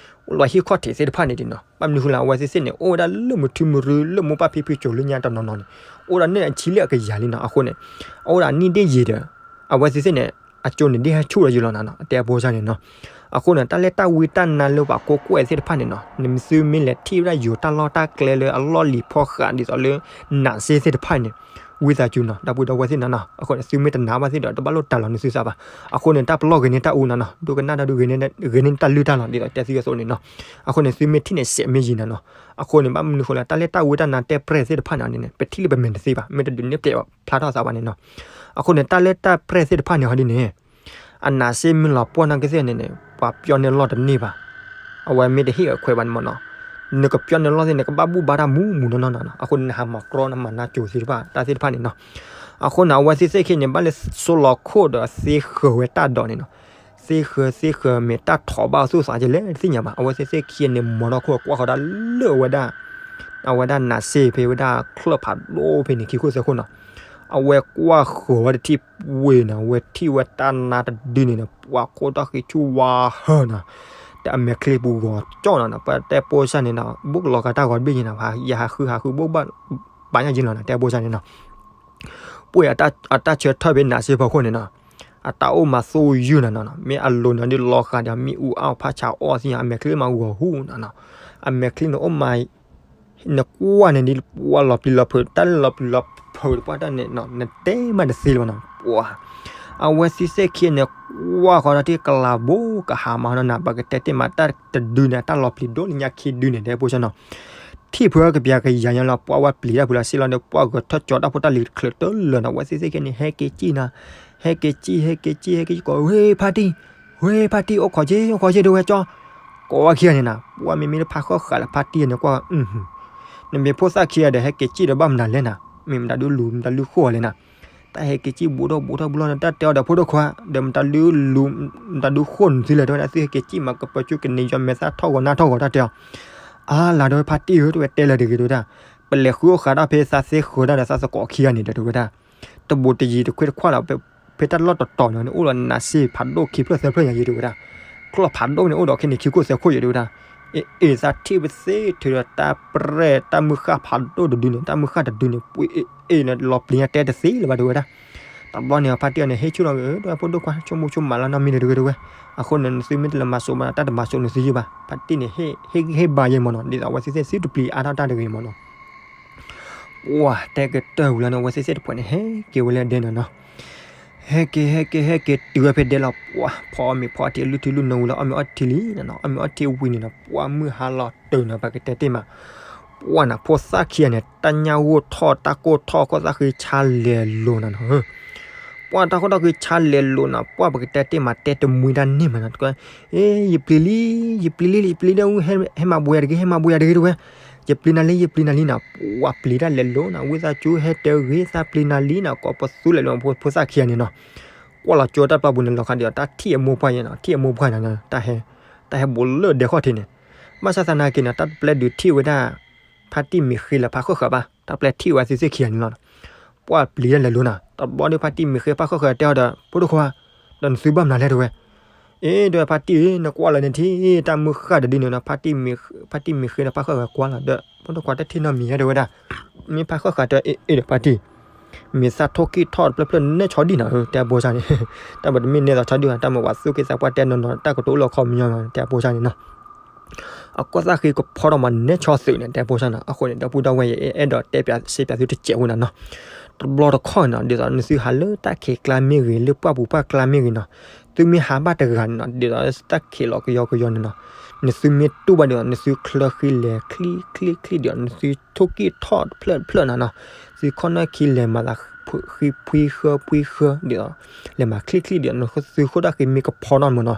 လီၤဟံၣ်ခီၣ်ထံးသ့ၣ်တဖၣ်န့ၣ်ဒ်နီၤ. ဘၣ်မနုၤဃိလၢအဝဲသ့ၣ်သ့ၣ်န့ၣ် အိၣ်ဝဲဒၣ်လၢမုၢ်ထူမုၢ်ရူ လၢမိၢ်ပၢ်ဖံဖုစိၤလၢညါတနီၤနီၤန့ၣ် အိၣ်ဒၣ်န့ၣ်အဆံလၢအကယၤလံနီၤ. အဃိန့ၣ် အအိၣ်ဒၣ်နံၣ်ဒ့ၣ်ယံာ်ဒီး အဝဲသ့ၣ်သ့ၣ်န့ၣ် အကၠိန့ၣ်ဒ့ၣ်ဟဲဆူၣ်ဒီးယံာ်လီၤနၤနီၤ အတဲအဖိစၢ်န့ၣ်နီၤ. အဃိန့ၣ် တၢ်လၢတၢ်ဝံတၢ်နါလၢပှၤကိးကွဲၢ်သ့ၣ်တဖၣ်န့ၣ်နီၤ နမ့ၢ်သုမ့ၢ်လဲၤထံၣ်ဝဲဒၣ်ယိၤတၢ်လီၢ်တၢ်ကျဲလၢအလီၢ်လံၤဖီဃးဒ်သိးလၢ နၤစ့သ့ၣ်တဖၣ်န့ၣ် ဝံသးစူၤနီၤ ဒီပုၢ်ဒီဝဲၢ်သ့ၣ်နီၤနီၤ. အဃိန့ၣ် သုမ့ၢ်တနာ်ဘၣ်သ့ၣ်ဒီး တဘၣ်လိၣ်တၢ်လီၤနသုသးဘၣ်. အဃိန့ၣ် တၢ်ပလီၢ်ဂ့ၤန့ၢ်တၢ်အူနီၤနီၤ ဒိကနၣ်တၢ်ဒုးဂ့ၤန့ၢ်တၢ်လုၢ်တၢ်လီၤ ဒ်သိးတဲသုအသိးန့ၣ်နီၤ. အဃိန့ၣ် သုမ့ၢ်ထံၣ်န့ၣ် စဲးမ့ၢ်ယံၤနၤနီၤ. အဃိန့ၣ် ဘၣ်မနုၤဃိလၢ တၢ်လၢတၢ်ဝံတၢ်နါတဲပြဲၢ်သ့ၣ်တဖၣ်န့ၣ်န့ၣ် ပထံၣ်လၢပမဲာ်တသ့ဘၣ် မ့ၢ်တဒုးန့ၢ်ပျဲၢ်ဘၣ် ဖျါထီၣ်သးဘၣ်န့ၣ်နီၤ. အဃိန့ၣ် တၢ်လၢတၢ်ပြဲၢ်သ့ၣ်တဖၣ်န့ၣ်ဟီဒ်န့ၣ် အနၤစ့မ့ၢ်လီၤပှီၢ်နာ်က့သ့ၣ်န့ၣ်န့ၣ် ပှၤပျီန့ၢ်လီၢ်တန့ၢ်ဘၣ်. အဝဲမ့ၢ်တဟ့ၣ်အခွဲးဘၣ်န့ၣ်မ့ၢ်နီၤ နကပျီန့ၢ်လီၢ်သ့ၣ်န့ၣ် ကဘၣ်ဘူၣ်ဘါတၢ်မူမူနီၢ်နီၢ်နီၤ. အဃိန့ၣ် နဟးမၤကြီနမၤနါစိၤသ့ၣ်တဖၣ် တၢ်သ့ၣ်တဖၣ်န့ၣ်နီၤ. အဃိန့ၣ် အဝဲသ့ၣ်သ့ၣ်ခံန့ၣ် ဘၣ်လၢစိလီၤခိၣ်ဒီးသ့ဃၢၤဝဲတၢ်ဒိးန့ၣ်နီၤ. သ့ဃၢၤသ့ဃၢၤ မ့ၢ်တၢ်ထိးဘၣ်အသူၣ်သးကလဲၣ်တသ့ၣ်ညါဘၣ်. အဝဲသ့ၣ်သ့ၣ်ခံန့ၣ် မၤထီၣ်ခိၣ်ကွၢ်ဃီၤဒၣ်လၢဝဲဒၣ် အဝဲဒၣ်နၤစ့ဖဲဝဲဒၣ်ချၢၣ်ဖးဒိၣ်ဖဲန့ၣ် ခံခိၣ်သၢခိၣ်နီၤ. အဝဲကွၢ်ဃီၤဝဲတထံၣ်ဝ့ၢ်နီၤ အဝဲထံၣ်ဝဲတၢ်နါတဒုန့ၣ်နီၤ ပှၤခိၣ်တၢ်ဃံဆူၣ်ဝါဟၢၤနီၤ. တဲအမဲာ်ချံပူၤဂီၤကၠီနီၤနီၤ, ပှၤတဲဖိသၣ်န့ၣ်နီၤ ဘိၣ်ကလီၤကါတၢ်ဂီၤတဘ့ၣ်ယံၤနီၤ, ယဟးဃုဟးဃုဘိၣ်ဘၣ် ပာ်ညၣ်ယံၤလီၤနီၤ, တဲဖိသၣ်န့ၣ်နီၤ ပှ့ၤအတၢ်ဆၢထၢၣ်ဖဲနးစ့ဖီခိၣ်န့ၣ်နီၤ, အတၢ်အိၣ်မးသိယုၢ်နီၤနီၤ, မ့ၢ်အလိၤနီၤဒ်လီၤဃာ်ဒီး မ့ၢ်အူအါအီၤဖးဆးအီၣ်သ့ၣ်ညါ, အမဲာ်ချံမးဂီၤဟူနီၤနီၤ, အမဲာ်ချံန့ၣ်အိၣ်မး နကွၢ်န့ၣ်ဒ်ပှၤလီၤပျံၤလီၤဖုး တၢ်လၢလီၤပျံၤလီၤဖုးတပှၢ်တၢ်န့ၣ်နီၤ နတဲမးတသ့လၢၤဘၣ်နီၤ, ပှၤ အဝဲသ့ၣ်သ့ၣ်ခံဂၤန့ၣ် ကွၢ်ဃီၤဒီးတ့ၢ်ကလးဘိကဟးမးနီၤနီၤ, ပကတဲတ့ၢ်မးတၢ်တဒုန့ၣ် တၢ်လီၤပျံၤဒိၣ်လၢညါခံဒုန့ၣ် တဲဖိသၣ်နီၤ ထံၣ်ဖုကပျးကယၤညါလီၤ, ပှၤဝဲပျံၤတၢ်ဖုးလီၤစ့လီၤဒီး ပှၤဂဲၤထီၣ်ကၠီတၢ်ဖိတၢ်လံၤတချုးတလၢာ်နီၤ, အဝဲသ့ၣ်သ့ၣ်ခံဂၤန့ၣ် ဟဲက့ၤစံၣ်နီၤ, ဟဲက့ၤစံၣ် ဟဲက့ၤစံၣ် ဟဲက့ၤစံၣ်ကိး ဝ့ၢ်ဖါတံၢ် ဝ့ၢ်ဖါတံၢ် အိၣ်ခိးက့ၤ အိၣ်ခိးက့ၤ တဲဝဲကၠီ ကိးဝဲခံဂၤန့ၣ်နီၤ, ပှၤမ့မ့ၢ်လၢဖးဃၣ်ဃၣ်လၢဖါတံၢ်န့ၣ်ကွၢ် နမ့ၢ်ဖိသၣ်ခံဂၤဒီး ဟဲက့ၤစံၣ်ဒီးဘၣ်မနုၤလဲၣ်နီၤ, မ့ၢ်မတၤဒုလူၤ မတၤဒုဃိၣ်အီၤလဲၣ်နီၤ, တၢ်ဟဲက့ၤစံၣ်ဘူးထီၣ်ဘူးထီၣ်ဘျီန့ၣ် တၢ်တဲအီၤဒီးဖိဒိၣ်ခွါ ဒီးမတၤဒုလူၤ မတၤဒုဃိၣ်နသုလဲၣ် တဲဝဲဒၣ် သုဟဲက့ၤစံၣ်မးကပၢၤကၠိကန့ၢ်ယီၤမဲာ်သၣ်ထီၣ်ဂီၤနၢ်ထီၣ်ဂီၤ တၢ်တဲအီၤ အါလၤဒီးဖါတံၢ်ဧၢ တဲဝဲတဲလၢၤတဂ့ၤ တဲဝဲဒၣ်, ပလဲၤဃုအိၣ်ဃးတၢ်ဖဲသးသ့ဃုာ်တၢ်ဒီးသးသကိးခံဂၤန့ၣ်ဒီး တဲဝဲဒၣ် တဘူးတယံၤတခွ့တခွါလီၤ, ဖဲတၢ်လီၢ်တတီၤန့ၣ် အိၣ်ဒီးနးစ့ဖးဒိၣ်ခံဖျၢၣ်သၢဖျၢၣ်ညါယံၤ တဲဝဲဒၣ်, ချီၣ်ဖးဒိၣ်န့ၣ် အိၣ်ဒီးခဲန့ၣ်ခံခိၣ်သၢခိၣ်ယံၤ တဲဝဲဒၣ်, အ့ၣ် အ့ၣ် သးထံၣ်ပသ့ထုးဒီးတၢ်ပြဲၢ် တၢ်မုၢ်ဃၢ်ဖးဒိၣ်တဒုန့ၣ် တၢ်မုၢ်ဃၢ်တဒုန့ၣ် ပှ့ၤအ့ၣ်အ့ၣ်န့ၣ် လီၤပျံၤညါတဲတသ့လၢၤဘၣ် တဲဝဲဒၣ်, တဘျီန့ၣ် ဖါတံၢ်အီၤန့ၣ် ဟ့ၣ်ဆူၣ်လီၤ တဲဝဲဖိဒိၣ်ခွါ ဆိကမိၣ်ဆိကမးလီၤ နီတမံၤလၢၤတဂ့ၤ တဲဝဲ, အဃိန့ၣ် နသုမ့ၢ်တလဲၤမၤစိးဘၣ် တၢ်တမၤစိးနသုယုၢ်ဘၣ်, ဖါတံၢ်န့ၣ် ဟ့ၣ်ဟ့ၣ်ဘါယဲမးနီၤ, ဒ်သိးအဝဲသ့ၣ်သ့ၣ်သုတပျံၤအါထီၣ်တၢ်တဂ့ၤမးနီၤ ပှၤတဲကတၢၢ်ဝံၤလီၤန့ၣ် အဝဲသ့ၣ်သ့ၣ်တဖၣ်န့ၣ် ဟဲက့ၤဝဲလၢဒဲနီၤနီၤ, ဟဲက့ၤ ဟဲက့ၤ ဟဲက့ၤတုၤဝဲဖဲဒဲလီၤ, ပှၤဖီအီၣ်မ့ၤဖီအီထံ အလုၢ်ထံလုၢ်နီၤဝံၤလီၤ, အီၣ်မ့ၤအီထံလံနီၤနီၤ, အီၣ်မ့ၤအီထံဝံၤန့ၣ်နီၤ ပှၤမုၢ်ဟါလီၤတုၤနီၤ ပကတဲတ့ၢ်မး, ပှၤနၤ ဖိသၣ်ခံဂၤန့ၣ် တၢ်ညၣ်ဂိၢ်ထီၣ် တၢ်ကိၢ်ထီၣ် ခိၣ်သၣ်ဃံဆါလဲၤလိၤနီၤနီၤ ပှၤတၢ်ခိၣ်တၢ်ဃံဆါလဲၤလိၤနီၤ, ပှၤပကတဲတ့ၢ်မး တဲတမှံတၢ်န့ၢ်မးနီၤ, အ့ ယပျံၤလံ ယပျံၤလံ ယပျံၤလံ ဟဲမၤဘှံးယၤတဂ့ၤ ဟဲမၤဘှံးယၤတဂ့ၤ တဲဝဲ, ယပျံၤနၤလံ ယပျံၤနၤလံနီၤ, ပှၤပျံၤတၢ်လဲၤလိၤနီၤ, ဝံသးစူၤဟဲတဲဂ့ၤ သးပျံၤနၤလံနီၤ, ကိးပသူလဲၣ်နီၤ ဖိသၣ်ခံဂၤန့ၣ်နီၤ, ကွၢ်လီၤကၠိတၢ်ပျီပူၤန့ၣ် လီၤခါဒံးအီၤ တၢ်ထံၣ်အမိၢ်ပှၢ်ယဲနီၤ, ထံၣ်အမိၢ်ပှၢ်န့ၣ် တၢ်ဟဲဘူးလၢဒဲခီၣ်ထံးန့ၣ်, ဘၣ်ဆၣ်သနာ်က့န့ၣ် တၢ်တပျဲဒုးထံၣ်ဝဲဒၣ် ဖါတံၢ်မ့ၢ်ဃ့လၢဖးဃၣ်ဃၣ်ဘၣ်, တၢ်ပျဲထံၣ်ဝဲသ့ၣ်သ့ၣ်ခံဂၤန့ၣ်လီၤ, ပှၤပျံၤတၢ်လဲၤလိၤနီၤ, တဘျီဒီးဖါတံၢ်မ့ၢ်ဃ့ဖးဃၣ်ဃၣ်တဲအီၤဒီး ဖိဒိၣ်ခွါ ဒီးနသုဘၣ်မနုၤလဲၣ် တဲဝဲ, အ့ တဲဝဲဖါတံၢ်ဧၢ နကွၢ်လၢနထံၣ် တၢ်မုၢ်ဃၢ်တဒုန့ၣ်နီၤ, ဖါတံၢ်မ့ၢ်ဃ့ဒီးဖးဃၣ်ဃၣ်ကွၢ်လီၤဒီး ဖိဒိၣ်ခွါတထံၣ်နီတမံၤ တဲဝဲဒၣ်, မ့ၢ်ဖးဃၣ်ဃၣ်တဲအ့ၣ်အ့ၣ်ဒီးဖါတံၢ် မ့ၢ်သးထိၣ်ကံၢ်ထီၣ်တဖျၢၣ်ဖျၢၣ်နဲၣ်ဆီဒံၣ်နီၤ, တဲဘၣ်တမ့ၢ်နဲၣ်ဆီဒံၣ်ဘၣ် တၢ်မ့ၢ်ပှၤသူၣ်က့သးပှၢ်တဲနီၤနီၤ တၢ်ကတိၤအိၣ်လၢခီပညီနီၤ တဲဖိသၣ်န့ၣ်နီၤ, အကီၢ်သၣ်ဃံကဖီထီၣ်မးနဲၣ်ဆီသုးန့ၣ် တဲဖိသၣ်နီၤ, အဃိန့ၣ် ဒီပုၢ်ဒီဝဲၢ် ယအဲၣ်ဒိးတဲပၠးစ့ပၠးသုတစဲးဖိနီၤနီၤ, တဘျီတခီၣ်နီၤ ဒ်သိးနသုဟးလၢတၢ်ခံးကျါမ့ၢ်ဂ့ၤ လၢပှၢ်ပူၤပှၢ်ကျါမ့ၢ်ဂ့ၤနီၤ, သုမ့ၢ်ဟးဘၣ်တဂၤန့ၣ်နီၤ ဒ်သိးတၢ်ခံးလီၤကယီကယီန့ၣ်နီၤ, နသုမ့ၢ်တူၢ်ဘၣ်ဒ်သိး နသုချၢဃံလဲၤချံချံချံဒ်သိး နသုထိၣ်ကံၢ်ထီၣ်တဖျၢၣ်တဖျၢၣ်နီၤနီၤ, သုခီၣ်နၢ်ခံလဲၤမၤသးဃံဖှံဃၢဖှံဃၢ ဒ်သိး လဲၤမၤချံချံဒ်သိး နသုခိၣ်တၢ်ဃံမ့ၢ်ကဖီထီၣ်မးနီၤ,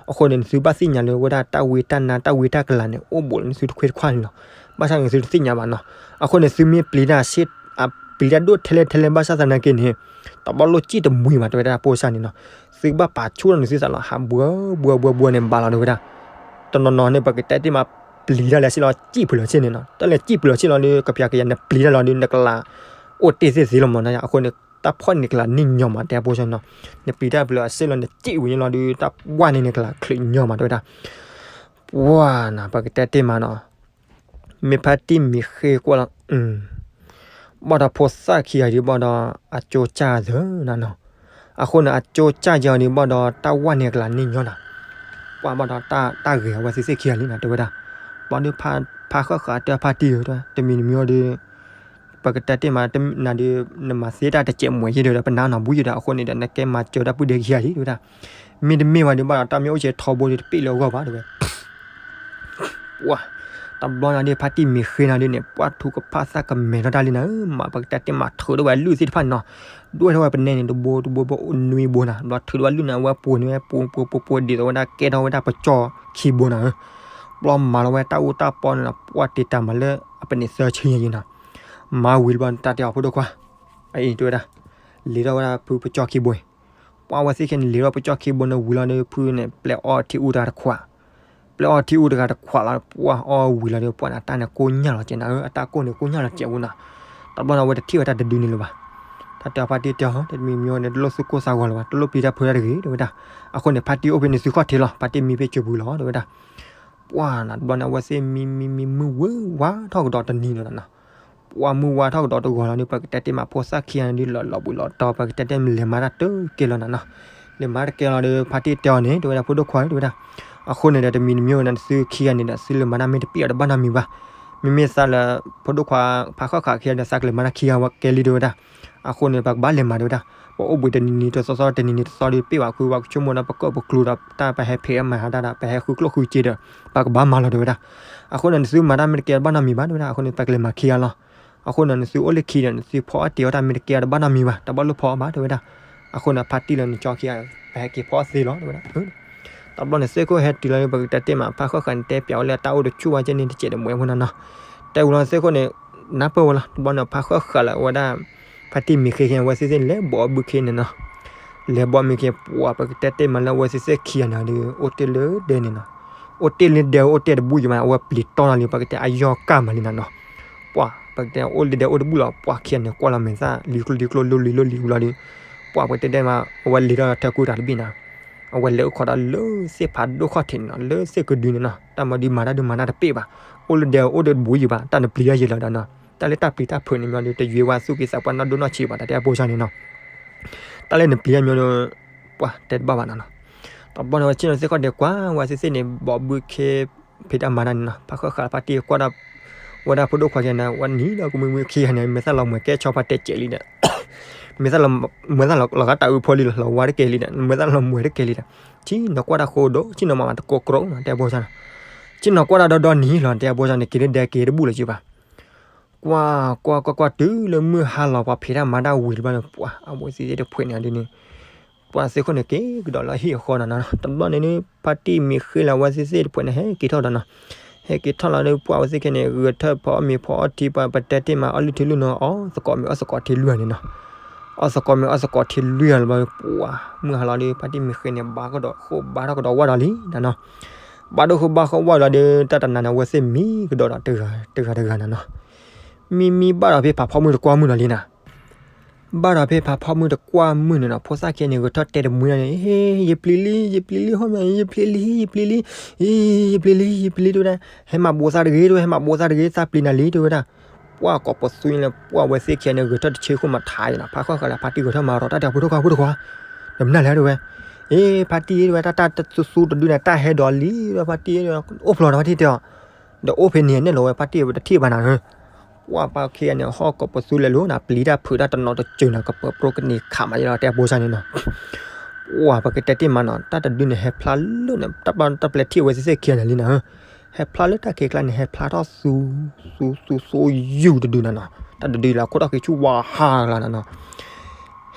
အဃိန့ၣ် နသုဘၣ်သ့ၣ်ညါလၢဝဲဒၣ်တၢ်ဝံတၢ်နါ တၢ်ဝံတၢ်ကလၤန့ၣ် အိၣ်ဘူးလၢနသုတခွ့တခွါန့ၣ်လီၤ, ဘၣ်ဆၣ်န့ၣ် နသုတသ့ၣ်ညါဘၣ်နီၤ, အဃိန့ၣ် သုမ့ၢ်ပျံၤတၢ်ဆ့ အပျံၤတၢ်ဒိၣ်ထဲလဲၣ်ထဲလဲၣ် ဘၣ်ဆၣ်သနာ်က့န့ၣ် တဘျီလိၣ်စံၣ်တမှံၤဘၣ် တဲဝဲဒၣ်ဖိသၣ်န့ၣ်နီၤ, သုဘၣ်ပာ်ဆူၣ်ထီၣ်နသုသးလီၤ ဟးဘှီဘှီဘှီဘှီန့ၣ် ဘၣ်လီၤ တဲဝဲဒၣ်, တနီၤနီၤန့ၣ် ပကတဲတ့ၢ်မး ပျံၤတၢ်လဲၤဆ့လီၤ စံၣ်ဖုးလီၤဆ့န့ၣ်နီၤ, တၢ်လဲၤစံၣ်ဖုးလီၤဆ့လီၤဒီး ကပျးကယၤနပျံၤတၢ်လီၤဒီး နကလၤအိၣ်တ့ၢ်သ့ၣ်သ့ၣ်လီၤမးနီၤ, အဃိန့ၣ် တၢ်ဖီၣ်န့ၢ်ကလၤန့ၣ်ညီမး တဲဖိသၣ်နီၤ, နပျံၤတၢ်ဖုးလီၤဆ့လီၤ နစံၣ်ဝံၤန့ၣ်လီၤဒီး တၢ်ဝါန့ၢ်နကလၤချုးညီမး တဲဝဲဒၣ်, ပှၤနီၤ ပကတဲတ့ၢ်မးနီၤ မ့ၢ်ဖါတံၢ်မ့ၢ်ဃ့ကွၢ်လီၤ, ဘၣ်ဒီးဖိသၣ်ခံဂၤဒ်ဘၣ်ဒီး အကၠိကၢ်သၢနၤနီၤ, အဃိန့ၣ် အကၠိကၢ်ယၤဒ်ဘၣ်ဒီး တၢ်ဝါန့ၢ်ကလၤန့ၣ်ညီနၤ, ပှၤဘၣ်ဒီးတၢ်ဂ့ၤအဝဲသ့ၣ်သ့ၣ်ခံဂၤလံနီၤ တဲဝဲဒၣ်, ဘၣ်ဒီး ဖါဃၣ်ဃၣ်တဲဖါတံၢ်ဧၢ တမံၤတမံၤအီၤဒီး ပကတဲတ့ၢ်မး နၤဒီး နမၤသ့တၢ်တစဲးမွဲၤယဲဒီး ပနါနီၤ ဘူးယဲဒီး အဃိန့ၣ်ဒီး နကဲမၤစၢၤတၢ်ပုၢ်ဒဲခံဂၤလံ တဲဝဲဒၣ်, မ့တမ့ၢ်ဝဲဒ်ဘၣ်ဒီး တၢ်မ့ၢ်အိၣ်ဆဲးထီဘိဒီး တပ့ၢ်လၢအဂီၢ်ဘၣ် တဲဝဲ ပှၤ တဘျီန့ၣ်ဒီး ဖါတံၢ်မ့ၢ်ဃ့နၤဒ်န့ၣ် ပှၤထူကဖၣ်သၣ်ကမဲာ်ထီၣ်တၢ်လံနၤဧၢ, မ့ၢ်ပကတဲတ့ၢ်မး ထုးထီၣ်ဝဲအလုၢ်သ့ၣ်တဖၣ်န့ၣ်နီၤ, ဒွဲၣ်ထီၣ်ဝဲပနဲန့ၣ် တဘိတဘိဘိနွံဘိနၤ, ဘျီထုးထီၣ်ဝဲအလုၢ်န့ၣ် အဝဲပှ့ၤန့ၢ်ဝဲပှ့ၤပှ့ၤပှ့ၤပှ့ၤ ဒ်သိးဝဲဒၣ်ကဲထီၣ်ဝဲဒၣ်ပကၠီခံဘိနၤဧၢ, ဘျီမၤလီၤဝဲတၢ်အူတၢ်ပီန့ၣ်နီၤ ပှၤတ့တၢ်မၤလၢအပန့ၣ်သၢဆံယဲနီၤ, မၤဝံၤတဘျီ တၢ်တဲအီၤဖိဒိၣ်ခွါ အအံၤတဲဝဲဒၣ်, လ့ၤထီၣ်ဝဲဒၣ်ဖုပကၠီခံဘိအံၤ, ပှၤဝဲသ့ၣ်ခဲန့ၣ် လ့ၤထီၣ်ပကၠီခံဘိန့ၣ်ဝံၤလီၤဒီး ဖုန့ၣ် ပျဲအီထံအူတဂၤတခွး, ပျဲအီထံအူတဂၤတခွးလီၤ, ပှၤအီဝံၤလီၤဒီး ပှၤန့ၣ် တၢ်န့ၣ်ကိၢ်ညၢ်လီၤကဲနၤဧၢ, အတၢ်ကိၢ်န့ၣ်ကိၢ်ညၢ်လီၤကဲဝဲနၤ, တဘျီန့ၣ် အဝဲတထံၣ်ဝဲတၢ်တဒုန့ၣ်လၢၤဘၣ်, တၢ်တဲအီၤဖါတံၢ်တဲအီၤ တမံၤမံၤန့ၣ် တလိၣ်သူၣ်ကိၢ်သးဂီၤလၢၤဘၣ်, တလိၣ်ပျံၤတၢ်ဖုးတၢ်တဂ့ၤ တဲဝဲဒၣ်, အဃိန့ၣ် ဖါတံၢ်အိၣ်ဖဲန့ၣ်သုခီၣ်ထံးလီၤ, ဖါတံၢ်မံဖဲကၠိပူၤလီၤ တဲဝဲဒၣ် ပှၤနၤတဘျီန့ၣ် အဝဲသ့ၣ်မံမံမံမုၢ်ဝါထီၣ်ကဒီးတနံၤလီၤနၤနီၤ. ပှၤမုၢ်ဝါထီၣ်ကဒီးတဂီၤလီၤဒီး ပကတဲတ့ၢ်မး ဖိသၣ်ခံဂၤန့ၣ်ဒုး လီၤလီၤဘှံးလီၤတီၤ ပကတဲတ့ၢ်လဲၤမၤတၢ်တကဲလီၤနၤနီၤ. လဲၤမၤတကဲလီၤဒီး ဖါတံၢ်တဲအီၤန့ၣ် တဲဝဲဒၣ် ဖိဒိၣ်ခွါ တဲဝဲဒၣ်, အဃိန့ၣ်ဒီး တမံၤတမံၤဝဲန့ၣ် နသုခံဂၤန့ၣ်ဒီး သုလဲၤမၤတၢ်မ့ၢ်တပ့ၢ်အီၤတဘၣ်နီတမံၤဘၣ်. မ့မ့ၢ်သးလၢ ဖိဒိၣ်ခွါ ဖါဃၣ်ဃးခံဂၤဒီး သးကလဲၤမၤတၢ်ခံဂၤဝဲကဲလံ တဲဝဲဒၣ်. အဃိန့ၣ် ပကဘၣ်လဲၤမၤ တဲဝဲဒၣ်. ပအိၣ်ဘှံးတနံၤနံၤတသီသီ တနံၤနံၤတသီဒီး ပ့ၢ်ဘၣ်ခု ပှၤကဆိကမိၣ်ဒီး ပကၢၣ်ပကျူဒီး တၢ်ပဟဲဖံးအမၤဟးတၢ်ဒီး ပဟဲဃုကျိၣ်ဃုစ့ဒီး ပကဘၣ်မၤလီၤ တဲဝဲဒၣ်. အဃိန့ၣ် နသုမၤတၢ်မ့ၢ်တကဲတဘၣ်နီတမံၤဘၣ် တဲဝဲဒၣ်. အဃိန့ၣ် ပကလဲၤမၤခံဂၤလီၤ. အဃိန့ၣ် နသုအိၣ်လၢခံဒီး နသုဖီအီၣ်တ့ၤအီၣ်တၢ်မ့ၢ်တကဲတဘၣ်နီတမံၤဘၣ်, တဘၣ်လိၣ်ဖီအီၣ်ဘၣ် တဲဝဲဒၣ်. အဃိန့ၣ် ဖါတံၢ်လၢနကၠီခံဂၤ ပဟဲက့ၤဖီအီၣ်သ့လီၤ တဲဝဲဒၣ်. တဘျီန့ၣ် သ့ၣ်ခိၣ်ဟဲတုၤလီၤဒီး ပကတဲတ့ၢ်မး ဖါဃၣ်ဃးန့ၣ် တဲပျးဝဲလၢတၢ်အိၣ်တဆူၣ်ဝဲကဲန့ၣ် တစဲးတမှဲဖိနီၤနီၤ. တဲဝံၤလီၤသ့ၣ်ခိၣ်န့ၣ် နၢ်ပၢၢ်ဝဲလီၤ. တဘျီန့ၣ် ဖါဃၣ်ဃးလၢအဝဲဒၣ် ဖါတံၢ်မံၤဃ့ခံ အဝဲသ့ၣ်သ့ၣ်န့ၣ် လဲၤဘီဘုခ့န့ၣ်နီၤ. လဲၤဘီမံၤခ့ ပှၤပကတဲတ့ၢ်မးလၢအဝဲသ့ၣ်သ့ၣ်ခံဂၤန့ၣ်ဒီး အိၣ်တ့ၢ်လၢဒဲန့ၣ်နီၤ. အိၣ်တ့ၢ်လၢဒဲအိၣ်တ့ၢ်တဘူၣ်ယံၤမး အဝဲပျံၤတီၢ်နီၤလံ ပကတဲအယီၢ်ကၢ်မးလံနၤနီၤ. ပှၤပကတဲအိၣ်လၢဒဲအိၣ်တဘူၣ်လီၤ ပှၤခံဂၤန့ၣ် ကွၢ်လီၤမဲာ်သၣ်လံကျိလံကျိလိၤလံၤလိၤလံၤဘျီဒီး ပှၤပကတဲတ့ၢ်မး အဝဲလဲၤထီၣ်ထၢကူတၢ်တဘ့ၣ်နီၤ. အဝဲလဲၤအိၣ်ခိးဒီးလၢသ့ၣ်ဖးဒိၣ်ခီၣ်ထံးန့ၣ်နီၤ လၢသ့ၣ်ကဒုန့ၣ်နီၤ တၢ်မၤဒုးမၤတၢ်ဒုးမၤတၢ်တပ့ၢ်ဘၣ်. အိၣ်လၢဒဲအိၣ်တဘူၣ်ယံၤဘၣ် တၢ်နပျံၤတၢ်ယံၤလီၤဒီးနီၤ တၢ်လၢတၢ်ပျံၤတၢ်ဖုးန့ၣ်မ့ၢ်ဒီး တယွဲဝဲသူၣ်က့သးပှၢ်နီၢ်ဒိၣ်နီၢ်ဆံးဘၣ် တၢ်တဲအဖိဆၢန့ၣ်နီၤ. တၢ်လၢနပျံၤတၢ်မ့ၢ်ဒီး ပှၤတဲတဘၣ်ဘၣ်နီၤနီၤ. တဘျီန့ၣ် ဝဲဆ့ၣ်နီၤသ့ၣ်ခီၣ်ဒဲးကွၢ် ဝဲသ့ၣ်သ့ၣ်န့ၣ် ဘီဘုခ့ ဖံးတၢ်မၤတၢ်န့ၣ်နီၤ ဖါဃၣ်ဃးဖါတံၢ်ကွၢ်ဒၣ် ဝဲဒၣ်ဖိဒိၣ်ခွါခံဂၤန့ၣ် ဝဲနံၤဒီးကမှံမုၢ်ခံဂၤန့ၣ် မဲာ်သၣ်လီၤမှဲၤကဲဆီဖါတဲာ်ကဲးလံဒီး မဲာ်သၣ်လီၤ မဲာ်သၣ်လီၤဂာ်တၢ်အုးဖိလံလီၤ လီၤဝါတကဲးလံဒီး မဲာ်သၣ်လီၤမှဲၤတကဲးလံဒီး ဆ့ၣ်နီၤကွၢ်တၢ်ဃိဒိၣ် ဆ့ၣ်နီၤမၤမၤတကိးကြီနီၤ တဲအဖိဆၢန့ၣ်. ဆ့ၣ်နီၤကွၢ်တၢ်ဒီဒီနံၤလီၤ တဲအဖိဆၢန့ၣ် က့ၤလၢဒဲက့ၤတဘူၣ်လၢၤက့ၤဘၣ် ကွၢ်ကွၢ်ကွၢ်ကွၢ်တုၤလၢမုၢ်ဟါလီၤ ပှၤဖံးတၢ်မၤတၢ်ဝံၤတဘျီန့ၣ် ပှၤအဝဲသ့ၣ်တဖုန့ၣ်ဒ်န့ၣ် ပှၤသ့ၣ်ခိၣ်န့ၣ်က့ၤကဒီးလၢဟံၣ်အဃီနီၤနီၤ. တဘျီန့ၣ်န့ၣ် ဖါတံၢ်မံၤဃ့လၢအဝဲသ့ၣ်သ့ၣ်တဖုန့ၣ် ဟဲက့ၤထီၣ်ဒီးနီၤ ဟဲက့ၤထီၣ်လီၤဒီး ပှၤအဝဲသ့ၣ်ခဲန့ၣ် ဂဲၤထၢၣ်ဖီအီၣ်မ့ၤဖီအီၣ်ထံ ပှၤပတဲတ့ၢ်မး အီၣ်လုၢ်ထံလုၢ်နီၤ အီၣ်သကိးမ့ၤအီၣ်သကိးထံလွံၢ်န့ၣ်နီၤ. အီၣ်သကိးမ့ၤအီၣ်သကိးထံလွံၢ်လီၤဘျီ ပှၤမုၢ်ဟါလီၤဒီး ဖါတံၢ်မံၤဃ့န့ၣ် ဘါကဒီးဃိဘါထီၣ်ကဒီးဝၣ်ဒီးလံနီၤနီၤ. ဘါဒိၣ်ဃိဘါဃိဝၣ်လီၤဒီး တၢ်တနၤန့ၣ် အဝဲသ့ၣ်မံကဒီးဒီးတဂၤတဂၤတဂၤနီၤနီၤ. မံမံဘၣ်ဒီးဖဲဖးဖီမုၢ်တကွၢ်မုၢ်နီၤလံနီၤ ဘၣ်ဒီးဖဲဖးဖီမုၢ်တကွၢ်မုၢ်န့ၣ်နီၤ ဖိသၣ်ခံဂၤန့ၣ် ဂဲၤထီၣ်တဲတမှံၤန့ၣ် ဟ့ ယပျံၤလံ ယပျံၤလံ ဟီၣ်မး ယပျံၤလံ ယပျံၤလံ ယပျံၤလံ ယပျံၤလံ တဲဝဲဒၣ် ဟဲမၤဘိးသးတဂ့ၤ တဲဝဲ ဟဲမၤဘိးသးတဂ့ၤ သးပျံၤနၤလံ တဲဝဲဒၣ်. ပှၤကိးပသူန့ၣ် ပှၤဝဲသ့ၣ်ခံဂၤန့ၣ် ဂဲၤထီၣ်တဆ့ဃိၣ်မးထါနီၤ ဖါဃၣ်ဃးလၢဖါတံၢ်ဂဲၤထီၣ်မၤရီၤတၢ်တဲ ဖိဒိၣ်ခွါ ဖိဒိၣ်ခွါ ဒီးမနုၤလဲၣ်တဲဝဲ အ့ ဖါတံၢ်တဲဝဲ တၢ်တၢ်သူသူတဒုန့ၣ် တၢ်ဟဲဒီးလံ ဖါတံၢ်တဲဝဲ အိၣ်ဖျိးနီၤ ဖါတံၢ်တဲအီၤ ဒီးအိၣ်ဖဲန့ၣ်နဲၣ်လီၤဝဲ ဖါတံၢ်ဝဲတထံၣ်ဘၣ်နၤဧၢ ပှၤပှၤခံဂၤန့ၣ် ဟီၣ်ကိးပသူလဲၤလိၤနၤ ပျံၤတၢ်ဖုးတၢ်တနီၤတစၢၤနၤ ကပၢၤပြိကန့ၢ်ခးမးယလီၤ တဲအဖိဆၢန့ၣ်နီၤ. ပှၤပကတဲတ့ၢ်မးနီၤ တၢ်တဒုန့ၣ် ဟဲဖျါလၢန့ၣ် တၢ်ပျဲထံၣ်အဝဲသ့ၣ်သ့ၣ်ခံဂၤန့ၣ်လံနၤဧၢ. ဟဲဖျါလၢတၢ်ခံးကျါန့ၣ် ဟဲဖျါထီၣ်သူ သူ သူ သူယုၢ်တဒုနၤနီၤ. တၢ်တဒုလၢအခိၣ်ထီၣ်ဃ့ဆူၣ်ဝါဟါလီၤနၤနီၤ.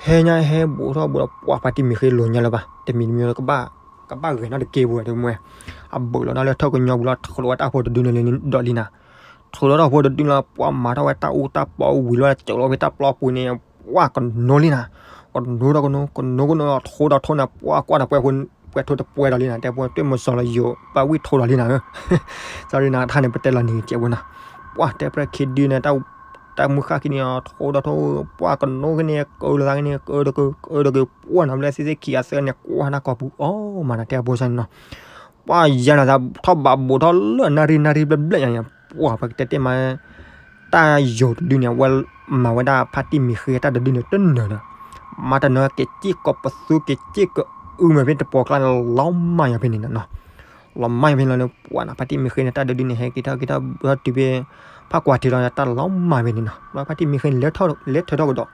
ဟဲညါဟဲဘူးထီၣ်ဘူးဒီး ပှၤဖါတံၢ်မံၤဃ့လိာ်ညါလၢၤဘၣ် တမံၤတမံၤကဘၣ် ကဘၣ်ဂဲၤနီၣ်တက့ၢ်ပူၤဝဲတမူဝဲ. အဘူးလီၤဒီးလၢထၢၣ်ကညီပူၤလီၤ ထုးလီၤဝဲတၢ်ဖိတဒုန့ၣ်လၢဒီးလံနၤ. ထုးလီၤတၢ်ဖိတဒုလီၤ ပှၤမၤထီၣ်ဝဲတၢ်အူတၢ်ပီဝံၤလီၤ စၢၤလီၤဖဲတၢ်ပျီပူၤန့ၣ် ပှၤကနိလံနၤ. ကနိဒီးကနိ ကနိကနိ ထိဒီးထိန့ၣ် ပှၤကွၢ်ဒီးပှဲၤဖိ ပှဲၤထိတပှဲၤဒီးလံနၤ တဲပှဲၤ တွဲၣ်မီၤစီၤလီၤယိာ် ပှၤဝံၣ်ထိဒီးလံနၤဧၢ. စီၤရံနၤတၢ်န့ၣ် ပတဲလီၤန့ၣ်ကဲပူၤနၤ. ပှၤတဲပှဲၤခံဒုန့ၣ် တၢ်မုၢ်ဃၣ်ခံန့ၣ် ထိဒီးထိ ပှၤကနိက့ၤန့ၣ် ကၢလီၤသးက့ၤန့ၣ် ကၢဒီးကၢ ကၢဒီးကၢ ပှၤနၤဘျဲသ့ၣ်သ့ၣ်ခံဂၤသၢဂၤန့ၣ် ကွၢ်နၢ်ကီၢ်ပူၤအီၤမးနၤ တဲအဖိဆၢန့ၣ်နီၤ. ပှၤယၤနၤသးထီၣ်ဘးဘူးထီၣ်လၢအနၣ်ရံၣ်နၣ်ရံၣ်ဘျဲၣ်ဘျဲၣ်ညါန့ၣ် ပှၤပကတဲတ့ၢ်မး တၢ်ယိာ်တဒုန့ၣ် အဝဲမၤဝဲဒၣ်ဖါတံၢ်မံၤဃ့တၢ်တဒုန့ၣ် တနၢၤဒီး မၤတနၢၤက့ၤစ့ၢ်ကီးပသူက့ၤစ့ၢ်ကအုမ့ၢ်ဖဲတပှီၤကျါန့ၣ် လီၤမၢ်ယၤဖဲန့ၣ်နီၤ. လီၤမၢ်ယၤဖဲန့ၣ်လီၤန့ၣ် ပှၤနၤဖါတံၢ်မံၤဃ့န့ၣ် တၢ်တဒုန့ၣ် ဟဲက့ၤထီၣ်က့ၤထီၣ်ဘၣ်တုၤဖဲ ဖးကွၢ်ထံးလီၤ တၢ်လီၤမၢ်ဖဲန့ၣ်နီၤ. ဘျီဖါတံၢ်မံၤဃ့န့ၣ် လဲၤထၢထီၣ်ကဒီး လဲၤထၢထီၣ်ကဒီး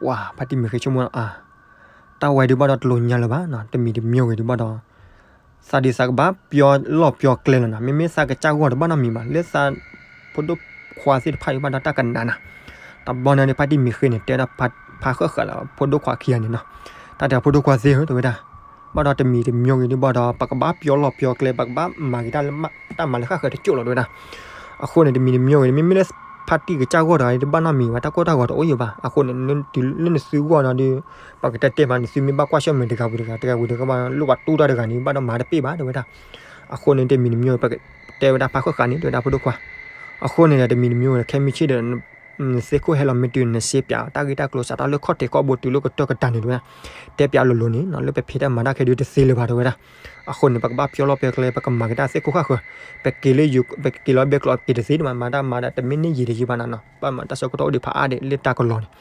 ပှၤဖါတံၢ်မံၤဃ့ဆိကမိၣ် အါ တၢ်ဝဲဒုးဘၣ်ဒီးတလိာ်ညါလၢၤဘၣ်နီၤ, တမံၤတမံၤဂ့ၤဒုးဘၣ်ဒီး သးဒုးသးကဘၣ်ပျီလီၢ်ပျီကျဲလီၤနီၤ, မ့မ့ၢ်သးကစၢ်ဂီၢ်တဘၣ်နီတမံၤဘၣ်, လၢသးဖိဒိၣ်ခွါသ့ၣ်တဖၣ်အံၤဘၣ်ဒီးတၢ်ကနးနၤ, တဘျီန့ၣ်ဒီး ဖါတံၢ်မံၤဃ့န့ၣ် တဲဒၣ်ဖးဃၣ်ဃၣ်လၢဖိဒိၣ်ခွါခံဂၤန့ၣ်နီၤ, တၢ်တဲဖိဒိၣ်ခွါသ့ၣ်ဧၢ တဲဝဲဒၣ်, ဘၣ်ဒီးတမံၤတမံၤဂ့ၤဒုးဘၣ်ဒီး ပကဘၣ်ပျီလီၢ်ပျီကျဲ ပကဘၣ်မၤက့ၤတၢ်လၢတၢ်မၤလၢဃၣ်ဃၢၤတကၠိၣ်လီၤ တဲဝဲဒၣ်. အဃိန့ၣ် တမံၤတမံၤဂ့ၤ မ့မ့ၢ်လၢဖါတံၢ်ကစၢ်ဂီၢ်တဂၤအံၤတဘၣ်နီတမံၤဘၣ်, တၢ်ကိၢ်တၢ်ဂီၤတအိၣ်ယံၤဘၣ်, အဃိန့ၣ် လၢနသုဂီၢ်ဒီး ပကတဲတဲမး နသုမ့ၢ်ဘၣ်ကွၢ်ဆၢၣ်မဲာ်တဂၤဝံၤတဂၤ တဂၤဝံၤတဂၤ ဘၣ်လိၣ်ဘၣ်တူၢ်တၢ်တဂၤန့ၣ် ဘၣ်ဒီးမၤတပ့ၢ်ဘၣ် တဲဝဲဒၣ်. အဃိန့ၣ် တမံၤတမံၤဂ့ၤ ပကတဲဝဲဒၣ်ဖးဃၣ်ဃၣ်န့ၣ် တဲဝဲဒၣ်ဖိဒိၣ်ခွါ. အဃိန့ၣ်ဒီး တမံၤတမံၤဂ့ၤ ခဲမုၢ်ဆ့ၣ်ဒီး နသ့ၣ်ခိၣ်ဟဲလီၤမ့ၢ်တုၤ နရှဲပၠးတၢ်ဂ့ၢ်တၢ်ကျိၤ စးထီၣ်လၢခီၣ်ထံးခီၣ်ဘိတုၤလၢကတၢၢ်ကတၢၢ်န့ၣ် တဲဝဲဒၣ်, တဲပၠးလိၤလိၤန့ၣ်နီၤ လၢပဖံးတၢ်မၤတၢ်ခဲဒုးတသ့လၢၤဘၣ် တဲဝဲဒၣ်. အဃိန့ၣ် ပကဘၣ်ပျီလီၢ်ပျီကျဲ ပကမၤက့ၤတၢ်သ့ၣ်ခိၣ်ဃၣ်ဃၢၤ, ပက့ၤလၢယိၤ ပက့ၤလီၤဘဲကျိး ပက့ၤတသ့ဒံးဘၣ် မၤတၢ်မၤဒီး တမ့ၢ်န့ၢ်ယံာ်တယံာ်ဘၣ်နီၤနီၤ ဘၣ်မၤတၢ်ဆၢကတီၢ်အိၣ်ဒံးဖးအါဒံးလၢတၢ်ကလီၤန့ၣ်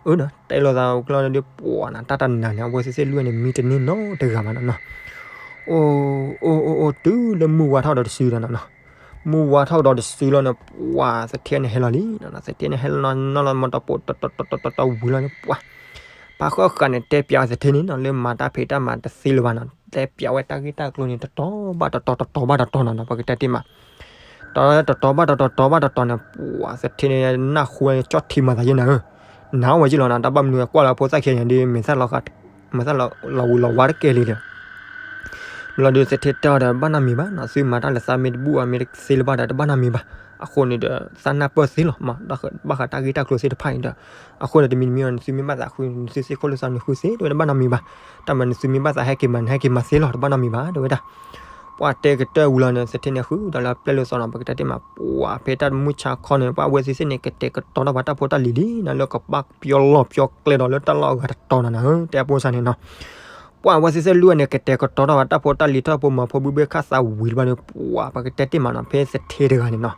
အၢနီၤ တဲလိာ်သးကျီဒီးပှၤနီၤ တၢ်တနၤန့ၣ် အဝဲသ့ၣ်သ့ၣ်လွံၢ်န့ၣ် မံတန့ၢ်နီတဂၤဘၣ်နီၤနီၤ. အိၣ် အိၣ် အိၣ် အိၣ် တုၤလၢမုၢ်ဝါထီၣ်ဒီးတစုလီၤနီၤနီၤ. မုၢ်ဝါထီၣ်ဒီးတစုလီၤန့ၣ် ပှၤသထ့န့ၣ်ဟဲလီၤလံနီၤနီၤ. သထ့န့ၣ်ဟဲလီၤနီၤနီၤလီၤ မ့ၢ်တပိာ် တီတီတီတီတီဝံၤလီၤန့ၣ် ပှၤ ဖါဃၣ်ဃၣ်န့ၣ် တဲပၠးဝဲသထ့န့ၣ်နီၤ လၢမၤတၢ်ဖံးတၢ်မၤတသ့လၢၤဘၣ်နီၤ တဲပၠးဝဲတၢ်ဂ့ၢ်တၢ်ကျိၤန့ၣ် တတီၤဘၣ်တတီၤ တတီၤဘၣ်တတီၤနီၤနီၤ ပကတဲတ့ၢ်မး တတီၤဘၣ်တတီၤ တတီၤဘၣ်တတီၤန့ၣ် ပှၤသထ့န့ၣ် နၢ်ဟူဝဲကၠီၣ်ထံမၤသးယဲနၤဧၢ, နၢ်ဟူဝဲယ့ၢ်လီၤနီၤ တၢ်ဘၣ်မနုၤကွၢ်လၢဖိသၣ်ခံဂၤန့ၣ်ဒီး မ့ၢ်သၣ်လီၤဝံၤလီၤဝါတကဲလံဒီး ဘျီဒီးသထ့တဲအီၤဒီး ဘၣ်နီတမံၤဘၣ်နီၤ သုမၤတၢ်လၢသးမ့ၢ်တဘူၣ်အီၤမ့ၢ်တသ့လၢၤဘၣ်ဒီး တဘၣ်နီတမံၤဘၣ်. အဃိန့ၣ်ဒီး သးနၢ်ပၢၢ်သ့လီၤမး ဘၣ်ဃးတၢ်ဂ့ၢ်တၢ်ကျိၤသ့ၣ်တဖၣ်န့ၣ်ဒီး အဃိန့ၣ် တမံၤတမံၤအီၤ နသုမ့ၢ်ဘၣ်သးဃု နသုသ့ၣ်ခိၣ်လိာ်သးန့ၣ်ဃုသ့ တဲဝဲဒၣ် ဘၣ်နီတမံၤဘၣ်. တၢ်မၤနသုမ့ၢ်ဘၣ်သးဟဲက့ၤမၤန့ၣ် ဟဲက့ၤမၤသ့လီၤ တဘၣ်နီတမံၤဘၣ် တဲဝဲဒၣ်. ပှၤတဲကတၢၢ်ဝံၤလီၤန့ၣ် သထ့န့ၣ်ဃုဒီးလၢပျဲၢ်လိာ်သးနီၤ ပကတဲတ့ၢ်မး ပှၤဖဲတၢ်မုၢ်ဆါခီန့ၣ် ပှၤအဝဲသ့ၣ်သ့ၣ်န့ၣ် ကတဲာ်ကတီၤထီၣ်ပှၤတၢ်ဖိတၢ်လံၤလံနီၤ လၢကဘၣ်ပျီလီၢ်ပျီကျဲဒီးလၢတၢ်လီၢ်အဂၤတတီၤနီၤနီၤ တဲအပိစၢ်န့ၣ်နီၤ ပှၤအဝဲသ့ၣ်သ့ၣ်လွံၢ်န့ၣ် ကတဲာ်ကတီၤထီၣ်ပှၤတၢ်ဖိတၢ်လံၤထီၣ်ဖိမၤဖိဘုဘ့ၣ်ခၣ်သးဝံၤလၢၤဘၣ်ဒီး ပှၤပကတဲတ့ၢ်မးနီၤ ဖဲသထ့တဂၤန့ၣ်နီၤ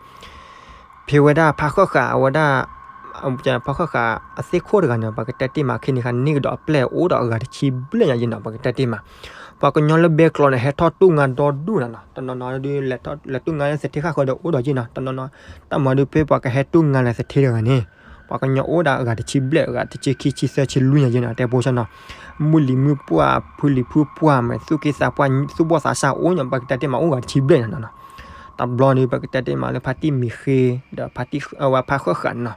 ဖဲဝဲဒၣ်ဖါဃၣ်ဃၣ် အဝဲဒၣ် ဖါဃၣ်ဃၣ်အသ့ၣ်ခိၣ်တဂၤန့ၣ် ပကတဲတ့ၢ်မး ခဲန့ၣ်ခါန့ၣ်ကဒီးအပျဲၢ်အိၣ်ဒီးအဂၤတဆံဘျဲၣ်ညါယဲနီၤ ပကတဲတ့ၢ်မး ပှၤကညီလၢဘဲကျိးန့ၣ် ဟဲထီၣ်တူၢ်ငါဒီဒူၣ်နီၤနီၤ တနီၤနီၤဒုး လဲၤတူၢ်ငါလၢသထ့ဃၣ်ဃၢၤဒီးအိၣ်ဒီးယဲနီၤ တနီၤနီၤ တၢ်မၤဒုးဖဲပှၤကဟဲတူၢ်ငါလၢသထ့တဂၤန့ၣ် ပှၤကညီအိၣ်ဒီးအဂၤတဆံဘျဲၣ် အဂၤတဆံခံ ဆံသၢ ဆံလွံၢ်ညါယဲနီၤ တဲပိစၢ်နီၤ မုၢ်လံၤမုၢ်ပှၢ် ဖုလံၤဖုပှၢ် မ့ၢ်သူၣ်က့သးပှၢ် သူၣ်ဘီၣ်သးစၢ်အိၣ်ညါ ပကတဲတ့ၢ်မး အိၣ်ဂၤတဆံဘျဲၣ်ညါနီၤနီၤ တဘျီန့ၣ် ပကတဲတ့ၢ်မးလၢဖါတံၢ်မံၤဃ့ ဒီးဖါတံၢ် အဝဲဖါဃၣ်ဃၣ်န့ၣ်နီၤ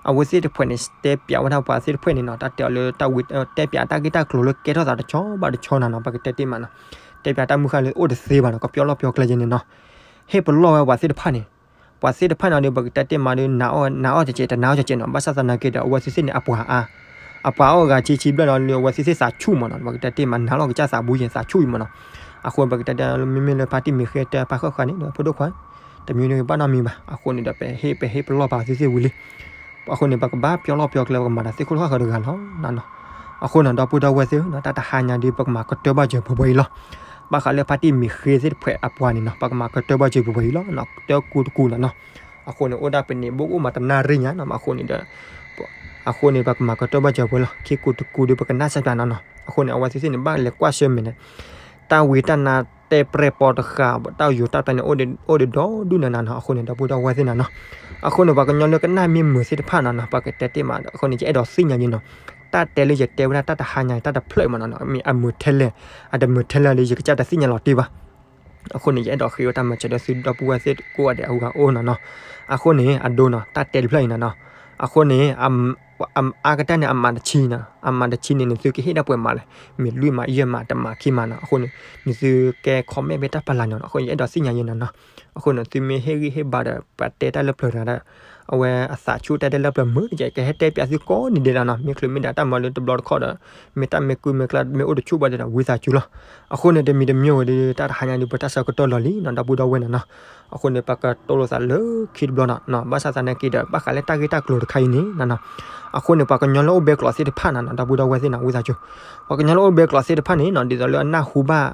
အဝဲသ့ၣ်တဖှဲးန့ၣ် တဲပၠးဝဲဒၣ်ပှၤသ့ၣ်တဖှဲးန့ၣ်နီၤ တၢ်တဲအီၤလၢတၢ်ဝံ တဲပၠးတၢ်ဂ့ၢ်တၢ်ကျိၤလၢကဲထီၣ်သးတဆီဘၣ်တဆီနီၤနီၤ ပကတဲတ့ၢ်မးနီၤ တဲပၠးတၢ်မုၢ်ဃၢ်လၢအိၣ်တသ့ဘၣ်နီၤ ကပျီလီၢ်ပျီကျဲယဲန့ၣ်နီၤ ဟ့ၣ်ပလီၢ်ဝဲပှၤသ့ၣ်တဖၣ်န့ၣ် ပှၤသ့ၣ်တဖၣ်န့ၣ်ဒီး ပကတဲတ့ၢ်မးဒီး နာ်အီၣ် နာ်အီၣ်ကဲကဲ တနာ်အီၣ်ကဲကဲနီၤ ဘၣ်ဆၣ်သနာ်က့ဒီး အဝဲသ့ၣ်သ့ၣ်န့ၣ် အပှၤအါ အပှၤအိၣ်ဂၤဆံဆံဘျဲၣ်နီၤ လၢအဝဲသ့ၣ်သ့ၣ်သးဆူၣ်မးနီၤ ပကတဲတ့ၢ်မး နာ်လီၤကစၢ်သးဘူးယဲ သးဆူၣ်အံၤမးနီၤ အဃိပကတဲတ့ၢ် မ့မ့ၢ်လၢဖါတံၢ်မံၤဃ့တဲဖါဃၣ်ဃၣ်န့ၣ်ဒီး ဖိဒိၣ်ခွါ တမံၤဒီးဘၣ်နီတမံၤဘၣ် အဃိန့ၣ်ဒီး ပဟ့ၣ် ပဟ့ၣ်ပလီၢ်ပာ်သုသ့ၣ်ဝံၤလံ အဃိန့ၣ် ပကဘၣ်ပျီလီၢ်ပျီကျဲ ပကမၤတၢ်သ့ၣ်ခိၣ်ဃၣ်ဃၢၤတဂၤလီၤနီၤနီၤ အဃိန့ၣ် ဒီပုၢ်ဒီဝဲၢ်သ့ၣ်ဧၢနီၤ တၢ်တဟါညါဒီး ပကမၤကတၢၢ်ဘၣ်စၢၤပှဲၤပှဲၤအံၤလီၤ ဘၣ်ဃးလၢဖါတံၢ်မံၤဃ့သ့ၣ်တဖှဲးအပှၤန့ၣ်နီၤ ပကမၤကတၢၢ်ဘၣ်စၢၤပှဲၤပှဲၤအံၤလီၤ တၢ်ကူတကူနီၤနီၤ အဃိန့ၣ် အိၣ်ဒၣ်ပန့ၣ် ဘိၣ်အိၣ်မးတနၣ်ရံၣ်ညါနီၤ အဃိန့ၣ်ဒီး အဃိန့ၣ် ပကမၤကတၢၢ်ဘၣ်စၢၤပှဲၤလီၤ ခံကူတကူဒီး ပကနၣ်စၢ်ပၠးနီၤနီၤ အဃိန့ၣ် အဝဲသ့ၣ်သ့ၣ်န့ၣ် ဘၣ်လဲၤကွၢ်ဆၢၣ်မဲာ်န့ၣ် တၢ်ဝံတၢ်နါတဲပြဲၢ်ပီတဃာ် တၢ်ယိၤတၢ်ပျဲန့ၣ် အိၣ်ဒီးဒီဒူၣ်နၤနၤနီၤ အဃိန့ၣ် ဒီပုၢ်ဒီဝဲၢ်သ့ၣ်နၤနီၤ အဃိန့ၣ် ပှၤကညီလၢကနၣ်မ့ၢ်မုာ်သ့ၣ်တဖၣ်နီၤနီၤ ပကတဲတ့ၢ်မး အဃိန့ၣ် ယအဲၣ်ဒိးသ့ၣ်ညါယဲနီၤ တၢ်တဲလၢယတဲဝဲဒၣ်တၢ်တဟါညါ တၢ်တဖျၢၣ်မးနီၤနီၤ မ့ၢ်အမုာ်ထဲလဲၣ် အတမုာ်ထဲလဲၣ်ဒီး ယကစၢ်တသ့ၣ်ညါလီၤတ့ၢ်ဘၣ် အဃိန့ၣ် ယအဲၣ်ဒိးဃ့ဝဲတၢ်မၤစၢၤဒီးသုဒီပုၢ်ဝဲၢ်သ့ၣ်ကိးဂၤဒဲးအဂီၢ်အိၣ်နီၤနီၤ အဃိန့ၣ် အဒိနီၤ တၢ်တဲတဖျၢၣ်အံၤနီၤနီၤ အဃိန့ၣ် အါကတၢၢ်န့ၣ် အမးတဆံနီၤ အမးတဆံန့ၣ် နသုကဟ့ၣ်ဒၣ်ပှဲၤမးလဲၣ် မ့ၢ်လွံၢ်မး ယဲၢ်မး တမး ခံမးနီၤ အဃိန့ၣ် နသုကဲ comment ဖဲတၢ်ဖီလာ်န့ၣ်နီၤ အဃိန့ၣ် ယအဲၣ်ဒိးသ့ၣ်ညါယဲနီၤနီၤ အဃိန့ၣ် သုမ့ၢ်ဟ့ၣ်ဂံၢ်ဟ့ၣ်ဘါဒီး ပှၤတဲတၢ်လၢပျၢၤတဂၤဒီး အဝဲအသးဆူၣ်တဲတၢ်လၢပျၢၤမုာ်တက့ၢ် ကဟဲတဲပၠးသုကိးနံၤဒဲးလီၤနီၤ မ့ၢ်ချုးမ့ၢ်ဒၣ်တၢ်မၤလၢတဘျီတခီၣ်ဒီး မ့ၢ်တၢ်မ့ၢ်ကုမ့ၢ်ကျါမ့ၢ်အိၣ်တဆူၣ်ဘၣ်ဒီး ဝံသးစူၤလီၤ အဃိန့ၣ် တမံၤတမံၤဝဲဒီး တၢ်တဟါညါဒီး ပတၢ်ဆၢကတီၢ်လီၤလံနီၤ ဒီပုၢ်ဒီဝဲၢ်နီၤနီၤ အဃိန့ၣ် ပကတိၢ်လိာ်သးလၢခံတဘျီနီၤနီၤ ဘၣ်ဆၣ်သနာ်က့ဒီး ဘၣ်ဃးလၢတၢ်ဂ့ၢ်တၢ်ကျိၤတခါအံၤန့ၣ်နီၤနီၤ အဃိန့ၣ် ပှၤကညီလၢအိၣ်ဘဲကျိးသ့ၣ်တဖၣ်နီၤနီၤ ဒီပုၢ်ဒီဝဲၢ်သ့ၣ်နီၤ ဝံသးစူၤ ပှၤကညီလၢအိၣ်ဘဲကျိးသ့ၣ်တဖၣ်န့ၣ်နီၤ ဒ်သိးလၢအနၢ်ဟူဘၣ်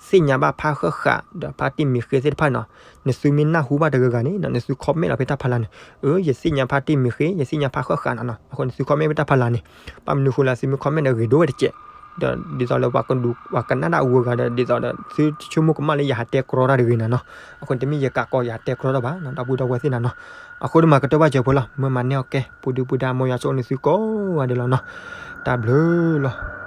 သ့ၣ်ညါဘၣ်ဖါဃၣ်ဃၣ် ဒီးဖါတံၢ်မံၤဃ့သ့ၣ်တဖၣ်နီၤ နသုမ့ၢ်နၢ်ဟူဘၣ်တဂၤဂၤန့ၣ်နီၤ နသု comment လီၤဖဲတၢ်ဖီလာ်န့ၣ် အၢ ယသ့ၣ်ညါဖါတံၢ်မံၤဃ့ ယသ့ၣ်ညါဖါဃၣ်ဃၣ်နီၤနီၤ အဃိန့ၣ် သု comment ဖဲတၢ်ဖီလာ်န့ၣ် ဘၣ်မနုၤဃိလၢသုမ့ၢ် comment န့ၣ် ဂ့ၤဒိၣ်ဝဲတကဲး ဒီးဒ်သိးလၢပှၤကဒုး ပှၤကနၣ်ဒၣ်အဂုၤအဂၤဒီး ဒ်သိးဒီး သုဆိကမိၣ်ကမၣ်လၢ ယဟးတဲကြီတၢ်တဂ့ၤနီၤနီၤ အဃိန့ၣ် တမ့ၢ်ယကးကီး ယဟးတဲကြီတၢ်ဘၣ်နီၤ ဒီပုၢ်ဒီဝဲၢ်သ့ၣ်နီၤနီၤ အဃိန့ၣ် မၤကတၢၢ်ဘၣ်စၢၤဖိလီၤ မၢမၤန့ၢ်အီၤကဲ ပူၤဒုပူၤဒါ မ်ယွၤဆိၣ်ဂ့ၤနသုကိးဂၤဒဲးလီၤနီၤ တၢ်ဘျုးလီၤ